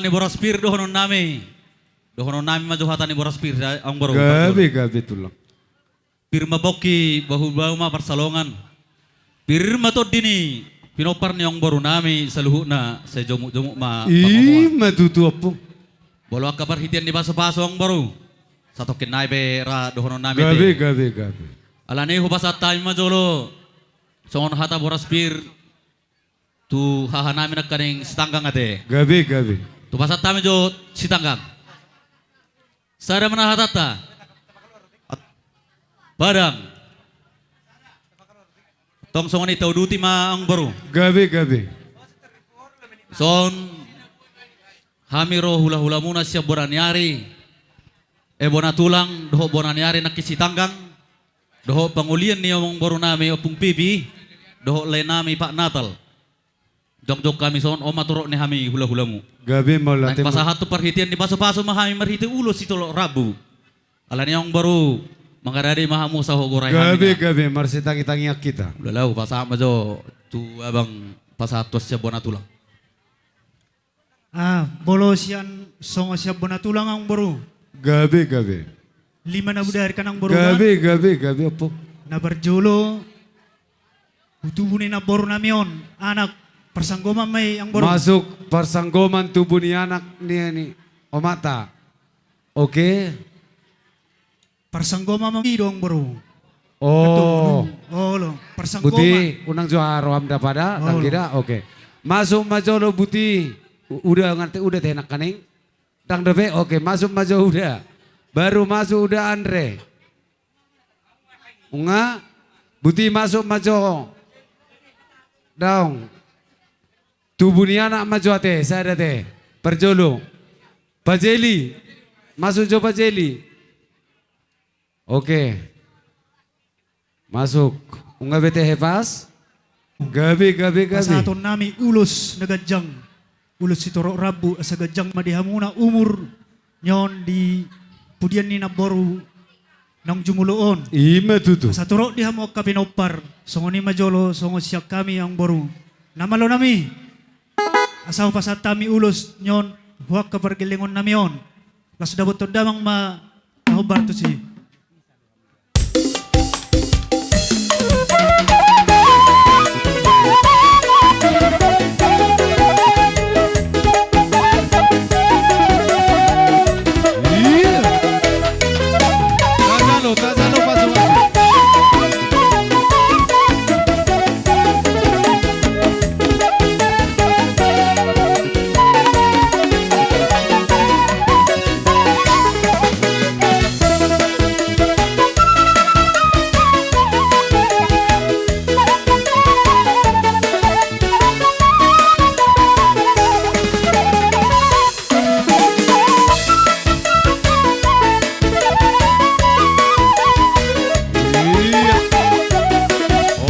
Ni boras pir dohonon nami. Dohonon nami ma jo hata ni boras pir, amang boru. Gabe, gabe tulang. Pir ma pongki, bahu bahu ma parsalongan. Pir ma tondi ni pinompar ni amang boru nami saluhutna, sai jomuk-jomuk ma. I ma tutu, ompung. Molo angka parhitean ni pasu-pasu, amang boru, satongkin nai pe ra dohonon nami. Gabe, gabe, gabe. Alani hupasahat hami ma jolo songon hata boras pir tu haha nami nangkaning Sitanggang ate. Gabe, gabe. Hupasahat hami jo Sitanggang. Sada ma na hatanta. At-, padang. Tong songon i, tauduti ma, amang boru. Gabe, gabe. Son hami ro hula-hulamuna sian bona ni ari. E, bona tulang dohot bona ni ari nangkin Sitanggang. Dohot pangolian ni amang boru nami Ompung Pipi, dohot lae nami Pak Natal. Jongjong hami son, on ma torop ni hami hula-hulamu. Gabe ma ulaonmu. Pasahat tu parhitean ni pasu-pasu ma hami marhite ulos sitorop rambu. Alani, amang boru, mangaradei ma hamu, sahogo rai hami. Gabe, gabe, marsitangi-tangian hita. Ulaon, pasahat ma jo tu abang, pasahat tu sian bona tulang. Ah, molo sian, songon sian bona tulang, amang boru. Gabe, gabe. Lima na bodari kan, amang boru. Gabe, gabe, gabe, ompung. Na parjolo, tu tubu ni namboru nami on, anak, parsanggoman ma i, amang boru. Masuk parsanggoman tubu ni anak ni, ni omanta. Oke. Parsanggoman ma i do, amang boru. Oh. Olo, parsanggoman. Buti, unang jo roham da pada, olo, tangki da, oke. Masuk ma jolo Buti, U-, Uda, ngarti Uda te nangkaning. Ndang dope, oke, masuk ma jo Uda. Baru masuk Uda Andre. Nunga, Buti masuk ma jo. Daong. Tubu ni anak ma jo ate, sada te. Parjolo. Pajeli. Masuk jo Pajeli. Oke. Masuk. Nunga be tehe pas? Gabe, gabe, gabe. Pasahaton nami ulos na ganjang. Ulos sitorop rambu, asa ganjang ma di hamuna umur ni on di pudian ni namboru naung jumolo on. I ma tutu. Asa torop di hamu angka pinompar, songon i ma jolo, songon sian hami, amang boru. Na malo nami. Asa hupasahat hami ulos ni on, tu angka pargellengon nami on. Laos dapothon damang ma na hombar tusi. Iya.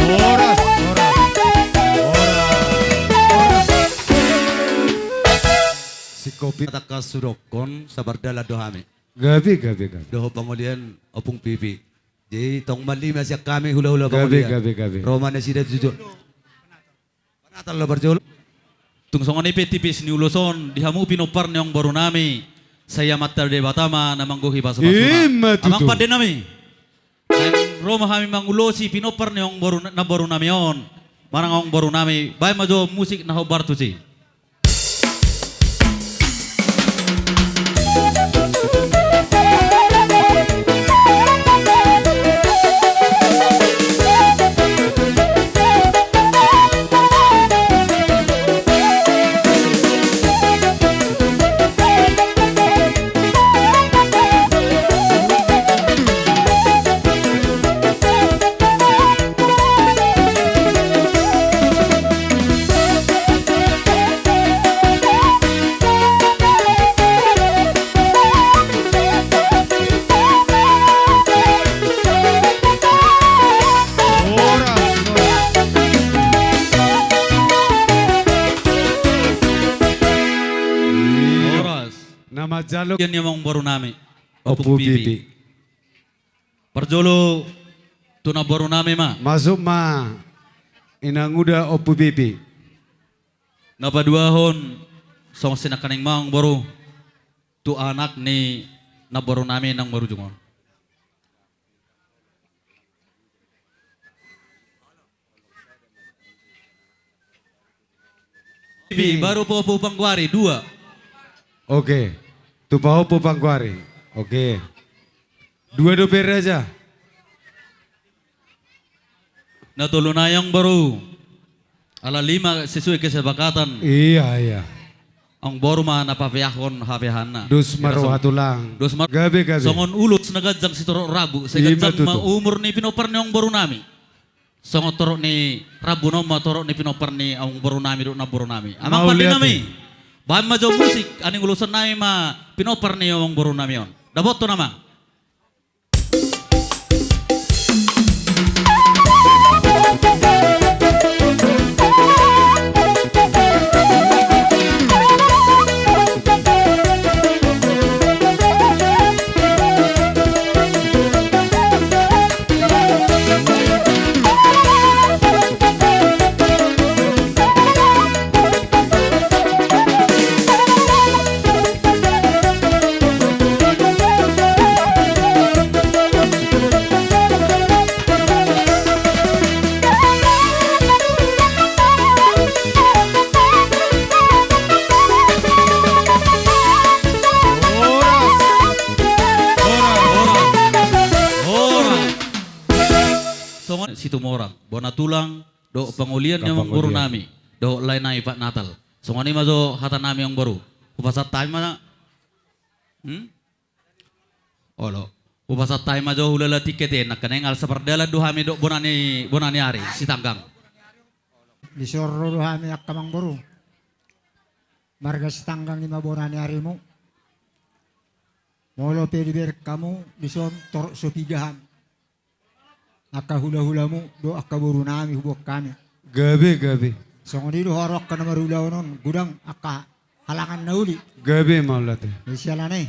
Horas, horas. Horas, horas. Si Kopi. Tangkas hudokkon, sabar dalan do hami. Gabe, gabe, gabe. Dohot pangolian Ompung Pipi. Jadi tong ma lima sian hami hula-hula pangolian. Gabe, gabe, gabe. Ro ma nasida tuju. Panatal do parjolo. Tung songon i pe tipis ni ulos on, di hamu pinompar ni amangboru nami, sai Amanta Debata ma na manggohi pasu-pasuna. I ma tutu. Amang pande nami. Naeng ro ma hami mangulosi pinompar ni amangboru, namboru nami on. Manang amangboru nami, baen ma jo musik na hombar tusi. Horas. Na manjalo. Ia ni amangboru nami. Ompu Pipi. Parjolo tu namboru nami ma. Masuk ma inanguda Ompu Pipi. Na paduahon Songon i nangkaning ma amangboru tu anak ni namboru nami na marujung on. Baru pahompu panggoari dua. Oke. Tu pahompu panggoari. Oke. Dua dope raja. Na tolu nai amangboru. Ala lima sesuai kesepakatan. Iya, iya. Amangboru ma na papeahon hapeahanna. Dos ma roha tulang. Dos ma. Gabe, gabe. Songon ulos na ganjang sitorop rambu. Ima tutu. Sai ganjang ma umur ni pinompar ni amangboru nami. Songon torop ni rambu on ma torop ni pinompar ni amangboru nami dohot namboru nami. Amang pande nami. Baen ma jo musik, aning ulosan nami ma pinompar ni amangboru nami on. Dapothon amang. Songon Situmorang, bona tulang, dohot pangolian ni amangboru nami, dohot lae nami Pak Natal. Songon i ma jo hata nami amangboru. Hupasahat hami ma. Hmm? Olo. Hupasahat hami ma jo hulala tingki ate, nangkaning ala sapardalan do hami dohot bona ni, bona ni ari, Sitanggang. Dison ro do hami angka amangboru. Marga Sitanggang i ma bona ni arimu. Molo pe dibereng hamu, dison torop so piga hami. Angka hulahulamu, dohot angka boru nami huboan hami. Gabe, gabe. Songon i do huroha angka na marulaon on, godang angka halangan na uli. Gabe mauliate. Siala ni i.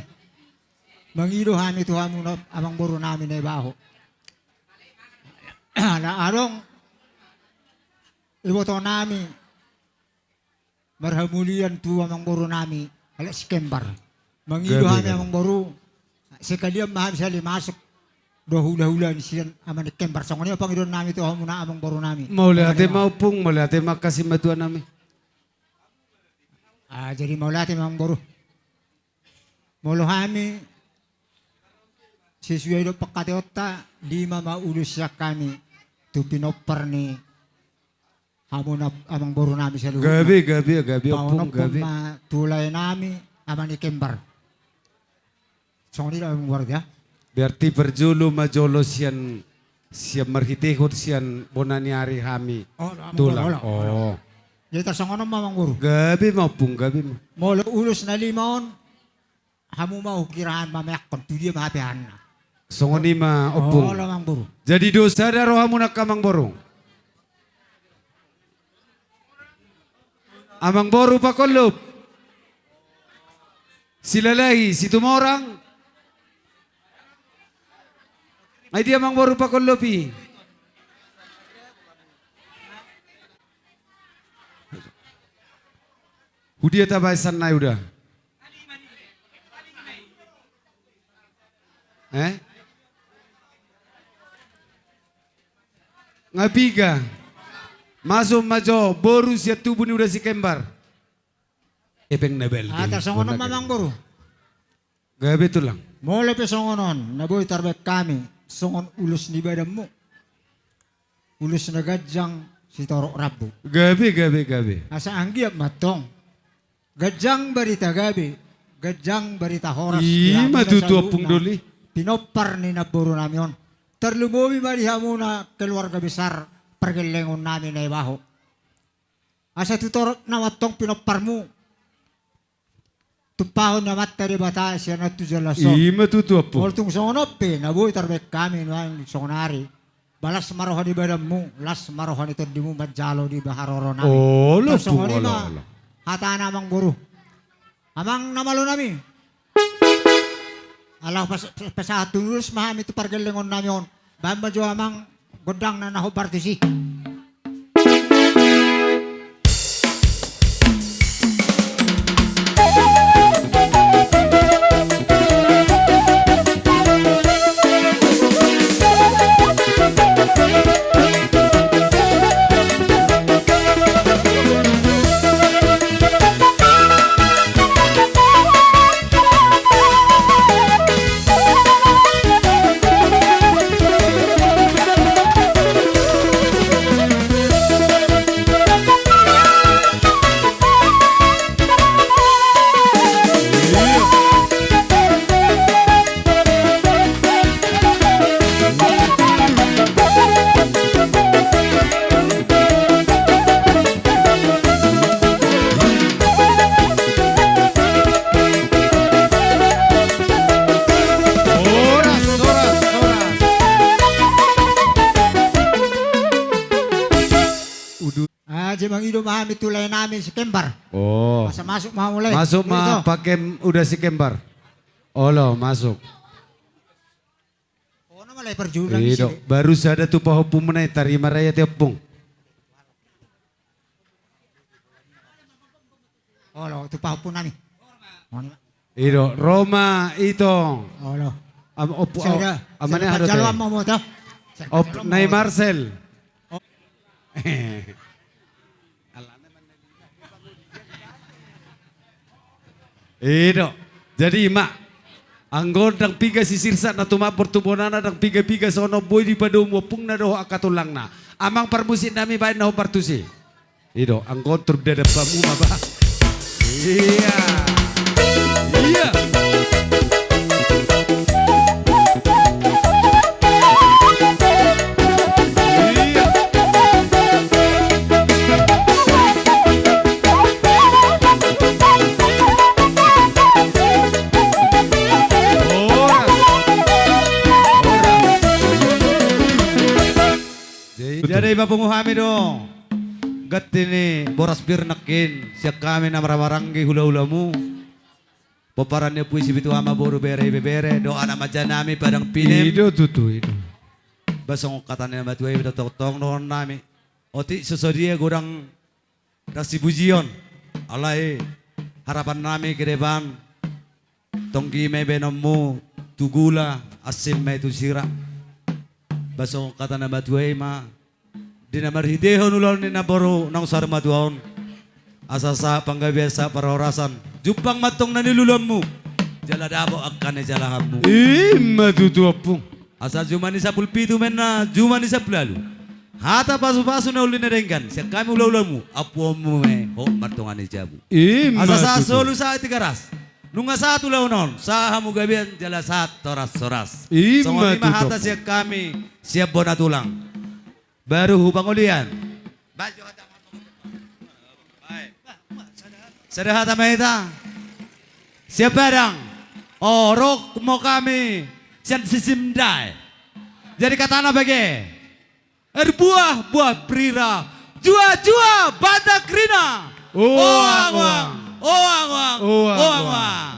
Mangido hami tu hamu na amangboru nami Naibaho. Ala adong iboto nami marhamulian tu amangboru nami, halak Sikembar. Mangido hami amangboru, sekalian ma hami sahali masuk. Dohot hulahula ni sian ama ni Kembar. Songon i ma pangidoan nami tu hamu na amangboru nami. Mauliate ma ompung, mauliate ma angka simatua nami. Ah, jadi mauliate ma amangboru. Molo hami sesuai dohot pangkataionta, lima ma ulos sian hami tu pinompar ni hamu na amangboru nami saluhutna. Gabe, gabe, gabe ompung, gabe. Paonomhon ma tu lae nami, ama ni Kembar. Songon i do amangboru ya. Berarti parjolo ma jolo sian, sian marhitehon sian bona ni ari hami. Olo, amangboru, tulang. Olo, olo. Oh. Jadi tarsongon on ma amangboru. Gabe ma ompung, gabe ma. Molo ulos na lima on, hamu ma hukira hami mameakkon, tu dia ma hapeahanna. Songon i ma ompung. Olo amangboru. Jadi do sada rohamuna angka amangboru. Amangboru Pakollop. Silalahi, Situmorang. Ai dia amangboru Pakollop i? Hudia tabaen sian nai uda? Eh? Nga piga. Masuk ma jo boru sian tubu ni uda Sikembar. Epeng na bal. Ah, tarsongon on ma amangboru. Gabe tulang. Molo pe songon on, na boi tarbaen hami, songon ulos ni badanmu. Ulos na ganjang sitorop rambu. Gabe, gabe, gabe. Asa anggiat ma antong. Ganjang barita gabe, ganjang barita horas. Ima tutu ompung doli. Pinompar ni namboru nami on. Tarlumobi ma di hamuna keluarga besar pargellengon nami Naibaho. Asa tu torop na ma antong pinomparmu. Tumpahon ni Amanta Debata sian on tu joloan on. Ima tutu ompung. Molo tung songon on pe, na boi tarbaen hami nuaeng songon ari. Ba las ma roha ni badanmu, las ma roha ni tondimu manjalo di ba haroro nami. Olo, ompung, olo, olo. Songon i ma hatana amangboru. Amang na malo nami. Ala pas-, pasahat ulos ma hami tu pargellengon nami on. Baen ma jo amang gondangna na hombar tusi. Dua ma hami tu lae nami si Kembar. Oh. Masa masuk ma mulai. Masuk ma pakem uda si Kembar. Olo, masuk. Oh, nama lae parjuru nami. Ido, baru sada tu pahompu muna i, tarima raja te ompung. Olo, tu pahompu nami. Ido, Roma Itong. Olo. Am, op, op, amane haro te. Op, nai Marcel. Oh. Ido. Jadi ima. Anggo ndang piga si Sirsak na tumapor tu bonana, ndang piga-piga songon on boi dipadomu ompungna dohot angka tulangna. Amang parmusik nami, baen na hombar tusi. Ido, anggo on tur dadampamu ma ba. Iya. Iya. Iya. Ora. Ora. Jadi, jadi, papungu hami do. Ganti ni boras bir nangkin, sian hami na marhahamaranggi hula-hulamu. Pomparan ni Ompu i Sipitu Ama, boru, bere, ibebere, dohot anak manjanami, padang pinem. Ido tutu, ido. Ba songon hata ni na matua i, tongtong dohonon nami. Otik so sadia godang rasibujion. Alai harapan nami ke depan, tonggi ma i baenonmu tu gula, asing ma i tu sira. Ba songon hata na matua i ma, di na marhitehon ulaon ni namboru naung saur matua on, asa sahat panggabean, sahat parhorasan, jumpang ma antong na niluluanmu, jala dapot angka na nijalahanmu. Ima tutu, ompung. Asa juma ni sampulu pitu ma inna juma ni sampulu ualu. Hata pasu-pasu na uli na denggan sian hami hula-hulamu, ampuonmu ma i hot martonga ni jabu. Ima tutu. Asa sahat solu sahat Tigaras. Nunga sahat ulaon on, sahat hamu gabean jala sahat horas-horas. Ima tutu, ompung. Songon i ma hata sian hami, sian bona tulang. Baru hupangolian. Baik. Sada hata ma hita. Sian Padang. O, ro ma hami sian Sisindae. Jadi hatana bage. Erbuah-buah prira, jua-jua batak rina. Oang-oang, oang-oang, oang-oang.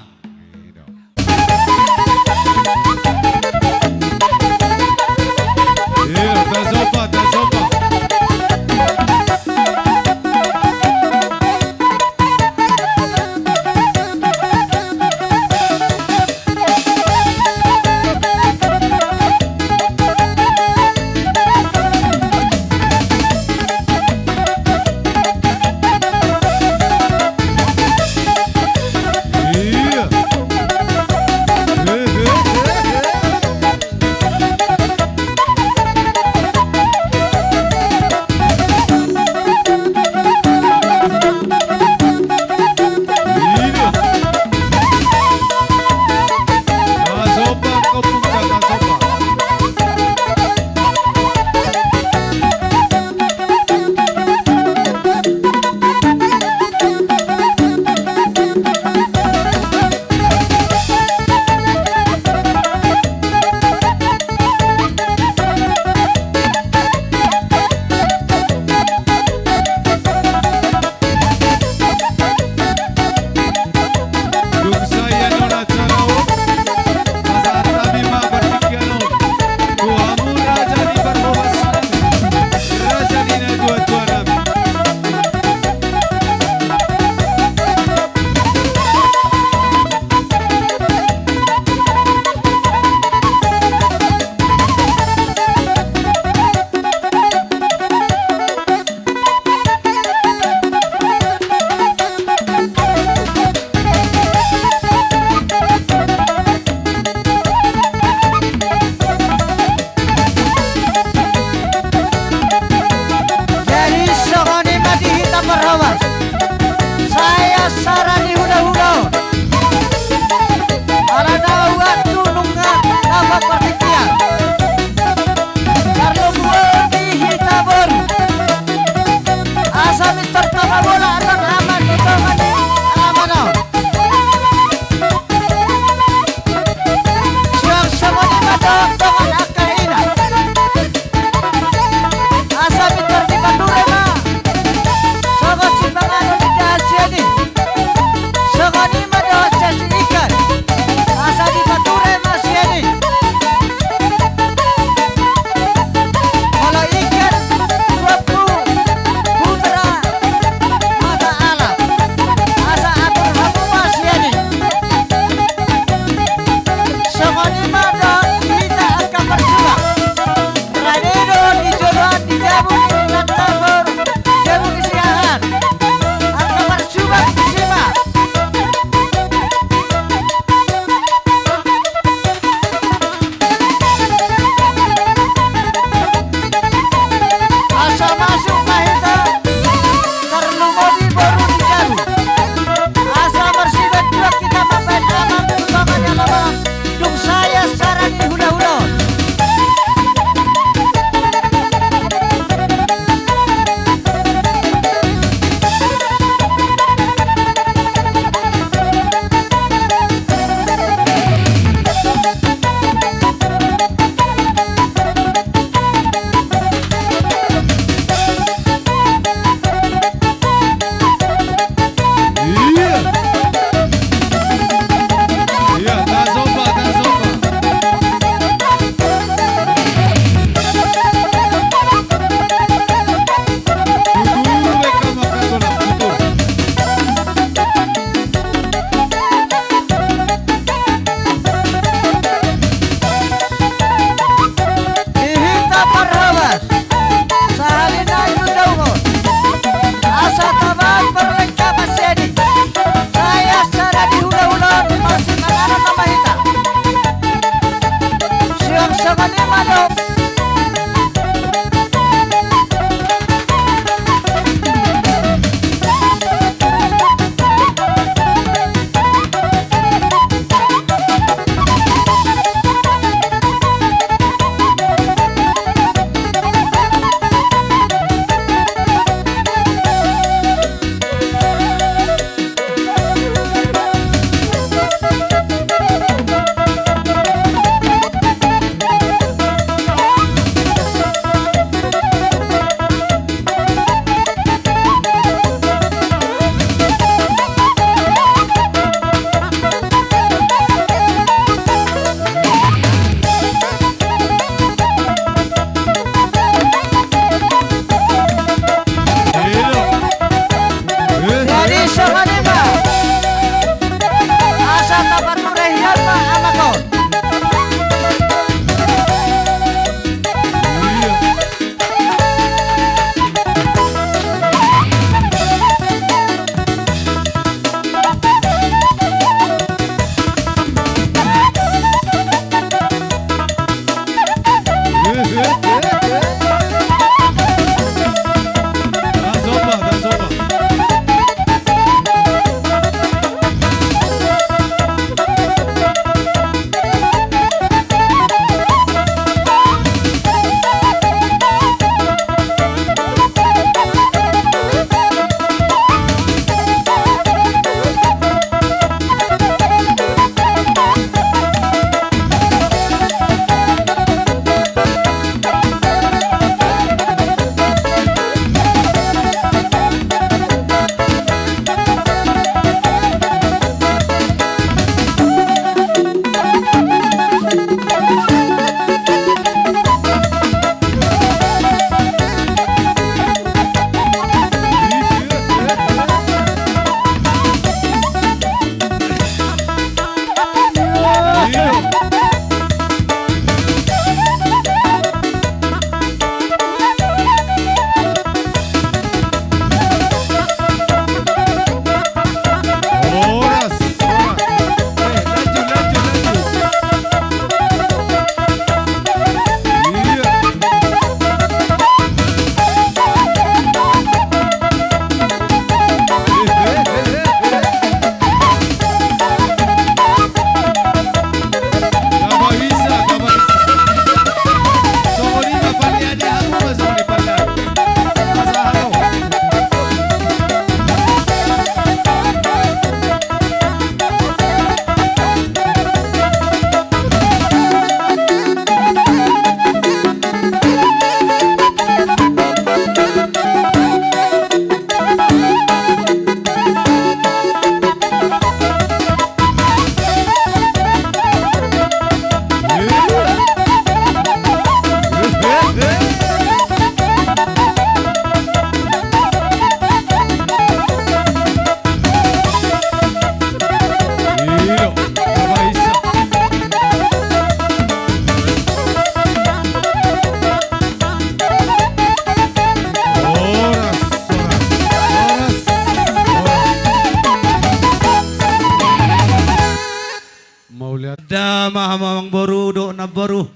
Damang hamu amangboru dohot namboru,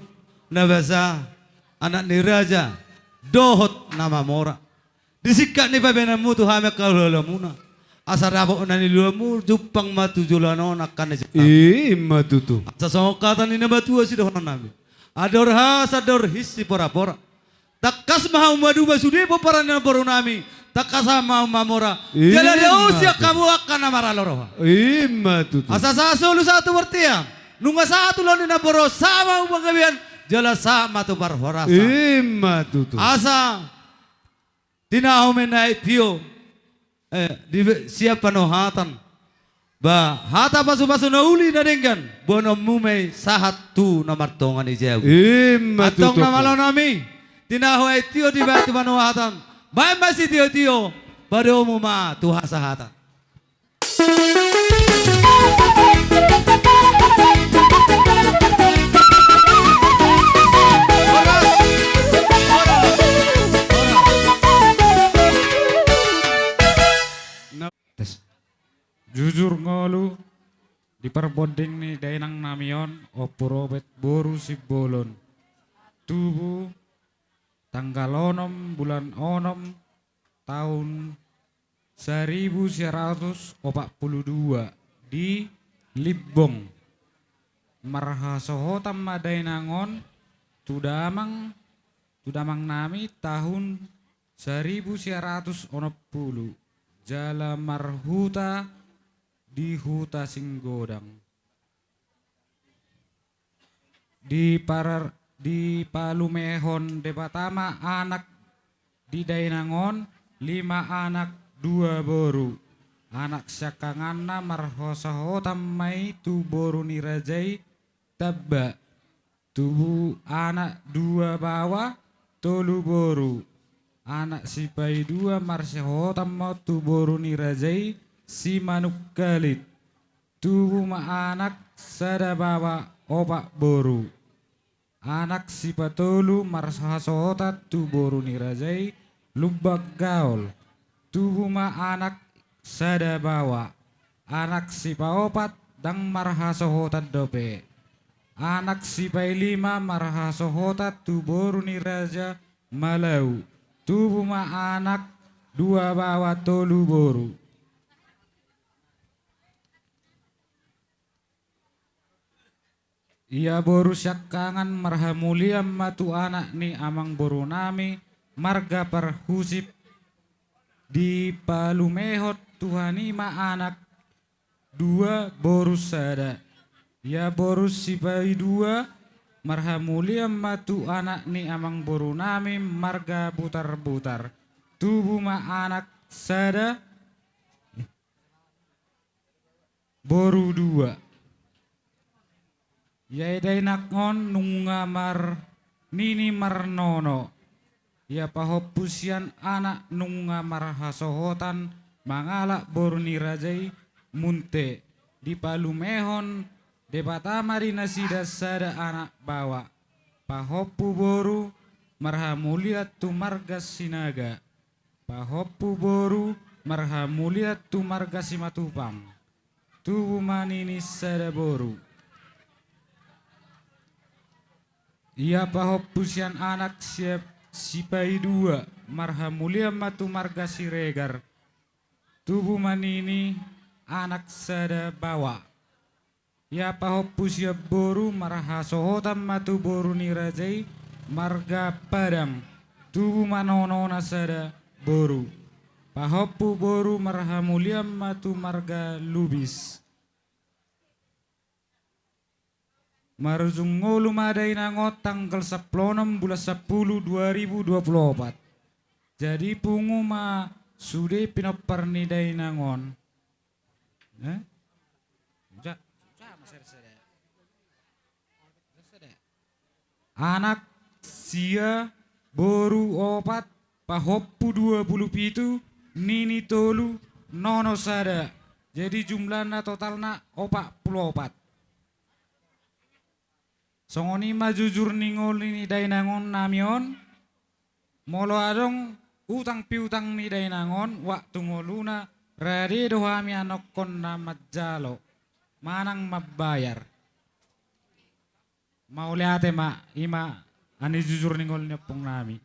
na basa, anak ni raja dohot na mamora. Disingkat ni pabenanmu tu hami angka hulahulamuna, asa dapot na niluluanmu jumpang ma tu joloan on angka na jat. I ma tutu. Asa songon hata ni na matua sidohononnami: Andor ha sandor his siporapora. Tangkas ma hamu maduma sude pomparan ni namborunami, tangkas ma hamu mamora. I ma tutu. Jala dao sian hamu angka na maralo roha. I ma tutu. Asa sahat solu sahat tu bontean, nunga sahat tu ulaon ni namboru, sahat ma hamu panggabean, jala sahat ma tu parhorasan. I ma tutu. Asa tinahu ma i na aek tio, eh, di sian panuhatan. Ba hata pasupasu na uli na denggan, boanonmu ma i sahat tu na martonga ni jabu. I ma tutu. Antong na malonami, tinahu aek tio dibahen tu panuhatan. Bahen ma sitiotio, padomu ma tu hasahatan. Tes. Jujur ngolu di parbonding ni dainangnami on, Ompu Robert boru Simbolon, tubu tanggal onom bulan onom taon saribu sia ratus opat pulu dua di Limbong. Marhasohotan ma dainang on tu damang, tu damangnami taon saribu sia ratus onom pulu, jala marhuta di Huta Singgodang. Di par-, dipalumehon Debata ma anak di dainang on, lima anak dua boru. Anak siangkanganna marhasohotan ma i tu boru ni raja i tamba. Tubu anak dua baoa, tolu boru. Anak sipaidua marhasohotan ma tu boru ni raja i Simanungkalit. Tubu ma anak sada baoa, opat boru. Anak sipatolu marhasohotan tu boru ni raja i Lumban Gaol. Tubu ma anak sada baoa. Anak sipaopat ndang marhasohotan dope. Anak sipailima marhasohotan tu boru ni raja Malau. Tubu ma anak dua baoa, tolu boru. Ia boru siangkangan marhamulian ma tu anak ni amangborunami marga Parhusip. Dipalumehon Tuhan i ma anak dua, boru sada. Ia boru sipaidua marhamulian ma tu anak ni amangborunami marga Butarbutar. Tubu ma anak sada, boru dua. Ia dainang on nunga mar-, nini marnono. Ia pahompu sian anak nunga marhasohotan mangalap boru ni raja i Munte. Dipalumehon Debata ma di nasida sada anak baoa. Pahompu boru marhamulian tu marga Sinaga. Pahompu boru marhamulian tu marga Simatupang. Tubu ma nini sada boru. Ia pahompu sian anak sia-, sipaidua marhamulian ma tu marga Siregar. Tubu ma nini anak sada baoa. Ia pahompu sian boru marhasohotan ma tu boru ni raja i marga Padang. Tubu ma nonona sada boru. Pahompu boru marhamulian ma tu marga Lubis. Marujung ngolu ma dainang on tanggal sampulu onom bulan sampulu dua ribu dua pulu opat. Jadi pungu ma sude pinompar ni dainang on. Eh? Uja, uja, masih ada sada. Sada. Anak sia, boru opat, pahompu dua pulu pitu, nini tolu, nono sada. Jadi jumlahna totalna opat pulu opat. Songon i ma jujur ni ngolu ni dainang on nami on. Molo adong utang piutang ni dainang on waktu ngoluna, rade do hami anongkonna manjalo manang mambayar. Mauliate ma, i ma, ani jujur ni ngolu ni ompung nami.